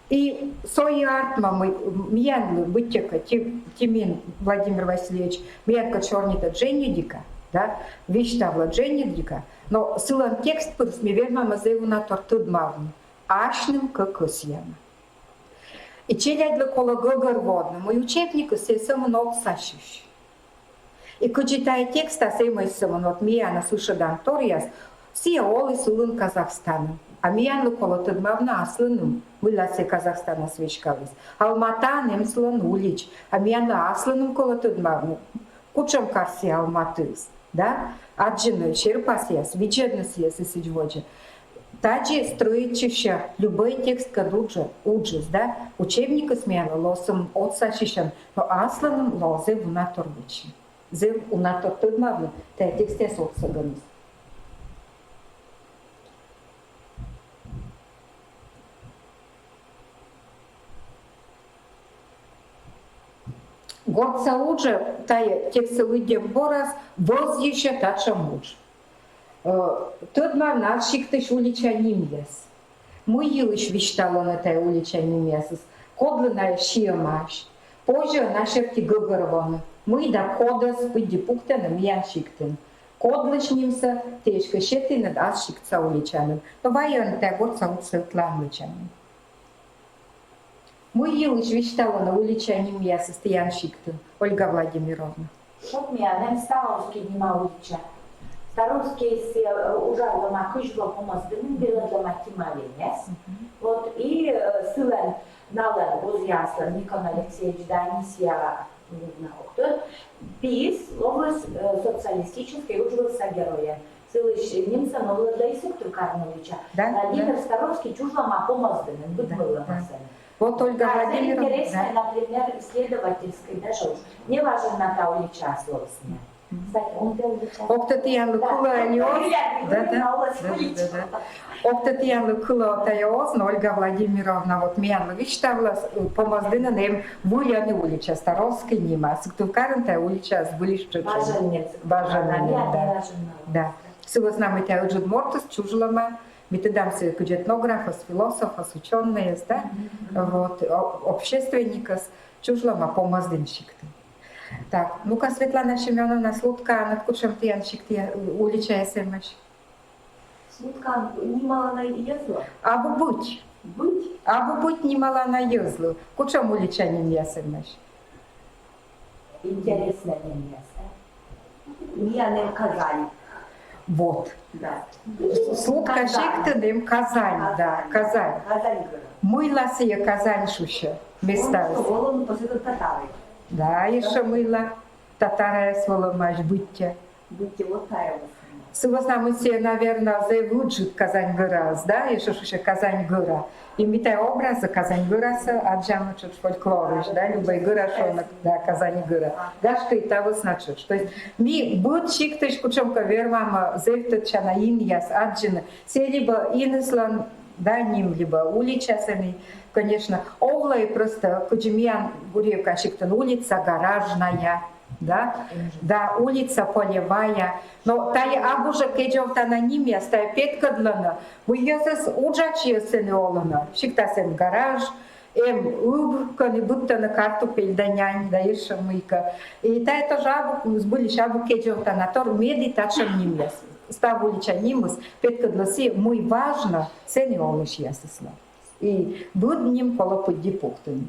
И со и артмӧ, мый миянлы быттьӧкӧ Ти-, Тимин Владимир Васильевич миянкӧд сёрнитӧ дженьыдика, да, висьтавлӧ дженьыдика, но сылӧн текст пырыс ми вермам зэв уна тор тӧдмавны, асьным кӧ кӧсъямӧ. И челядьлы колӧ гӧгӧрвоны, мый учебникыс сійӧ сӧмын отсасьысь. И кыдзи тайӧ текстас эмӧсь сӧмын, вот миянӧс ышӧдан торъяс, сійӧ оліс, ылын Казахстанын. А миянлы колӧ тӧдмавны аслыным, мыйла сійӧ Казахстанас веськаліс. Алматаын эм сылӧн улич, а миянлы аслыным колӧ тӧдмавны, кутшӧм кар сійӧ Алматыыс, да? Аддзыны серпасъяс, видзӧдны сійӧс и сідз водзӧ. Тадзи стрӧитчысьӧ любӧй тексткӧд уджыс, уджыс, да? Учебникыс миянлы лоӧ сӧмын отсасьысьӧн, но аслыным лоӧ зэв уна тор вӧчны. Зэв уна тор тӧдмавны тайӧ текстъяс отсӧгӧныс. Гортса уджӧ тайӧ текстсӧ лыддьӧм корас вӧзйысьӧ татшӧм удж. Э, тӧдмавны ас сиктысь улича нимъяс. Мый йылысь висьталӧны тайӧ улича нимъясыс, кодлы найӧ сиӧмаӧсь. Позьӧ на серти гӧгӧрвоны, мый да кодӧс пыдди пуктӧны миян сиктын. Кодлысь нимсӧ тэ эськӧ сетінныд ас сиктса уличаныд. Но вайӧ ӧні тайӧ гортса уджсӧ ӧтлаын вӧчанныд. Мый йылысь висьталӧны улича нимъясыс тіян сиктын, Ольга Владимировна? Вот миян эм Старовский нима улича. Старовскийыс, э, уджалӧма кызь во Помӧсдінын, петкӧдлӧма Тима Веняс. Вот, и, э, сылӧн, налӧн, гозъяслӧн, Никон Алексеевич да Анисия, м, на, ог тӧд, пиыс лоис, э, социалистическӧй уджвывса геройӧн. Сылысь нимсӧ новлӧдлӧ и Сыктывкарын улича. Да, Владимир Старовский чужлӧма Помӧсдінын, быдмылӧма сэні. Вот Ольга Владимировна, интереснӧй, например, исследовательскӧй даже удж. Неважӧн на та уличаыс лоисны. Кстати, он та улича. Ог тӧд, тіянлы кылӧ али оз? Да, да, да. Ог тӧд, тіянлы кылӧ тайӧ оз, но Ольга Владимировна вот миянлы висьтавлӧ, э, Помӧсдінын эм выль ӧні улича, Старовский нима, Сыктывкарын тайӧ уличаыс збыльысь тшӧтш. Важӧн нин. Важӧн нин, да. Да. Сы вӧсна мый тайӧ ыджыд мортыс чужлӧма, ми тӧдам сійӧс кыдз этнографӧс, философӧс, учёнӧйӧс, да? Вот, о-, общественникӧс, чужлӧма Помӧсдін сиктын. Так, ну-ка, Светлана Семёновна, Слудкаын кутшӧм тіян сиктын уличаяс эмӧсь? Слудкаын нималана йӧзлы? Абу быть. Быть? Абу быть нималана йӧзлы. Кутшӧм улича нимъяс эмӧсь? Интереснӧй нимъяс, да? Миян эм Казань. Вот. Да. Слудка сиктын эм Казань, да, Казань. Казань гӧрӧд. Мыйла сійӧ Казань шусьӧ местаыс? Олӧны посетон татары. Да, ещӧ мыйла татараяс вӧлӧмаӧсь быттьӧ. Быттьӧ вот тайӧ. Сы вӧсна мый сійӧ, наверно, зэв ыджыд Казань гӧраыс, да, ещӧ шусьӧ Казань гӧра. И ми тайӧ образсӧ Казань гӧрасӧ аддзамӧ тшӧтш фольклорысь, да, любӧй гӧра шуӧны, да, Казань гӧра. Гашкӧ, и та вӧсна тшӧтш. То есть ми быд сиктысь кутшӧмкӧ вермам зэв тӧдчана инъяс аддзыны. Сійӧ либӧ иныслӧн, да, ним, либӧ улича сэні, конечно. Овлӧ и просто, кыдзи миян Гурьевка сиктын, улица Гаражная, да, да, улица Полевая. Но тайӧ абу жӧ кедзовтана нимъяс, тайӧ петкӧдлӧны, мый йӧзыс, уджачьяс сэні олӧны, сиктас эм гараж, эм ыб, кӧні быдтӧны картупель да нянь да ещӧ мыйкӧ. И тайӧ тоже абу, збыльысь, абу кедзовтана тор, медым татшӧм нимъяс. Став улича нимыс петкӧдлӧ сійӧ, мый важнӧ сэні олысьясыслы. И быд ним колӧ пыдди пуктыны.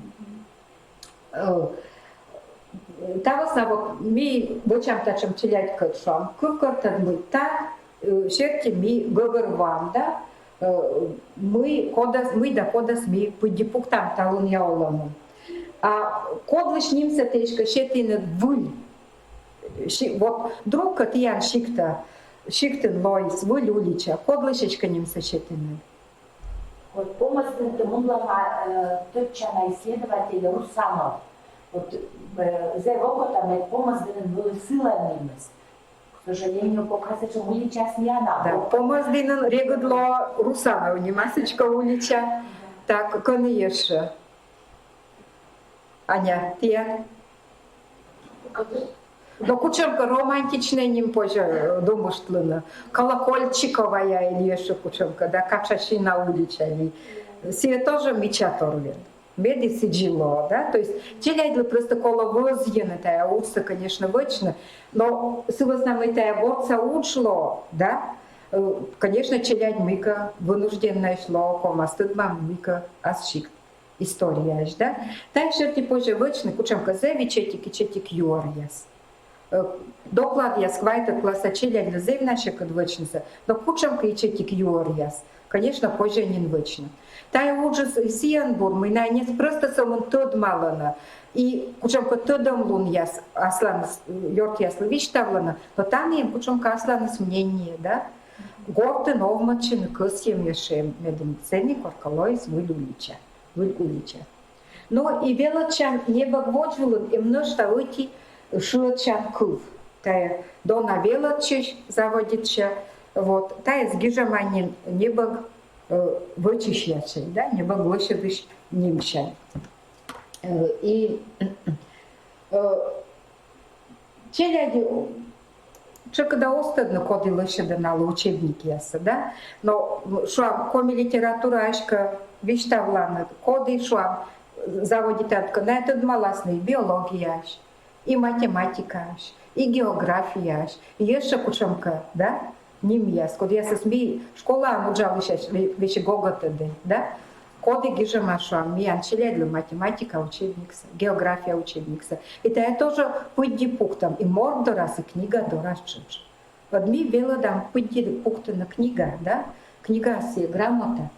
Э, та вӧсна вот ми вӧчам татшӧм челядькӧд, шуам, кывкӧртӧд, мый та, э, серти ми гӧгӧрвоам да, э, мый кодӧс, мый да кодӧс ми пыдди пуктам талунъя олӧмын. А кодлысь нимсӧ тэ эськӧ сетінныд выль? Си-, вот друг кӧ тіян сиктӧ, сиктын лоис выль улича, кодлысь эськӧ нимсӧ сетінныд? Вот Помӧсдінын мунлӧма, э, тӧдчана исследователь Русанов. Вот, э, зэв окота, мед Помӧсдінын вӧлі сылӧн нимыс. К сожалению, пока сэтшӧм уличаыс миян абу. Да, Помӧсдінын регыд лоӧ Русанов нимаӧсь эськӧ улича. Так, кӧні ещӧ? Аня, тіян? Но кутшӧмкӧ романтичнӧй ним позьӧ, э, думыштлыны. Колокольчиковая или ещӧ кутшӧмкӧ, да, Качасина улича ли. Сійӧ тоже мича тор вед. Медым сідзи лоӧ, да. То есть челядьлы просто колӧ вӧзйыны тайӧ уджсӧ, конечно, вӧчны. Но сы вӧсна мый тайӧ гортса удж лоӧ, да, э, конечно, челядь мыйкӧ вынужденнӧйӧсь лоӧ ковмас тӧдмавны мыйкӧ ас сикт историяысь, да. Тайӧ серти позьӧ вӧчны кутшӧмкӧ зэв ичӧтик, ичӧтик юӧръяс. Э, докладъяс квайтӧд класса челядьлы зэв на сьӧкыд вӧчнысӧ, но кутшӧмкӧ ичӧтик юӧръяс, конечно, позьӧ нин вӧчны. Тайӧ уджыс сійӧн бур, мый найӧ не просто сӧмын тӧдмалӧны, и кутшӧмкӧ тӧдӧмлунъяс асланыс, э, ёртъяслы висьтавлӧны, но тані эм кутшӧмкӧ асланыс мнение, да. Гортын овмӧдчыны кӧсйӧм ещӧ эм, медым сэні коркӧ лоис выль улича, выль улича. Но и велӧдчан небӧг водзвылын эм нӧшта ӧти шыӧдчан кыв. Тайӧ дона велӧдчысь заводитчӧ, вот, тайӧс гижӧма нин небӧг, э, вӧчысьясӧн, да, небӧг лӧсьӧдысь нимсянь. Э, и, э, челядь тшӧкыда оз тӧдны, коді лӧсьӧдӧ налы учебникъяссӧ, да? Но, м, шуам, коми литератураысь кӧ висьтавланныд, коді, шуам, заводитанныд кӧ, найӧ тӧдмаласны биологияысь, и математикаысь, и географияысь, и ещӧ кутшӧмкӧ, да? Нимъяс, кодъясӧс ми школаын уджалысьяс ве-, весиг ог тӧдӧй, да? Коді гижӧма, шуам, миян челядьлы математика учебниксӧ, география учебниксӧ. И тайӧ тоже пыдди пуктӧм и морт дорас, и книга дорас тшӧтш. Вот ми велӧдам пыдди пуктыны книга, да? Книга сійӧ грамота.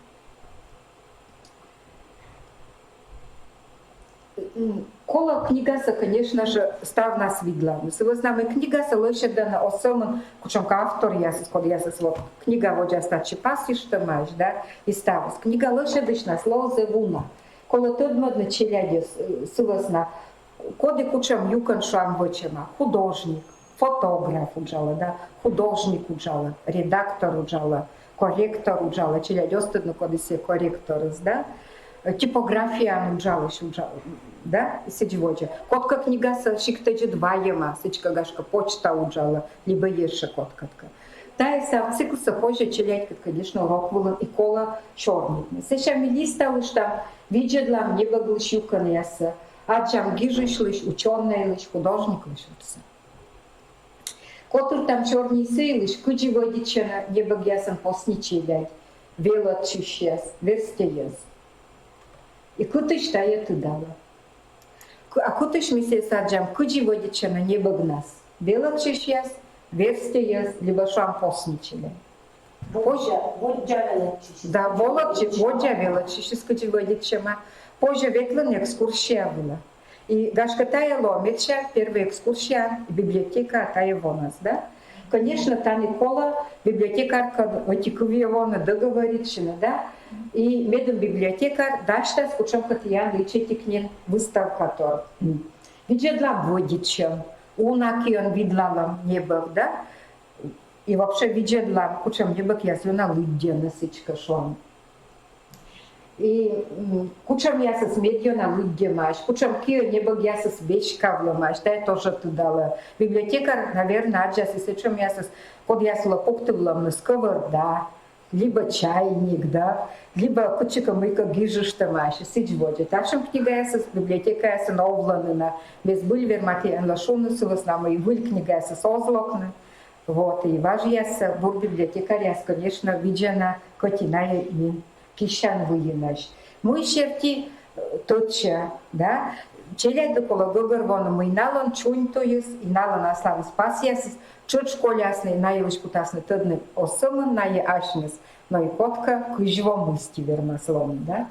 М, колӧ книгасӧ, конечно же, ставнас видлавны. Сы вӧсна мый книгасӧ лӧсьӧдӧны оз сӧмын кутшӧмкӧ авторъясыс, кодъясӧс вот книга водзас татчӧ пасйыштӧмаӧсь, да, и ставыс. Книга лӧсьӧдысьнас лоӧ зэв уна. Колӧ тӧдмӧдны челядьӧс, э, сы вӧсна, коді кутшӧм юкӧн, шуам, вӧчӧма. Художник, фотограф уджалӧ, да, художник уджалӧ, редактор уджалӧ, корректор уджалӧ, челядь оз тӧдны, коді сійӧ корректорыс, да, типографияын уджалысь уджалӧ, да, сідз водзӧ. Кодкӧ книгасӧ сиктӧдзыд вайӧма, сідзкӧ, гашкӧ, почта уджалӧ, либӧ ещӧ кодкӧдкӧ. Тайӧ став циклсӧ позьӧ челядькӧд, конечно, урок вылын и колӧ сёрнитны. Сэсся ми листалыштам, видзӧдлам небӧглысь юкӧнъяссӧ, аддзам гижысьлысь, учёнӧйлысь, художниклысь удсӧ. Котыртам сёрниыс сы йылысь, кыдзи вӧдитчӧны небӧгъясӧн посни челядь, велӧдчысьяс, верстьӧяс. И кытысь тайӧ тыдалӧ. К-, а кытысь ми сійӧс аддзам, кыдзи вӧдитчӧны небӧгнас велӧдчысьяс, верстьӧяс, либӧ, шуам, посни челядь. Воддза, воддза велӧдчысь. Да, волокчи, воддза велӧдчысь кыдзи вӧдитчӧма. Позьӧ ветлыны экскурсия вылӧ. И гашкӧ тайӧ лоӧ медся первой экскурсия библиотекаӧ тайӧ вонас, да? Конечно, тані колӧ библиотекаркӧд ӧти кывйӧ воны, договоритчыны, да? И медым библиотекарь дасьтас кутшӧмкӧ тіянлы ичӧтик нин выставкатор. Видзӧдлам вӧдитчӧм, уна киӧн видлалам небӧг, да? И вообще видзӧдлам, кутшӧм небӧгъяс ёна лыддьӧны, сідзкӧ шуам. И кутшӧмъясыс медъёна лыддьӧмаӧсь, кутшӧм киӧ небӧгъясыс веськавлӧмаӧсь, тайӧ тоже тыдалӧ. Библиотекарь, наверно, аддзас и сэтшӧмъясыс, кодъяс вылӧ пуктывлӧмныс скӧвӧрда, либӧ чайник, да, либӧ кытчӧкӧ мыйкӧ гижыштӧмаӧсь, сідз водзӧ. Татшӧм книгаясыс библиотекаясын овлӧны на. Ме збыль верма тіянлы шуны сы вӧсна, мый выль книгаясыс оз локны. Вот, и важъяссӧ бур библиотекаръяс, конечно, видзӧны, кӧть и найӧ нин киссян выйынӧсь. Мый серти тӧдчӧ, да, челядьлы колӧ гӧгӧрвоны, мый налӧн чуньтуйыс и налӧн асланыс пасъясыс тшӧтш колясны, найӧ вылысь кутасны тӧдны оз сӧмын найӧ асьныс, но и кодкӧ кызь во мысти вермас лоны, да.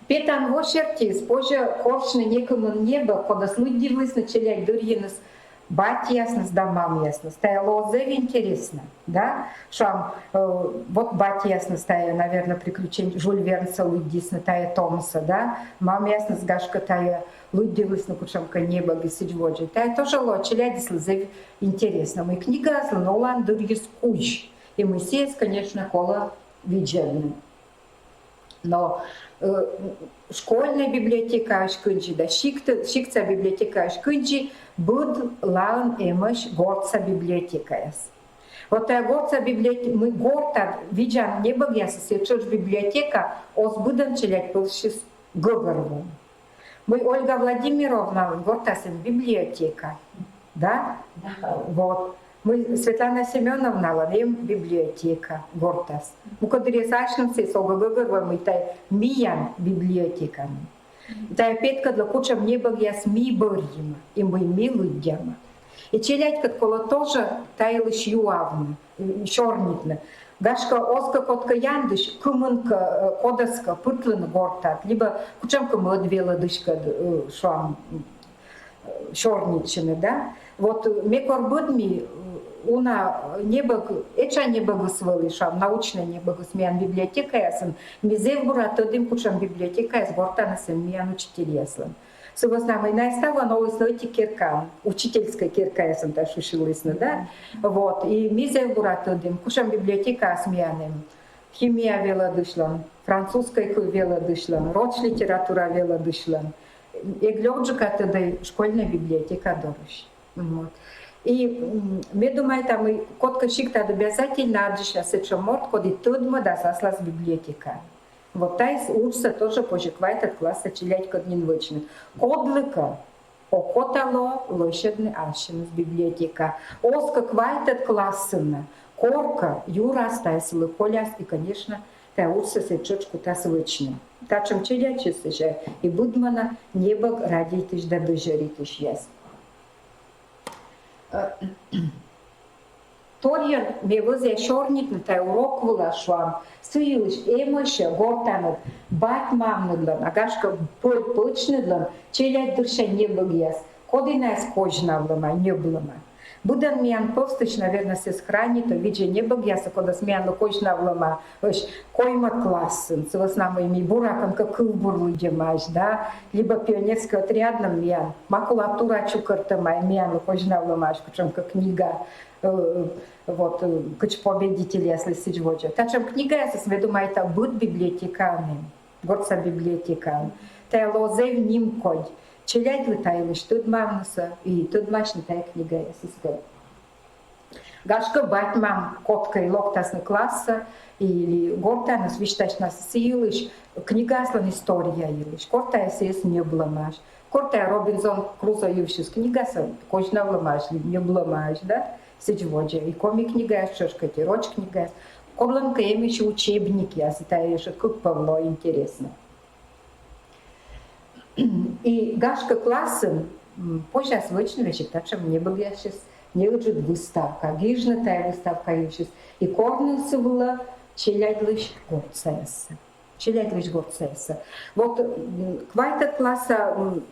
Петан во сертиыс позьӧ корсьны некымын небӧг, кодӧс лыддьывлісны челядь дырйиныс батьясныс да мамъясныс. Тайӧ лоӧ зэв интереснӧ, да? Шуам, вот батьясныс тайӧ, наверно, приключень Жюль Вернсӧ лыддисны, тайӧ томсӧ, да? Мамъясныс, гашкӧ, тайӧ лыддьывлісны кутшӧмкӧ небӧг и сідз водзӧ. Тайӧ тоже лоӧ челядьыслы зэв интереснӧ. Мый книгаыслӧн олан дырйиыс кузь. И мый сійӧс, конечно, колӧ видзӧдны. Но школьнӧй библиотекаысь кындзи да сиктса библиотекаысь кындзи быдлаын эмӧсь гортса библиотекаяс. Вот тайӧ гортса библиотека, мый гортад видзан небӧгъясыс, сійӧ тшӧтш библиотека, оз быдӧн челядь пӧлысь гӧгӧрво. Мый Ольга Владимировналӧн гортас эм библиотека, да? Да. Вот. Мый Светлана Семёновналӧн эм библиотека гортас. Мукӧддырйиыс асьнымсӧ сійӧ гӧгӧрвоӧ, мый тайӧ миян библиотека. Тайӧ петкӧдлӧ, кутшӧм небӧгъяс ми бӧрйим и мый ми лыддям. И челядькӧд колӧ тоже та йылысь юавны, сёрнитны. Гашкӧ, оз кӧ кодкӧ яндысь кымынкӧ, кодӧскӧ пыртлыны гортад, либӧ кутшӧмкӧ мӧд велӧдыськӧд, шуам, сёрнитчыны, да? Вот ме кор быдми, уна небӧг, этша небӧгыс вӧлі, шуам, научнӧй небӧгыс миян библиотекаясын, ми зэв бура тӧдім, кутшӧм библиотекаяс гортаныс эм миян учительяслӧн. Сы вӧсна мый найӧ ставӧн олісны ӧти керкаын, учительскӧй керкаясын тайӧ шусьылісны, да? Вот, и ми зэв бура тӧдім, кутшӧм библиотекаяс миян эм. Химия велӧдысьлӧн, французскӧй кыв велӧдысьлӧн, роч литература велӧдысьлӧн. Эг лёкджыка тӧдӧй школьнӧй библиотека дорысь. Вот. И ме думайта, мый кодкӧ сиктад обязательно аддзысяс сэтшӧм морт, коді тӧдмӧдас аслас библиотекаӧн. Вот тайӧ уджсӧ тоже позьӧ квайтӧд классса челядькӧд нин вӧчны. Кодлыкӧ окота лоӧ лӧсьӧдны ассьыныс библиотека. Оз кӧ квайтӧд классын на, коркӧ юрас тайӧ сылы коляс и, конечно, тайӧ уджсӧ сэтшӧм кутас вӧчны. Татшӧм челядьсӧ сэсся и быдмӧны небӧг радейтысь да дӧзьӧритысьяс. Торйӧн ме вӧзъя сёрнитны тайӧ урок вылас, шуам, сы йылысь, эмӧсь-ӧ гортаныд бать-мамныдлӧн, а гашкӧ, пӧль-пӧчныдлӧн челядьдырся небӧгъяс, коді найӧс козьнавлӧма, ньӧблӧма. Быдӧн миян пӧвстысь, наверно, сійӧс хранитӧ, видзӧ небӧгъяссӧ, кодъяс миянлы козьнавлӧмаӧсь коймӧд классын, сы вӧсна мый ми буракӧн кӧ кывбур лыддьӧмаӧсь, да, либӧ пионерскӧй отрядын миян макулатура чукӧртӧма, миянлы козьнавлӧмаӧсь кутшӧмкӧ книга, вот, кыдз победительяслы, сідз водзӧ. Татшӧм книгаясыс, ме думайта, быд библиотекаын эм, гортса библиотекаын. Тайӧ лоӧ зэв нимкодь челядьлы та йылысь тӧдмавнысӧ и тӧдмасьны тайӧ книгаясыскӧд. Гашкӧ, бать-мам кодкӧ и локтасны классӧ или гортаныс, висьтасьнас сы йылысь, книгаяслӧн история йылысь, кор тайӧ сійӧс ньӧблӧмаӧсь, кор тайӧ Робинзон Крузо йывсьыс книгасӧ козьнавлӧмаӧсь, ньӧблӧмаӧсь, да, сідз водзӧ. И коми книгаяс тшӧтш кӧ, и роч книгаяс. Кодлӧнкӧ эмӧсь учебникъяс, и тайӧ ещӧ кык пӧв лоӧ интереснӧ. И гашкӧ, классын позяс вӧчны весиг татшӧм небӧгъяссьыс неыджыд выставка, гижны тайӧ выставка йывсьыс и корны сы вылӧ челядьлысь горцаяссӧ. Челядьлысь горцаяссӧ. Вот м, квайтӧд класса м,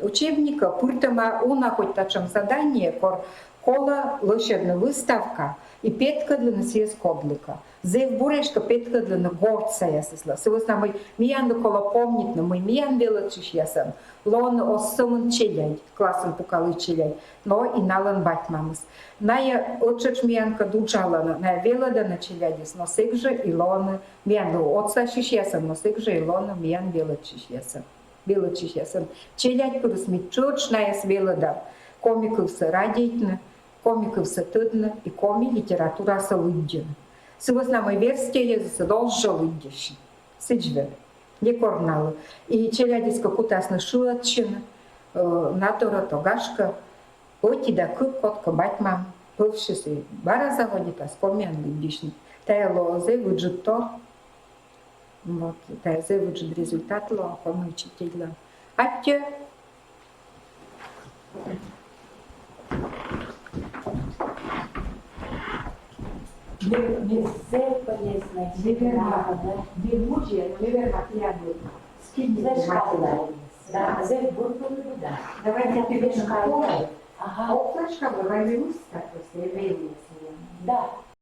учебникӧ пыртӧма уна кӧть татшӧм задание, кор колӧ лӧсьӧдны выставка и петкӧдлыны сійӧс кодлыкӧ. Зэв бур эськӧ петкӧдлыны горцаясыслы. Сы вӧсна мый миянлы колӧ помнитны, мый миян велӧдчысьясӧн лоӧны оз сӧмын челядь, классын пукалысь челядь, но и налӧн бать-мамыс. Найӧ ӧттшӧтш миянкӧд уджалӧны, найӧ велӧдӧны челядьӧс, но сэк жӧ и лоӧны миян отсасьысьясӧн, но сэк жӧ и лоӧны миян велӧдчысьясӧн. Велӧдчысьясӧн. Челядь пырыс ми тшӧтш найӧс велӧдам коми кывсӧ радейтны, коми кывсӧ тӧдны и коми литературасӧ лыддьыны. Сы вӧсна мый верстьӧ йӧзыс оз жӧ лыддьысьны. Сідз вед. Некор налы. И челядьыс кӧ кутасны шыӧдчыны, э, на дорӧ то, гашкӧ, ӧти да кык, кодкӧ бать-мам пӧвсьыс и бара заводитас комиӧн лыддьысьны. Тайӧ лоӧ зэв ыджыд тор. Вот, тайӧ зэв ыджыд результат лоӧ коми учительлӧн. Аттьӧ. Зэв полезно. Зэв верма, зэв мудзи, но зэв верма тіян. Скинь шкаллы. Да, зэв бур вӧлі бы, да. Давайте перейдём к школе. Ага. А вот школа, давай выставка, если я верю. Да.